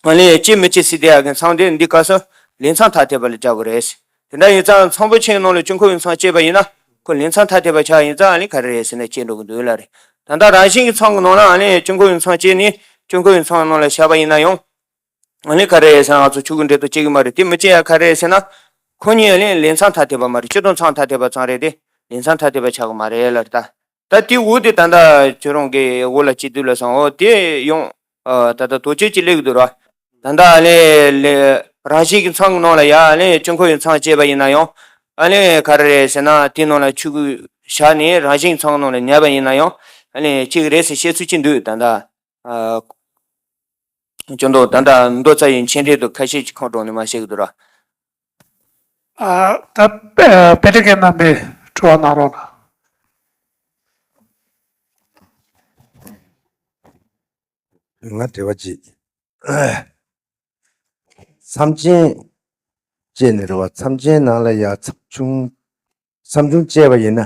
ཨ་ནི་བཅད་མི་བཅད་ཟེར་དེ་ཡག་གི་མཚམས་དེ་འདི་སྐབས་སུ་ལས་མཚམས་ཐ་དད་པ་ལ་སྦྱར་དགོས་རེད། དེ་འདྲ་ཡིན་ཙང་ཚོམ་བུ་ཆེན་ནང་ལ་དཀྱིལ་འཁོར་གྱི་མཚམས་བཅད་པ་ཡིན་ན་ཁོ་ལས་མཚམས་ཐ་དད་པ་ཆགས་ཡིན་ཙང་ཨ་ནི་ག་རེ་རེད་ཟེར་ན་བཅད་འགྲོ་གི་འདུག་ལབ་རེད། ད་ལྟ་རང་བཞིན་གྱི་མཚམས་ཀྱི་ནང་ལ་ཨ་ནི་དཀྱིལ་འཁོར་གྱི་མཚམས་བཅད་ནས་དཀྱིལ་འཁོར་གྱི་མཚམས་ནང་ལ་བཞག་པ་ཡིན་ན་ཡང་། ཨ་ནི་ག་རེ་རེད་ཟེར་ན་ང་ཚོ་ཆོས་གོས་འདྲེ་དང་བཅད་ཀྱི་མ་རེད། དེ་མི་བཅད་ཡག་ག་རེ་རེད་ཟེར་ན། ཁོ་གཉིས་ཨ་ནི་ལས་མཚམས་ཐ་དད་པ་མ་རེད། སྤྱི་དང་མཚམས་ཐ་དད་པ་ཙམ་རེད་དེ། ལས་མཚམས་ཐ་དད་པ་ཆགས་ཀྱི་མ་རེད་ལབ་རེད་ད། ད་དེ་འོ་དེ་ད་ལྟ་ཁྱོད་རང་གི་འོ་ལ་སྐྱེ་དུས་ལ་སོང་འོ་དེ་ཡང་། ཨ་ད་ལྟ་དོགས་གཅོད་ཅིག་སླེབས་ཀྱི་འདུག་ར། ད་ལྟ་ཨ་ནི་ལས་རང་བཞིན་གྱི་མཚམས་ཀྱི་ནང་ལ་ཡ་ཨ་ནི་དཀྱིལ་འཁོར་གྱི་མཚམས་བཅད་པ་ཡིན་ན་ཡང་། ཨ་ནི་ག་རེ་རེད་ཟེར་ན་དེ་ནང་ལ་ཆོས་གོས་བཞག་ནས་རང་བཞིན་གྱི་མཚམས་ཀྱི་ནང་ལ་ཉར་བ་ཡིན་ན་ཡང་ཨ་ནི་གཅིག་རེད་ཟེར་བཤད་ཚུལ་གཅིག་འདུག་ད་ལྟ། ཨ་ཅོ་མདོ་ད་ལྟ་མདོ་རྩ་བའི་མཆན་འགྲེལ་དུ་ཁ་ཤས་ཀྱི་ཁོང་གྲོང་ནས་མ་བཤད་ཀྱི་འདུག་ར། ཨ་ད་དཔེ་དཔེ་ཁྲིད་མཁན་རྣམ་པས་དྲི་བ་གནང་རོགས་གནང་། ང་དྲི་བ་གཅིག་མཚམས་ཅན་བཅད་ནི་རེད་བ། མཚམས་ཅན་ནང་ལ་ཡ་མཚམས་ཆུང་མཚམས་ཆུང་བཅད་པ་ཡིན་ན།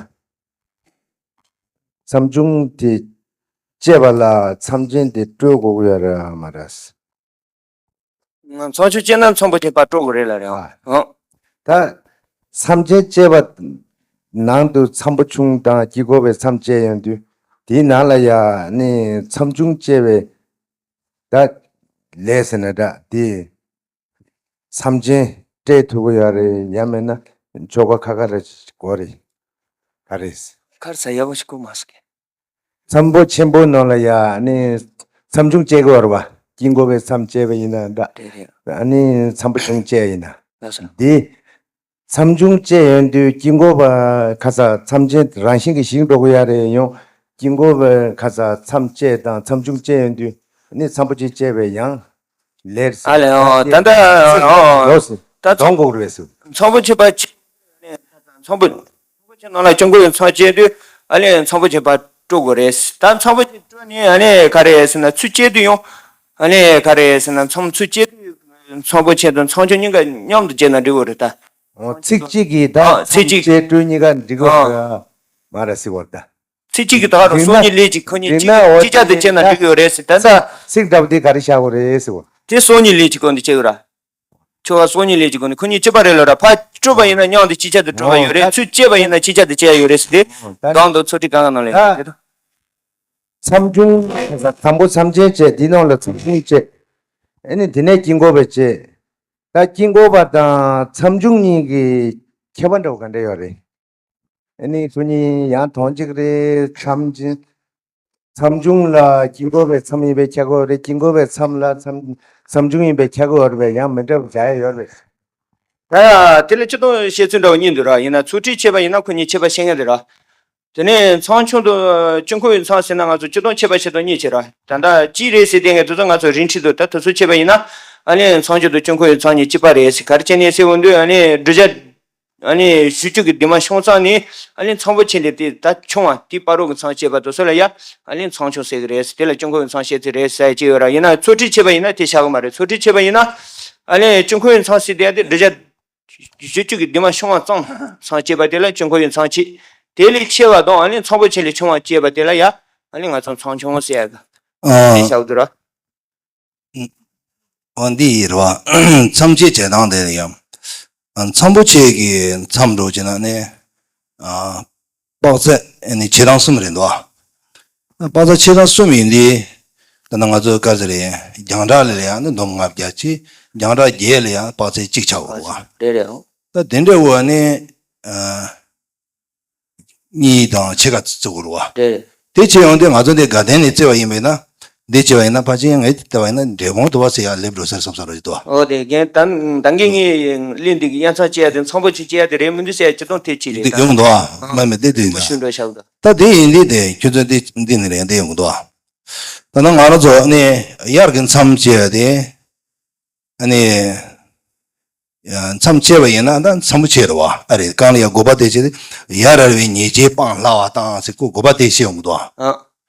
མཚམས་ཆུང་དེ་བཅད་པ་ལ་མཚམས་ཅན་དེ་སྤྲོད་དགོས་ཀྱི་ཡོད་རེད་མ་རེད། མཚམས་ཆུང་བཅད་ན་མཚམས་པོ་ཆེ་ཕར་སྤྲོད་དགོས་རེད་ལབ་རེད། ཨ། ཨང་། ད་མཚམས་ཅན་བཅད་པ་ནང་དུ་མཚམས་པོ་ཆུང་དང་དཀྱིལ་འཁོར་བའི་མཚམས་བཅད་ཡོང་དུས་དེའི་ནང་ལ་ཡ་ནི་མཚམས་ཆུང་བཅད་པའི་ད་ལས་ཟེར་ན་འདྲ་དེ། མཚམས་ཅན་སྤྲད་ཐུབ་ཀྱི་ཡོད་རེད། ཡང་མིན་ན་ཆོ་ག་ཁ་ཁ་རེ་དགོས་རེད། ག་རེ། ཁར་ས་ཡག་པོ་ཞིག་གོ་མ་སོང་གི། མཚམས་པོ་ཆེན་པོའི་ནང་ལ་ཡ་ནི་མཚམས་ཆུང་བཅད་ཀྱི་ཡོད་རེད་བ། དཀྱིལ་འཁོར་བའི་མཚམས་བཅད་པ་ཡིན་ན་འདྲ། རེད་རེད། ཨ་ནི་མཚམས་པོ་ཆུང་བཅད་ཡིན་ན། ལགས་སོ། འདི། མཚམས་ཆུང་བཅད་ཡོང་དུས་དཀྱིལ་འཁོར་བ་ཁ་ས་མཚམས་ཅན་རང་བཞིན་གྱིས་ཞིག་འགྲོ་གི་ཡ་རེད་ཡང་། དཀྱིལ་འཁོར་བ་ཁ་ས་མཚམས་བཅད་དང་མཚམས་ཆུང་བཅད་ཡོང་དུས་ནི་མཚམས་པོ་ཆེ་བཅད་པའི་ཡང་། ལེར། ཨ་ལས་ཨོ་ད་ལྟ་ཨོ་ལོགས་སུ་ད་གདོང་གོག་རེད་སུ། མཚམས་པོ་ཆེ་པ་ཆེ། མཚམས་པོ་མཚམས་པོ་ཆེ་ནང་ལ་དཀྱིལ་འཁོར་གྱི་མཚམས་བཅད་དུས་ཨ་ལས་མཚམས་པོ་ཆེ་པ་སྤྲོད་དགོས་རེད། ད་མཚམས་པོ་ཆེ་སྤྲོད་ནས་ཨ་ལས་ག་རེ་ཟེར་ན་ཚུར་བཅད་དུས་ཡང་ཨ་ལས་ག་རེ་ཟེར་ན་མཚམས་ཚུར་བཅད་དུས་མཚམས་པོ་ཆེ་དང་མཚམས་ཆུང་གཉིས་ཀ་མཉམ་དུ་བཅད་ན་འགྲིག་གི་རེད་ད། ཨོ་ཚིག་གཅིག་གིས་ད་ཨ་ཚིག་གཅིག་བཅད་སྤྲོད་གཉིས་ཀ་འགྲིག་གི་ཨ་རེད་མ་རེད་ཟེར་བ་ད། ཚིག་གཅིག་གིས་ད་རུང་སོ་གཉིས་ལས་གཅིག་ཁོ་གཉིས་གཅིག་གཅིག་ཆ་དུ་བཅད་ན་འགྲིག་གི་ཡོད་རེད་ཟེར་ད་ད། ཚིག་འདྲ་པོ་དེ་ག་རེ་བཞག་དགོས་རེད་ཟེར་བ། དེ་སོ་གཉིས་ལས་གཅིག་གོ་འདི་བཅད་ཡོད་ར། ཆོ་ག་སོ་གཉིས་ལས་གཅིག་གོ་ནི་ཁོ་གཉིས་གཅིག་པ་རེད་ལོ་ར། ཕར་སྤྲོད་པ་ཡིན་ན་མཉམ་དུ་གཅིག་ཆ་དུ་སྤྲོད་པ་ཡོད་རེད། ཨོ་ཚུར་བཅད་པ་ཡིན་ན་གཅིག་ཆ་དུ་བཅད་ཡོད་རེད་ཟེར་ཏེ། ད་གང་དུ་ཚོ་ཁྲིད་གང་ག་ནང་ལས་ད་ཡོད་རེད། མཚམས་ཆུང་དང་པོ་མཚམས་ཆེན་བཅད་འདི་ནང་ལ་མཚམས་ཆུང་བཅད། ཨ་ནི་དེ་ནས་དཀྱིལ་འཁོར་པའི་བཅད། ད་དཀྱིལ་འཁོར་པ་དང་མཚམས་ཆུང་གཉིས་ཀྱི་ཁྱད་པར་འདྲ་བོ་ག་འདྲ་ཡོད་རེད། ཨ་ནི་ཁོ་གཉིས་ཡང་དོན་གཅིག་རེད། མཚམས་ཆེན། མཚམས་ཆུང་ལ་དཀྱིལ་འཁོར་པའི་མཚམས་ཡིན་པའི་ཁྱད་ཀོ་རེད། དཀྱིལ་འཁོར་པའི་མཚམས་ལ་མཚམས་མཚམས་ཆུང་ཡིན་པའི་ཁྱད་ཀོ་རེད་པས་ཡང་མི་འདྲ་བ་བྱ་ཡ་ཡོད་རེད། ད་དེ་ལ་སྤྱི་དོན་བཤད་ཚུལ་འདྲ་བ་གཉིས་འདུག་ར། ཡིན་ན་ཚུལ་ཁྲིམས་ཕྱེད་པ་ཡིན་ན་ཁོ་གཉིས་ཕྱེད་པ་ཕྱེད་ཀ་འདུག་ར། དེ་ནས་མཚམས་ཆུང་དུ་དཀྱིལ་འཁོར་པའི་མཚམས་ཟེར་ན་ང་ཚོ་སྤྱི་དོན་ཕྱེད་པ་ཕྱེད་དོན་གཉིས་བྱེད་ར། ད་ལྟ་གཅིག་རེད་ཟེར་དེ་ངས་དེ་ཚོ་ང་ཚོ་རིན་ཁྲིད་དུ་ད་དེ་ཚོ་ཕྱེད་པ་ཡིན་ན་ཨ་ནི་མཚམས་ཆུང་དུ་དཀྱིལ་འཁོར་པའི་མཚམས་གཉིས་གཅིག་པ་རེད་ཟེར་ག་རེ་བྱས་ནས་ཟེར་འོང་དུས་ཨ་ནི་འབྲུ་བརྒྱ། ཨ་ནི་བཞི་བཅུ་གི་དེ་མ་ཤོང་ཙང་ནི་ཨ་ནི་མཚམས་པོ་ཆེ་ལས་དེ་ད་ཆུང་བ་དེ་བར་རོ་གི་མཚམས་བཅད་པ་དེ་ཚོ་ལ་ཡ་ཨ་ནི་མཚམས་ཆུང་ཟེར་གི་རེད་ཟེར། དེ་ལ་དཀྱིལ་འཁོར་གྱི་མཚམས་བཤད་ཚུལ་རེད་ཟེར་ཅིག་ཡོད་ར། ཡིན་ན་ཚུལ་ཁྲིམས་ཕྱེད་པ་ཡིན་ན་དེ་བཞག་གི་མ་རེད། ཚུལ་ཁྲིམས་ཕྱེད་པ་ཡིན་ན་ཨ་ནི་དཀྱིལ་འཁོར་གྱི་མཚམས་ཟེར་དེ་ཡ་དེ་འབྲུ་བརྒྱ་བཞི་བཅུ་གི་དེ་མ་ཤོང་བ་ཙམ་མཚམས་བཅད་པ་དེ་ལ་དཀྱིལ་འཁོར་གྱི་མཚམས་བཅད། དེ་ལས་ཆེ་བ་དང་ཨ་ནི་མཚམས་པོ་ཆེ་ལས་ཆུང་བ་བཅད་པ་དེ་ལ་ཡ་ཨ་ནི་ང་ཚོ་མཚམས་ཆུང་ཟེར་ཡ་གི་དེ་བཞག་གི་འདུག་ར། འོ་འདི་ཡིན་རེད་བ། མཚམས་བཅད་བྱེད་སྟངས་དེ་ཡང་། མཚམས་པོ་ཆེ་གི་མཚམས་འགྲོ་བྱེད་ན་ནི། དཔག་ཚད་ནི་ཕྱེད་དང་གསུམ་རེད་འདུག་དཔག་ཚད་ཕྱེད་དང་གསུམ་ཡིན་དུས། ད་ནི་ང་ཚོ་ག་ཚོད་རེད། རྒྱང་གྲགས་ལ་ཡང་ནི་འདོམ་ལྔ་བརྒྱ་གཅིག་རྒྱང་གྲགས་བརྒྱད་ལ་ཡང་དཔག་ཚད་གཅིག་ཆགས་འོང་བ། རེད་རེད། ད་དེ་འདྲ་བོ་ནི། གཉིས་དང་ཕྱེད་ཀ་བརྩི་དགོས་རེད་བ། རེད། དེ་བྱས་ཡོང་དུས་ང་ཚོ་འདི་དགའ་ལྡན་ནས་བརྩི་བ་ཡིན་པས་ན། འདི་བྱས་པ་ཡིན་ན་ཕལ་ཆེར་ངས་བལྟས་པ་ཡིན་ན་འབྲས་སྤུངས་དུ་བ་ཟེར་ཡ་སླེབས་འགྲོ་ཟེར་བསམ་ས་རེད་དོ། ཨོ་དེ་རྒན་ད་ད་གིན་ངས་གླིང་འདི་གི་དབྱར་མཚམས་བཅད་ཡ་དེ་མཚམས་པོ་ཆེ་བཅད་ཡ་དེ་རེད་མི་འདུག་ཟེར་ཡ་སྤྱི་དོན་ཐད་ཅིག་རེད་འདུག་ད། ཡོང་འདུག་ཨ། མ་མེད་དེ་འདུག་ཡིན་ད། ཞུ་འགྲོ་ཤག་འདུག་ད་དེ་ཡིན་དུས་དེ་ཁྱོད་ཚོ་འདི་འདི་ནས་རེད་འདི་ཡོང་འདུག་ཨ། ད་ནང་ང་རང་ཚོ་ནས་དབྱར་གི་མཚམས་བཅད་ཡ་དེ། ཨ་ནི། མཚམས་བཅད་པ་ཡིན་ན་ད་མཚམས་པོ་ཆེ་རེད་བ། ཨ་རེད་རྐང་ལ་ཡ་དགོས་པ་དེ་བྱས་ཏེ་ཡར་ར་བའི་ཉེས་བྱས་སྤང་སླ་བ་བཏང་ཟེར་ཁོ་དགོས་པ་དེ་བཤད་ཡོང་གི་འདུག་ཨ།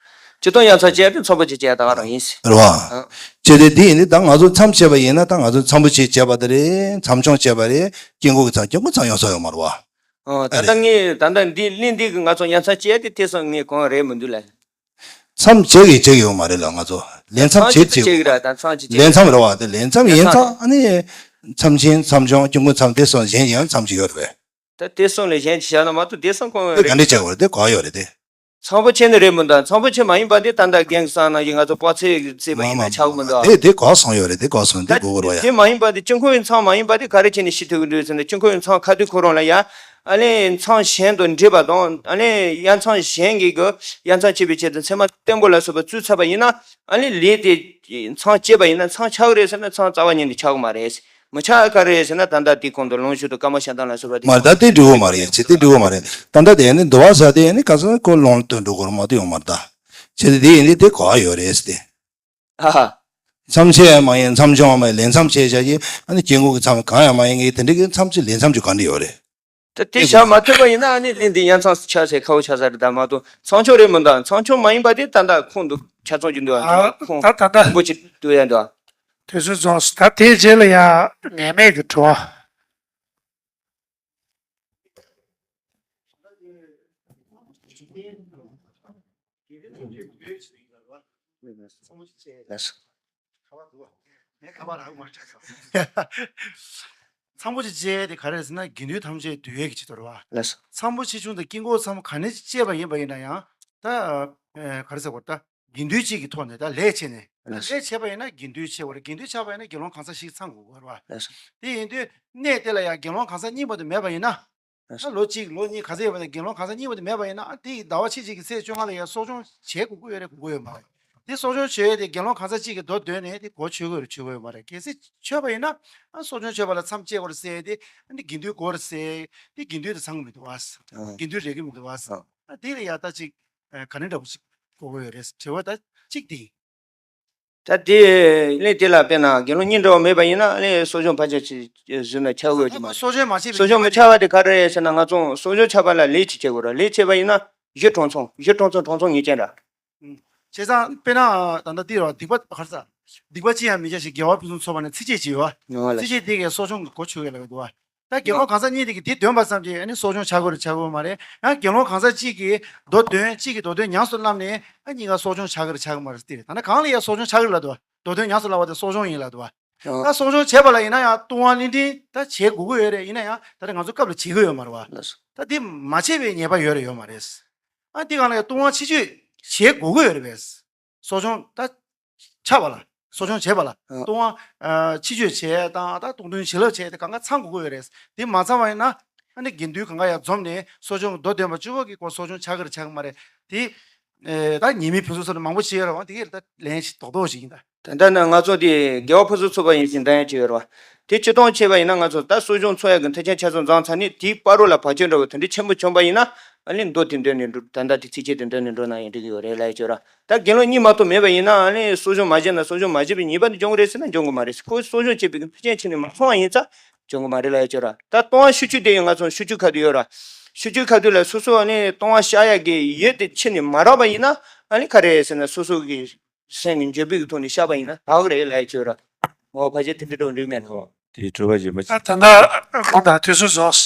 སྤྱི་དོན་ཡང་ཚ་བཅད་དེ་མཚམས་པོ་ཆེ་བཅད་ད་ག་རང་ཡིན་ཟེར། རེད་བ། ཨ། བྱས་ཏེ་དེ་ཡིན་དུས་ད་ང་ཚོ་མཚམས་བཅད་པ་ཡིན་ན་ད་ང་ཚོ་མཚམས་པོ་ཆེ་བཅད་པ་དེ་རེད། མཚམས་ཆུང་བཅད་པ་རེད། དཀྱིལ་འཁོར་གྱི་མཚམས་དཀྱིལ་འཁོར་མཚམས་ཡོང་ས་ཡོད་མ་རེད་བ། ཨོ། ད་ལྟ་ངས་ད་ལྟ་འདི་གླིང་འདི་གི་ང་ཚོ་ཡ་མཚན་བཅད་དེ་དེ་སོང་ངས་གང་རེད་མི་འདུག་ལ། མཚམས་བཅད་ཀྱི་བཅད་ཀྱི་ཡོད་མ་རེད་ལ། ང་ཚོ་ལས་མཚམས་མཚམས་བཅད་ཅིག་བཅད་ཀྱི་ར། ད་མཚམས་ཅིག་བཅད་ལས་མཚམས་རེད་བ། དེ་ལས་མཚམས་ཡིན་ཙང་ཨ་ནི་མཚམས་ཆེན་མཚམས་ཆུང་སྐྱབས་མགོན་མཚམས་དེ་སོང་གཞན་གཞན་མཚམས་ཅིག་ཡོད་རེད་པས། ད་དེ་སོང་ལས་གཞན་ཅིག་བཞག་ན་མ་གཏོགས་དེ་སོང་གང་ཡོད་དེ་ག་རེད། འདྲ་བཅད་དགོས་རེད། དེ་ག་ཡོད་རེད་དེ། མཚམས་པོ་ཆེ་ནི་རེད་མི་འདུག་མཚམས་པོ་ཆེ་མ་ཡིན་པ་དེ་ད་ལྟ་རྒན་གྱི་སང་ན་ཡིན་ང་ཚོ་དཔག་ཚད་བརྩིས་པ་ཡིན་ན་ཆགས་མི་འདུག་དེ་དེ་ག་སོང་ཡོད་རེད། དེ་ག་སོང་། དེ་ད་དགོས་དགོས་རེད་ཡ། དེ་མ་ཡིན་པ་དེ་སྐྱབས་མགོན་མཚམས་མ་ཡིན་པ་དེ་ག་རེ་བྱས་ནས་ཤི་ཐུབ་ཀྱི་འདུག་ཟེར་ན། སྐྱབས་མགོན་མཚམས་ཁ་ཐུག་ཁོ་རང་ལ་ཡ། ཨ་ནི་མཚམས་གཞན་དང་འདྲེས་པ་དང་། ཨ་ནི་ཡ་མཚམས་གཞན་གྱི་གི་ཡ་མཚམས་བཅད་པའི་ཆེད་དུ་མཚན་མ་བརྟན་པོ་ལ་སོགས་པ་བཙུགས་ཚར་བ་ཡིན་ན། ཨ་ནི་ལས་དེ་མཚམས་བཅད་པ་ཡིན་ན་མཚམས་ཆགས་ཀྱི་རེད་ཟེར་ན་མཚམས་རྩ་བ་ཉིད་ནས་ཆགས་ཀྱི་མ་རེད། མི་ཆགས་ག་རེ་ཟེར་ན་ད་ལྟ་དེ་གོང་དུ་ལུང་ཞུ་དང་བཀའ་མ་ཞལ་ཏང་ལ་སོགས་པ་དེ། མ་ད་དེ་འགྲིག་གི་མ་རེད། ཚེ་དེ་འགྲིག་གི་མ་རེད། ད་ལྟ་དེ་ནི་འདུལ་བ་ཟེར་དེ་ནི་ག་ཚོད་ཁོ་ལུང་དུ་འགྲོ་དགོས་རེད་མ་གཏོགས་ཡོང་མ་རེད་ད། ཚེ་དེ་དེ་ཡིན་དེ་དེ་གོ་ཡོད་རེད་ཟེར་ཏེ། ཨ་ཧ། མཚམས་ཆེ་ཡང་མ་ཡིན། མཚམས་ཆུང་ཡང་མ་ཡིན། ལས་མཚམས་ཆེ་བཞག་གི་ཨ་ནི་སྐྱབས་མགོན་གྱི་མཚམས་གང་ཡང་མ་ཡིན་གི་དེ་འདྲ་གི་མཚམས་ཆེ་ལས་མཚམས་ཆུང་ག་འདྲ་ཡོད་རེད། ད་དེ་བྱ་མ་ཐུབ་པ་ཡིན་ན་ཨ་ནི་གླིང་འདི་ཡ་མཚམས་ཆགས་ཚེ་ཁ་བོ་ཆགས་ས་རེད། ད་མ་གཏོགས་མཚམས་ཆུང་རེད་མི་འདུག་མཚམས་ཆུང་མ་ཡིན་པ་དེ་ད་ལྟ་ཁོང་དུ་ཆ་ཚང་གྱི་འདུག་ཨ། ཁོང་ད་ད་ད་ཁོང་པོ་ཅིག་ཏུ་ཡ་འདུག་དུས་ཚོད་རྫོགས་སོང་། ད་དེའི་རྗེས་ལ་ཡ་ངེས་མེད་ཀྱི་དྲི་བ། ལགས་སོ། ཚང་པོ་ཆེ་བཅས་དེ་ག་རེ་རེད་ཟེར་ན་དགེ་འདུན་ཐམས་ཅད་འདུལ་བའི་གི་ཆེད་དུ་རེད་བ། ལགས་སོ། མཚམས་པོ་ཆེ་ཆུང་དང་དཀྱིལ་འཁོར་མཚམས་ག་ནས་བཅད་པ་ཡིན་པ་ཡིན་ན་ཡང་ད་ཨ་ག་རེ་ཟེར་དགོས་རེད། ད་དགེ་འདུན་གཅིག་གི་ཐོག་ནས་ད་ལས་བྱས་ནས། ལགས་སོ། ལས་བྱས་པ་ཡིན་ན་དགེ་འདུན་ཆགས་པ་རེད། དགེ་འདུན་ཆགས་པ་ཡིན་ན་དགེ་སློང་གང་ཟག་བཞི་ཚང་དགོས་ཀྱི་རེད་བ། ལགས་སོ། དེ་ཡིན་དུས་གནས་དེ་ལ་ཡང་དགེ་སློང་གང་ཟག་གཉིས་པ་དེ་མེད་པ་ཡིན་ན། ལགས་སོ། ལོ་གཅིག་ལོ་གཉིས་ག་ཚོད་ཡོད་པ་ན་དགེ་སློང་གང་ཟག་གཉིས་པ་དེ་མེད་པ་ཡིན་ན་དེ་ཡི་ཟླ་བ་ཕྱེད་གཅིག་གི་ཚེས་བཅོ་ལྔ་ལ་ཡང་གསོ་སྦྱོང་བྱེད་དགོས་ཀྱི་ཡོད་རེད་དགོས་ཀྱི་ཡོད་མ་རེད། དེ་གསོ་སྦྱོང་བྱེད་ཡས་དེ་དགེ་སློང་གང་ཟག་གཅིག་གི་མདོ་འདོན་ནས་དེ་གོ་ཆོད་ཀྱི་ཡོད་རེད་ཆོད་ཀྱི་ཡོད་མ་རེད། གལ་སྲིད་ཆོད་པ་ཡིན་ན་ཨ་གསོ་སྦྱོང་བྱེད་པ་ལ་མཚམས་བཅད་དགོས་རེད་ཟེར་ཏེ་ཨ་ནི་དགེ་འདུན་དགོས་རེད་ཟེར་དེ་དགེ་འདུན་དེ་ཚང་གི་མི་འདུག་བ། ཨ། དགེ་འདུན་རེག་གི་མི་འདུག་བ། ཨ། ཨ་དེ་ལ་ཡ་ད་ཅིག་ཨ་ག་རེ་འདྲ་པོ་ཅིག་དགོས་ཀྱི་ཡོད་རེད། དྲི་བ་ད་གཅིག་དེ་ཡིན། ད་དེ་གླིང་དེ་ལ་དཔེར་ན་དགེ་སློང་གཉིས་འདྲ་བ་མེད་པ་ཡིན་ན་ཨ་ནི་གསོ་སྦྱོང་ཕལ་ཆེར་ཞིག་ཞུས་ན་ཆགས་ཡོད་ཀྱི་མ་རེད། གསོ་སྦྱོང་མ་བྱས་པའི་གསོ་སྦྱོང་མི་ཆགས་པ་དེ་ག་རེ་རེད་ཟེར་ན་ང་ཚོ་གསོ་སྦྱོང་ཆགས་པ་ལ་ལས་ཅིག་བྱེད་དགོས་རེད། ལས་བྱས་པ་ཡིན་ན་གཞི་གྲོང་ཚོ་གཞི་གྲོང་ཚོ་གྲོང་ཚོ་ངེས་ཅན་རེད། བྱས་ཙང་དཔེར་ན་ད་ལྟ་འདི་རེད་བ། སྡིག་པ་ག་རེ་ཟེར། སྡིག་པ་ཅི་ཡང་མི་བྱ་ཞིང་དགེ་བ་ཕུན་སུམ་ཚོགས་པ་ནི་ཚིགས་བཅད་ཅིག་ཡོད་བ། ཡོད་ལ། ཚིགས་བཅད་དེ་གའི་གསོ་སྦྱོང་གི་གོ་ཆོད་ཀྱི་ལ་ཡོད་དོ་བ། ད་དགེ་སློང་གང་ཟག་གཉིས་དེ་གིས་དེ་འདོན་པ་ཙམ་གྱིས་ཨ་ནི་གསོ་སྦྱོང་བྱ་དགོས་རེད་བྱ་དགོས་མ་རེད། ཡང་དགེ་སློང་གང་ཟག་གཅིག་གིས་མདོ་འདོན་གཅིག་གིས་མདོ་འདོན་ཉམས་སུ་བླངས་ནས་ཨ་གཉིས་ཀ་གསོ་སྦྱོང་བྱ་དགོས་རེད་བྱ་དགོས་མ་རེད་ཟེར་ཏེ། ད་ནི་གང་ལ་ཡང་གསོ་སྦྱོང་བྱ་དགོས་རེད་ལབ་འདུག་བ། མདོ་འདོན་ཉམས་སུ་བླངས་པ་དེ་གསོ་སྦྱོང་ཡིན་ལབ་འདུག་བ། ད་གསོ་སྦྱོང་བྱས་པ་ལ་ཡིན་ན་ཡང་ལྟུང་བ་ལྷུན་སྒྲུབ་ད་བྱེད་དགོས་ཀྱི་ཡོད་རེད། ཡིན་ན་ཡང་ད་ནི་ང་ཚོ་སྐབས་ལ་བྱེད་ཀྱི་ཡོད་མ་རེད་བ། ལགས་སོ། ད་དེ་མ་བྱས་པའི་ཉེས་པ་ཡོད་རེད་ཡོད་མ་རེད། ཨ་དེ་གང་ལ་ཡང་ལྟུང་བ་ཕྱི་བཅོས་བྱེད་དགོས་ཀྱི་ཡོད་རེད་པས། གསོ་སྦྱོང་ད་ཆགས་པ་ལ་གསོ་སྦྱོང་བྱས་པ་ལ་ཨ། ལྟུང་བ་ཨ་ཕྱི་བཅོས་བྱས་དང་ད་སྡིག་ལྟུང་བྱིན་རླབས་བྱས་དེ་གང་ག་ཚང་དགོས་ཀྱི་ཡོད་རེད། དེ་མ་ཚང་བ་ཡིན་ན་ཨ་ནི་དགེ་འདུན་གང་ག་ཡང་འཛོམས་ནས་གསོ་སྦྱོང་མདོ་འདོན་པ་བཅུ་པོ་གི་སྐོར་གསོ་སྦྱོང་བྱ་དགོས་རེད་བྱ་དགོས་མ་རེད། དེ་ཨེ་ད་ཉེས་དམིགས་ཕུན་སུམ་ཚོགས་ནས་མང་པོ་བྱས་ཡོད་རེད་བ། དེ་གས་ད་ལན་ཞིག་རྡོག་རྡོག་ཞིག་ཡིན་ད། ད་ལྟ་ན་ང་ཚོ་དེ་དགེ་བ་ཕུན་སུམ་ཚོགས་པ་ཡིན་ཞིང་འདོན་ཡ་བྱས་ཡོད་རེད་བ། དེ་སྤྱིར་བཏང་བྱས་པ་ཡིན་ན་ང་ཚོ་ད་གསོ་སྦྱོང་འཚོགས་ཡ་གི་མཐུན་རྐྱེན་ཆ་ཚང་བཟང་ཚར་ནས་དེའི་བར་རོ་ལ་བར་ཆད་འདྲ་བོ་དེ་འདྲ་ཆེན་པོ་བྱུང་པ་ཡིན་ན་ཨ་ནི་མདོ་དེ་འདོན་ནས་འགྲོ། ད་ལྟ་དེ་ཚིགས་བཅད་དེ་འདོན་ནས་འགྲོ་ན་ཡང་འགྲིག་གི་ཡོད་རེད་ལབ་ཡ་ཅིག་ཡོད་རེད། ད་དགེ་སློང་གཉིས་མ་གཏོགས་མེད་པ་ཡིན་ན་ཨ་ནི་གསོ་སྦྱོང་མ་བྱས་ན་གསོ་སྦྱོང་མ་བྱས་པའི་ཉེས་པ་དེ་འབྱུང་གི་རེད་ཟེར་ན་འབྱུང་གི་མ་རེད། ཁོས་གསོ་སྦྱོང་བྱས་པའི་མཐུན་རྐྱེན་ཆེ་ནས་མ་སོང་བ་ཡིན་ཙང་འབྱུང་གི་མ་རེད་ལབ་ཡ་ཅིག་ཡོད་རེད། ད་ལྟུང་བ་ཕྱི་བཅོས་དེ་ཡང་ང་ཚོ་ཕྱི་བཅོས་ཁ་ཐུག་ཡོད་རེད། ཕྱི་བཅོས་ཁ་ཐུག་ལ་སོ་སོ་ཨ་ནི་ལྟུང་བ་བཤགས་ཡ་གི་ཡུལ་དེ་ཕྱི་ནས་མ་རག་པ་ཡིན་ན་ཨ་ནི་ག་རེ་ཟེར་ན་སོ་སོ་གི་སེམས་ཀྱི་འགྱོད་པའི་ཐོག་ནས་བཤགས་པ་ཡིན་ན་དག་རེད་ལབ་ཡ་ཅིག་ཡོད་ར། འོ་ཕལ་ཆེར་དེ་འདྲ་འགྲོ་འགྲིག་མེད་ལ། དེའི་དྲི་བ་གཞན་པ་ཨ་ཅིག་ད་ལྟ་དགོངས་དག་དུས་ཚོད་རྫོགས།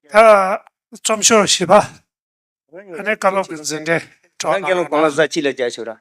ད་རྩོམ་ཤོག་བཞི་པ། ཨ་ནི་བཀའ་སློབ་ཀྱི་འཛིན་གྲྭའི་དྲི་བ། ང་རྒན་ལགས་གོང་ལ་ཟ་ཅི་ལ་རྒྱག་ཤོག་ར།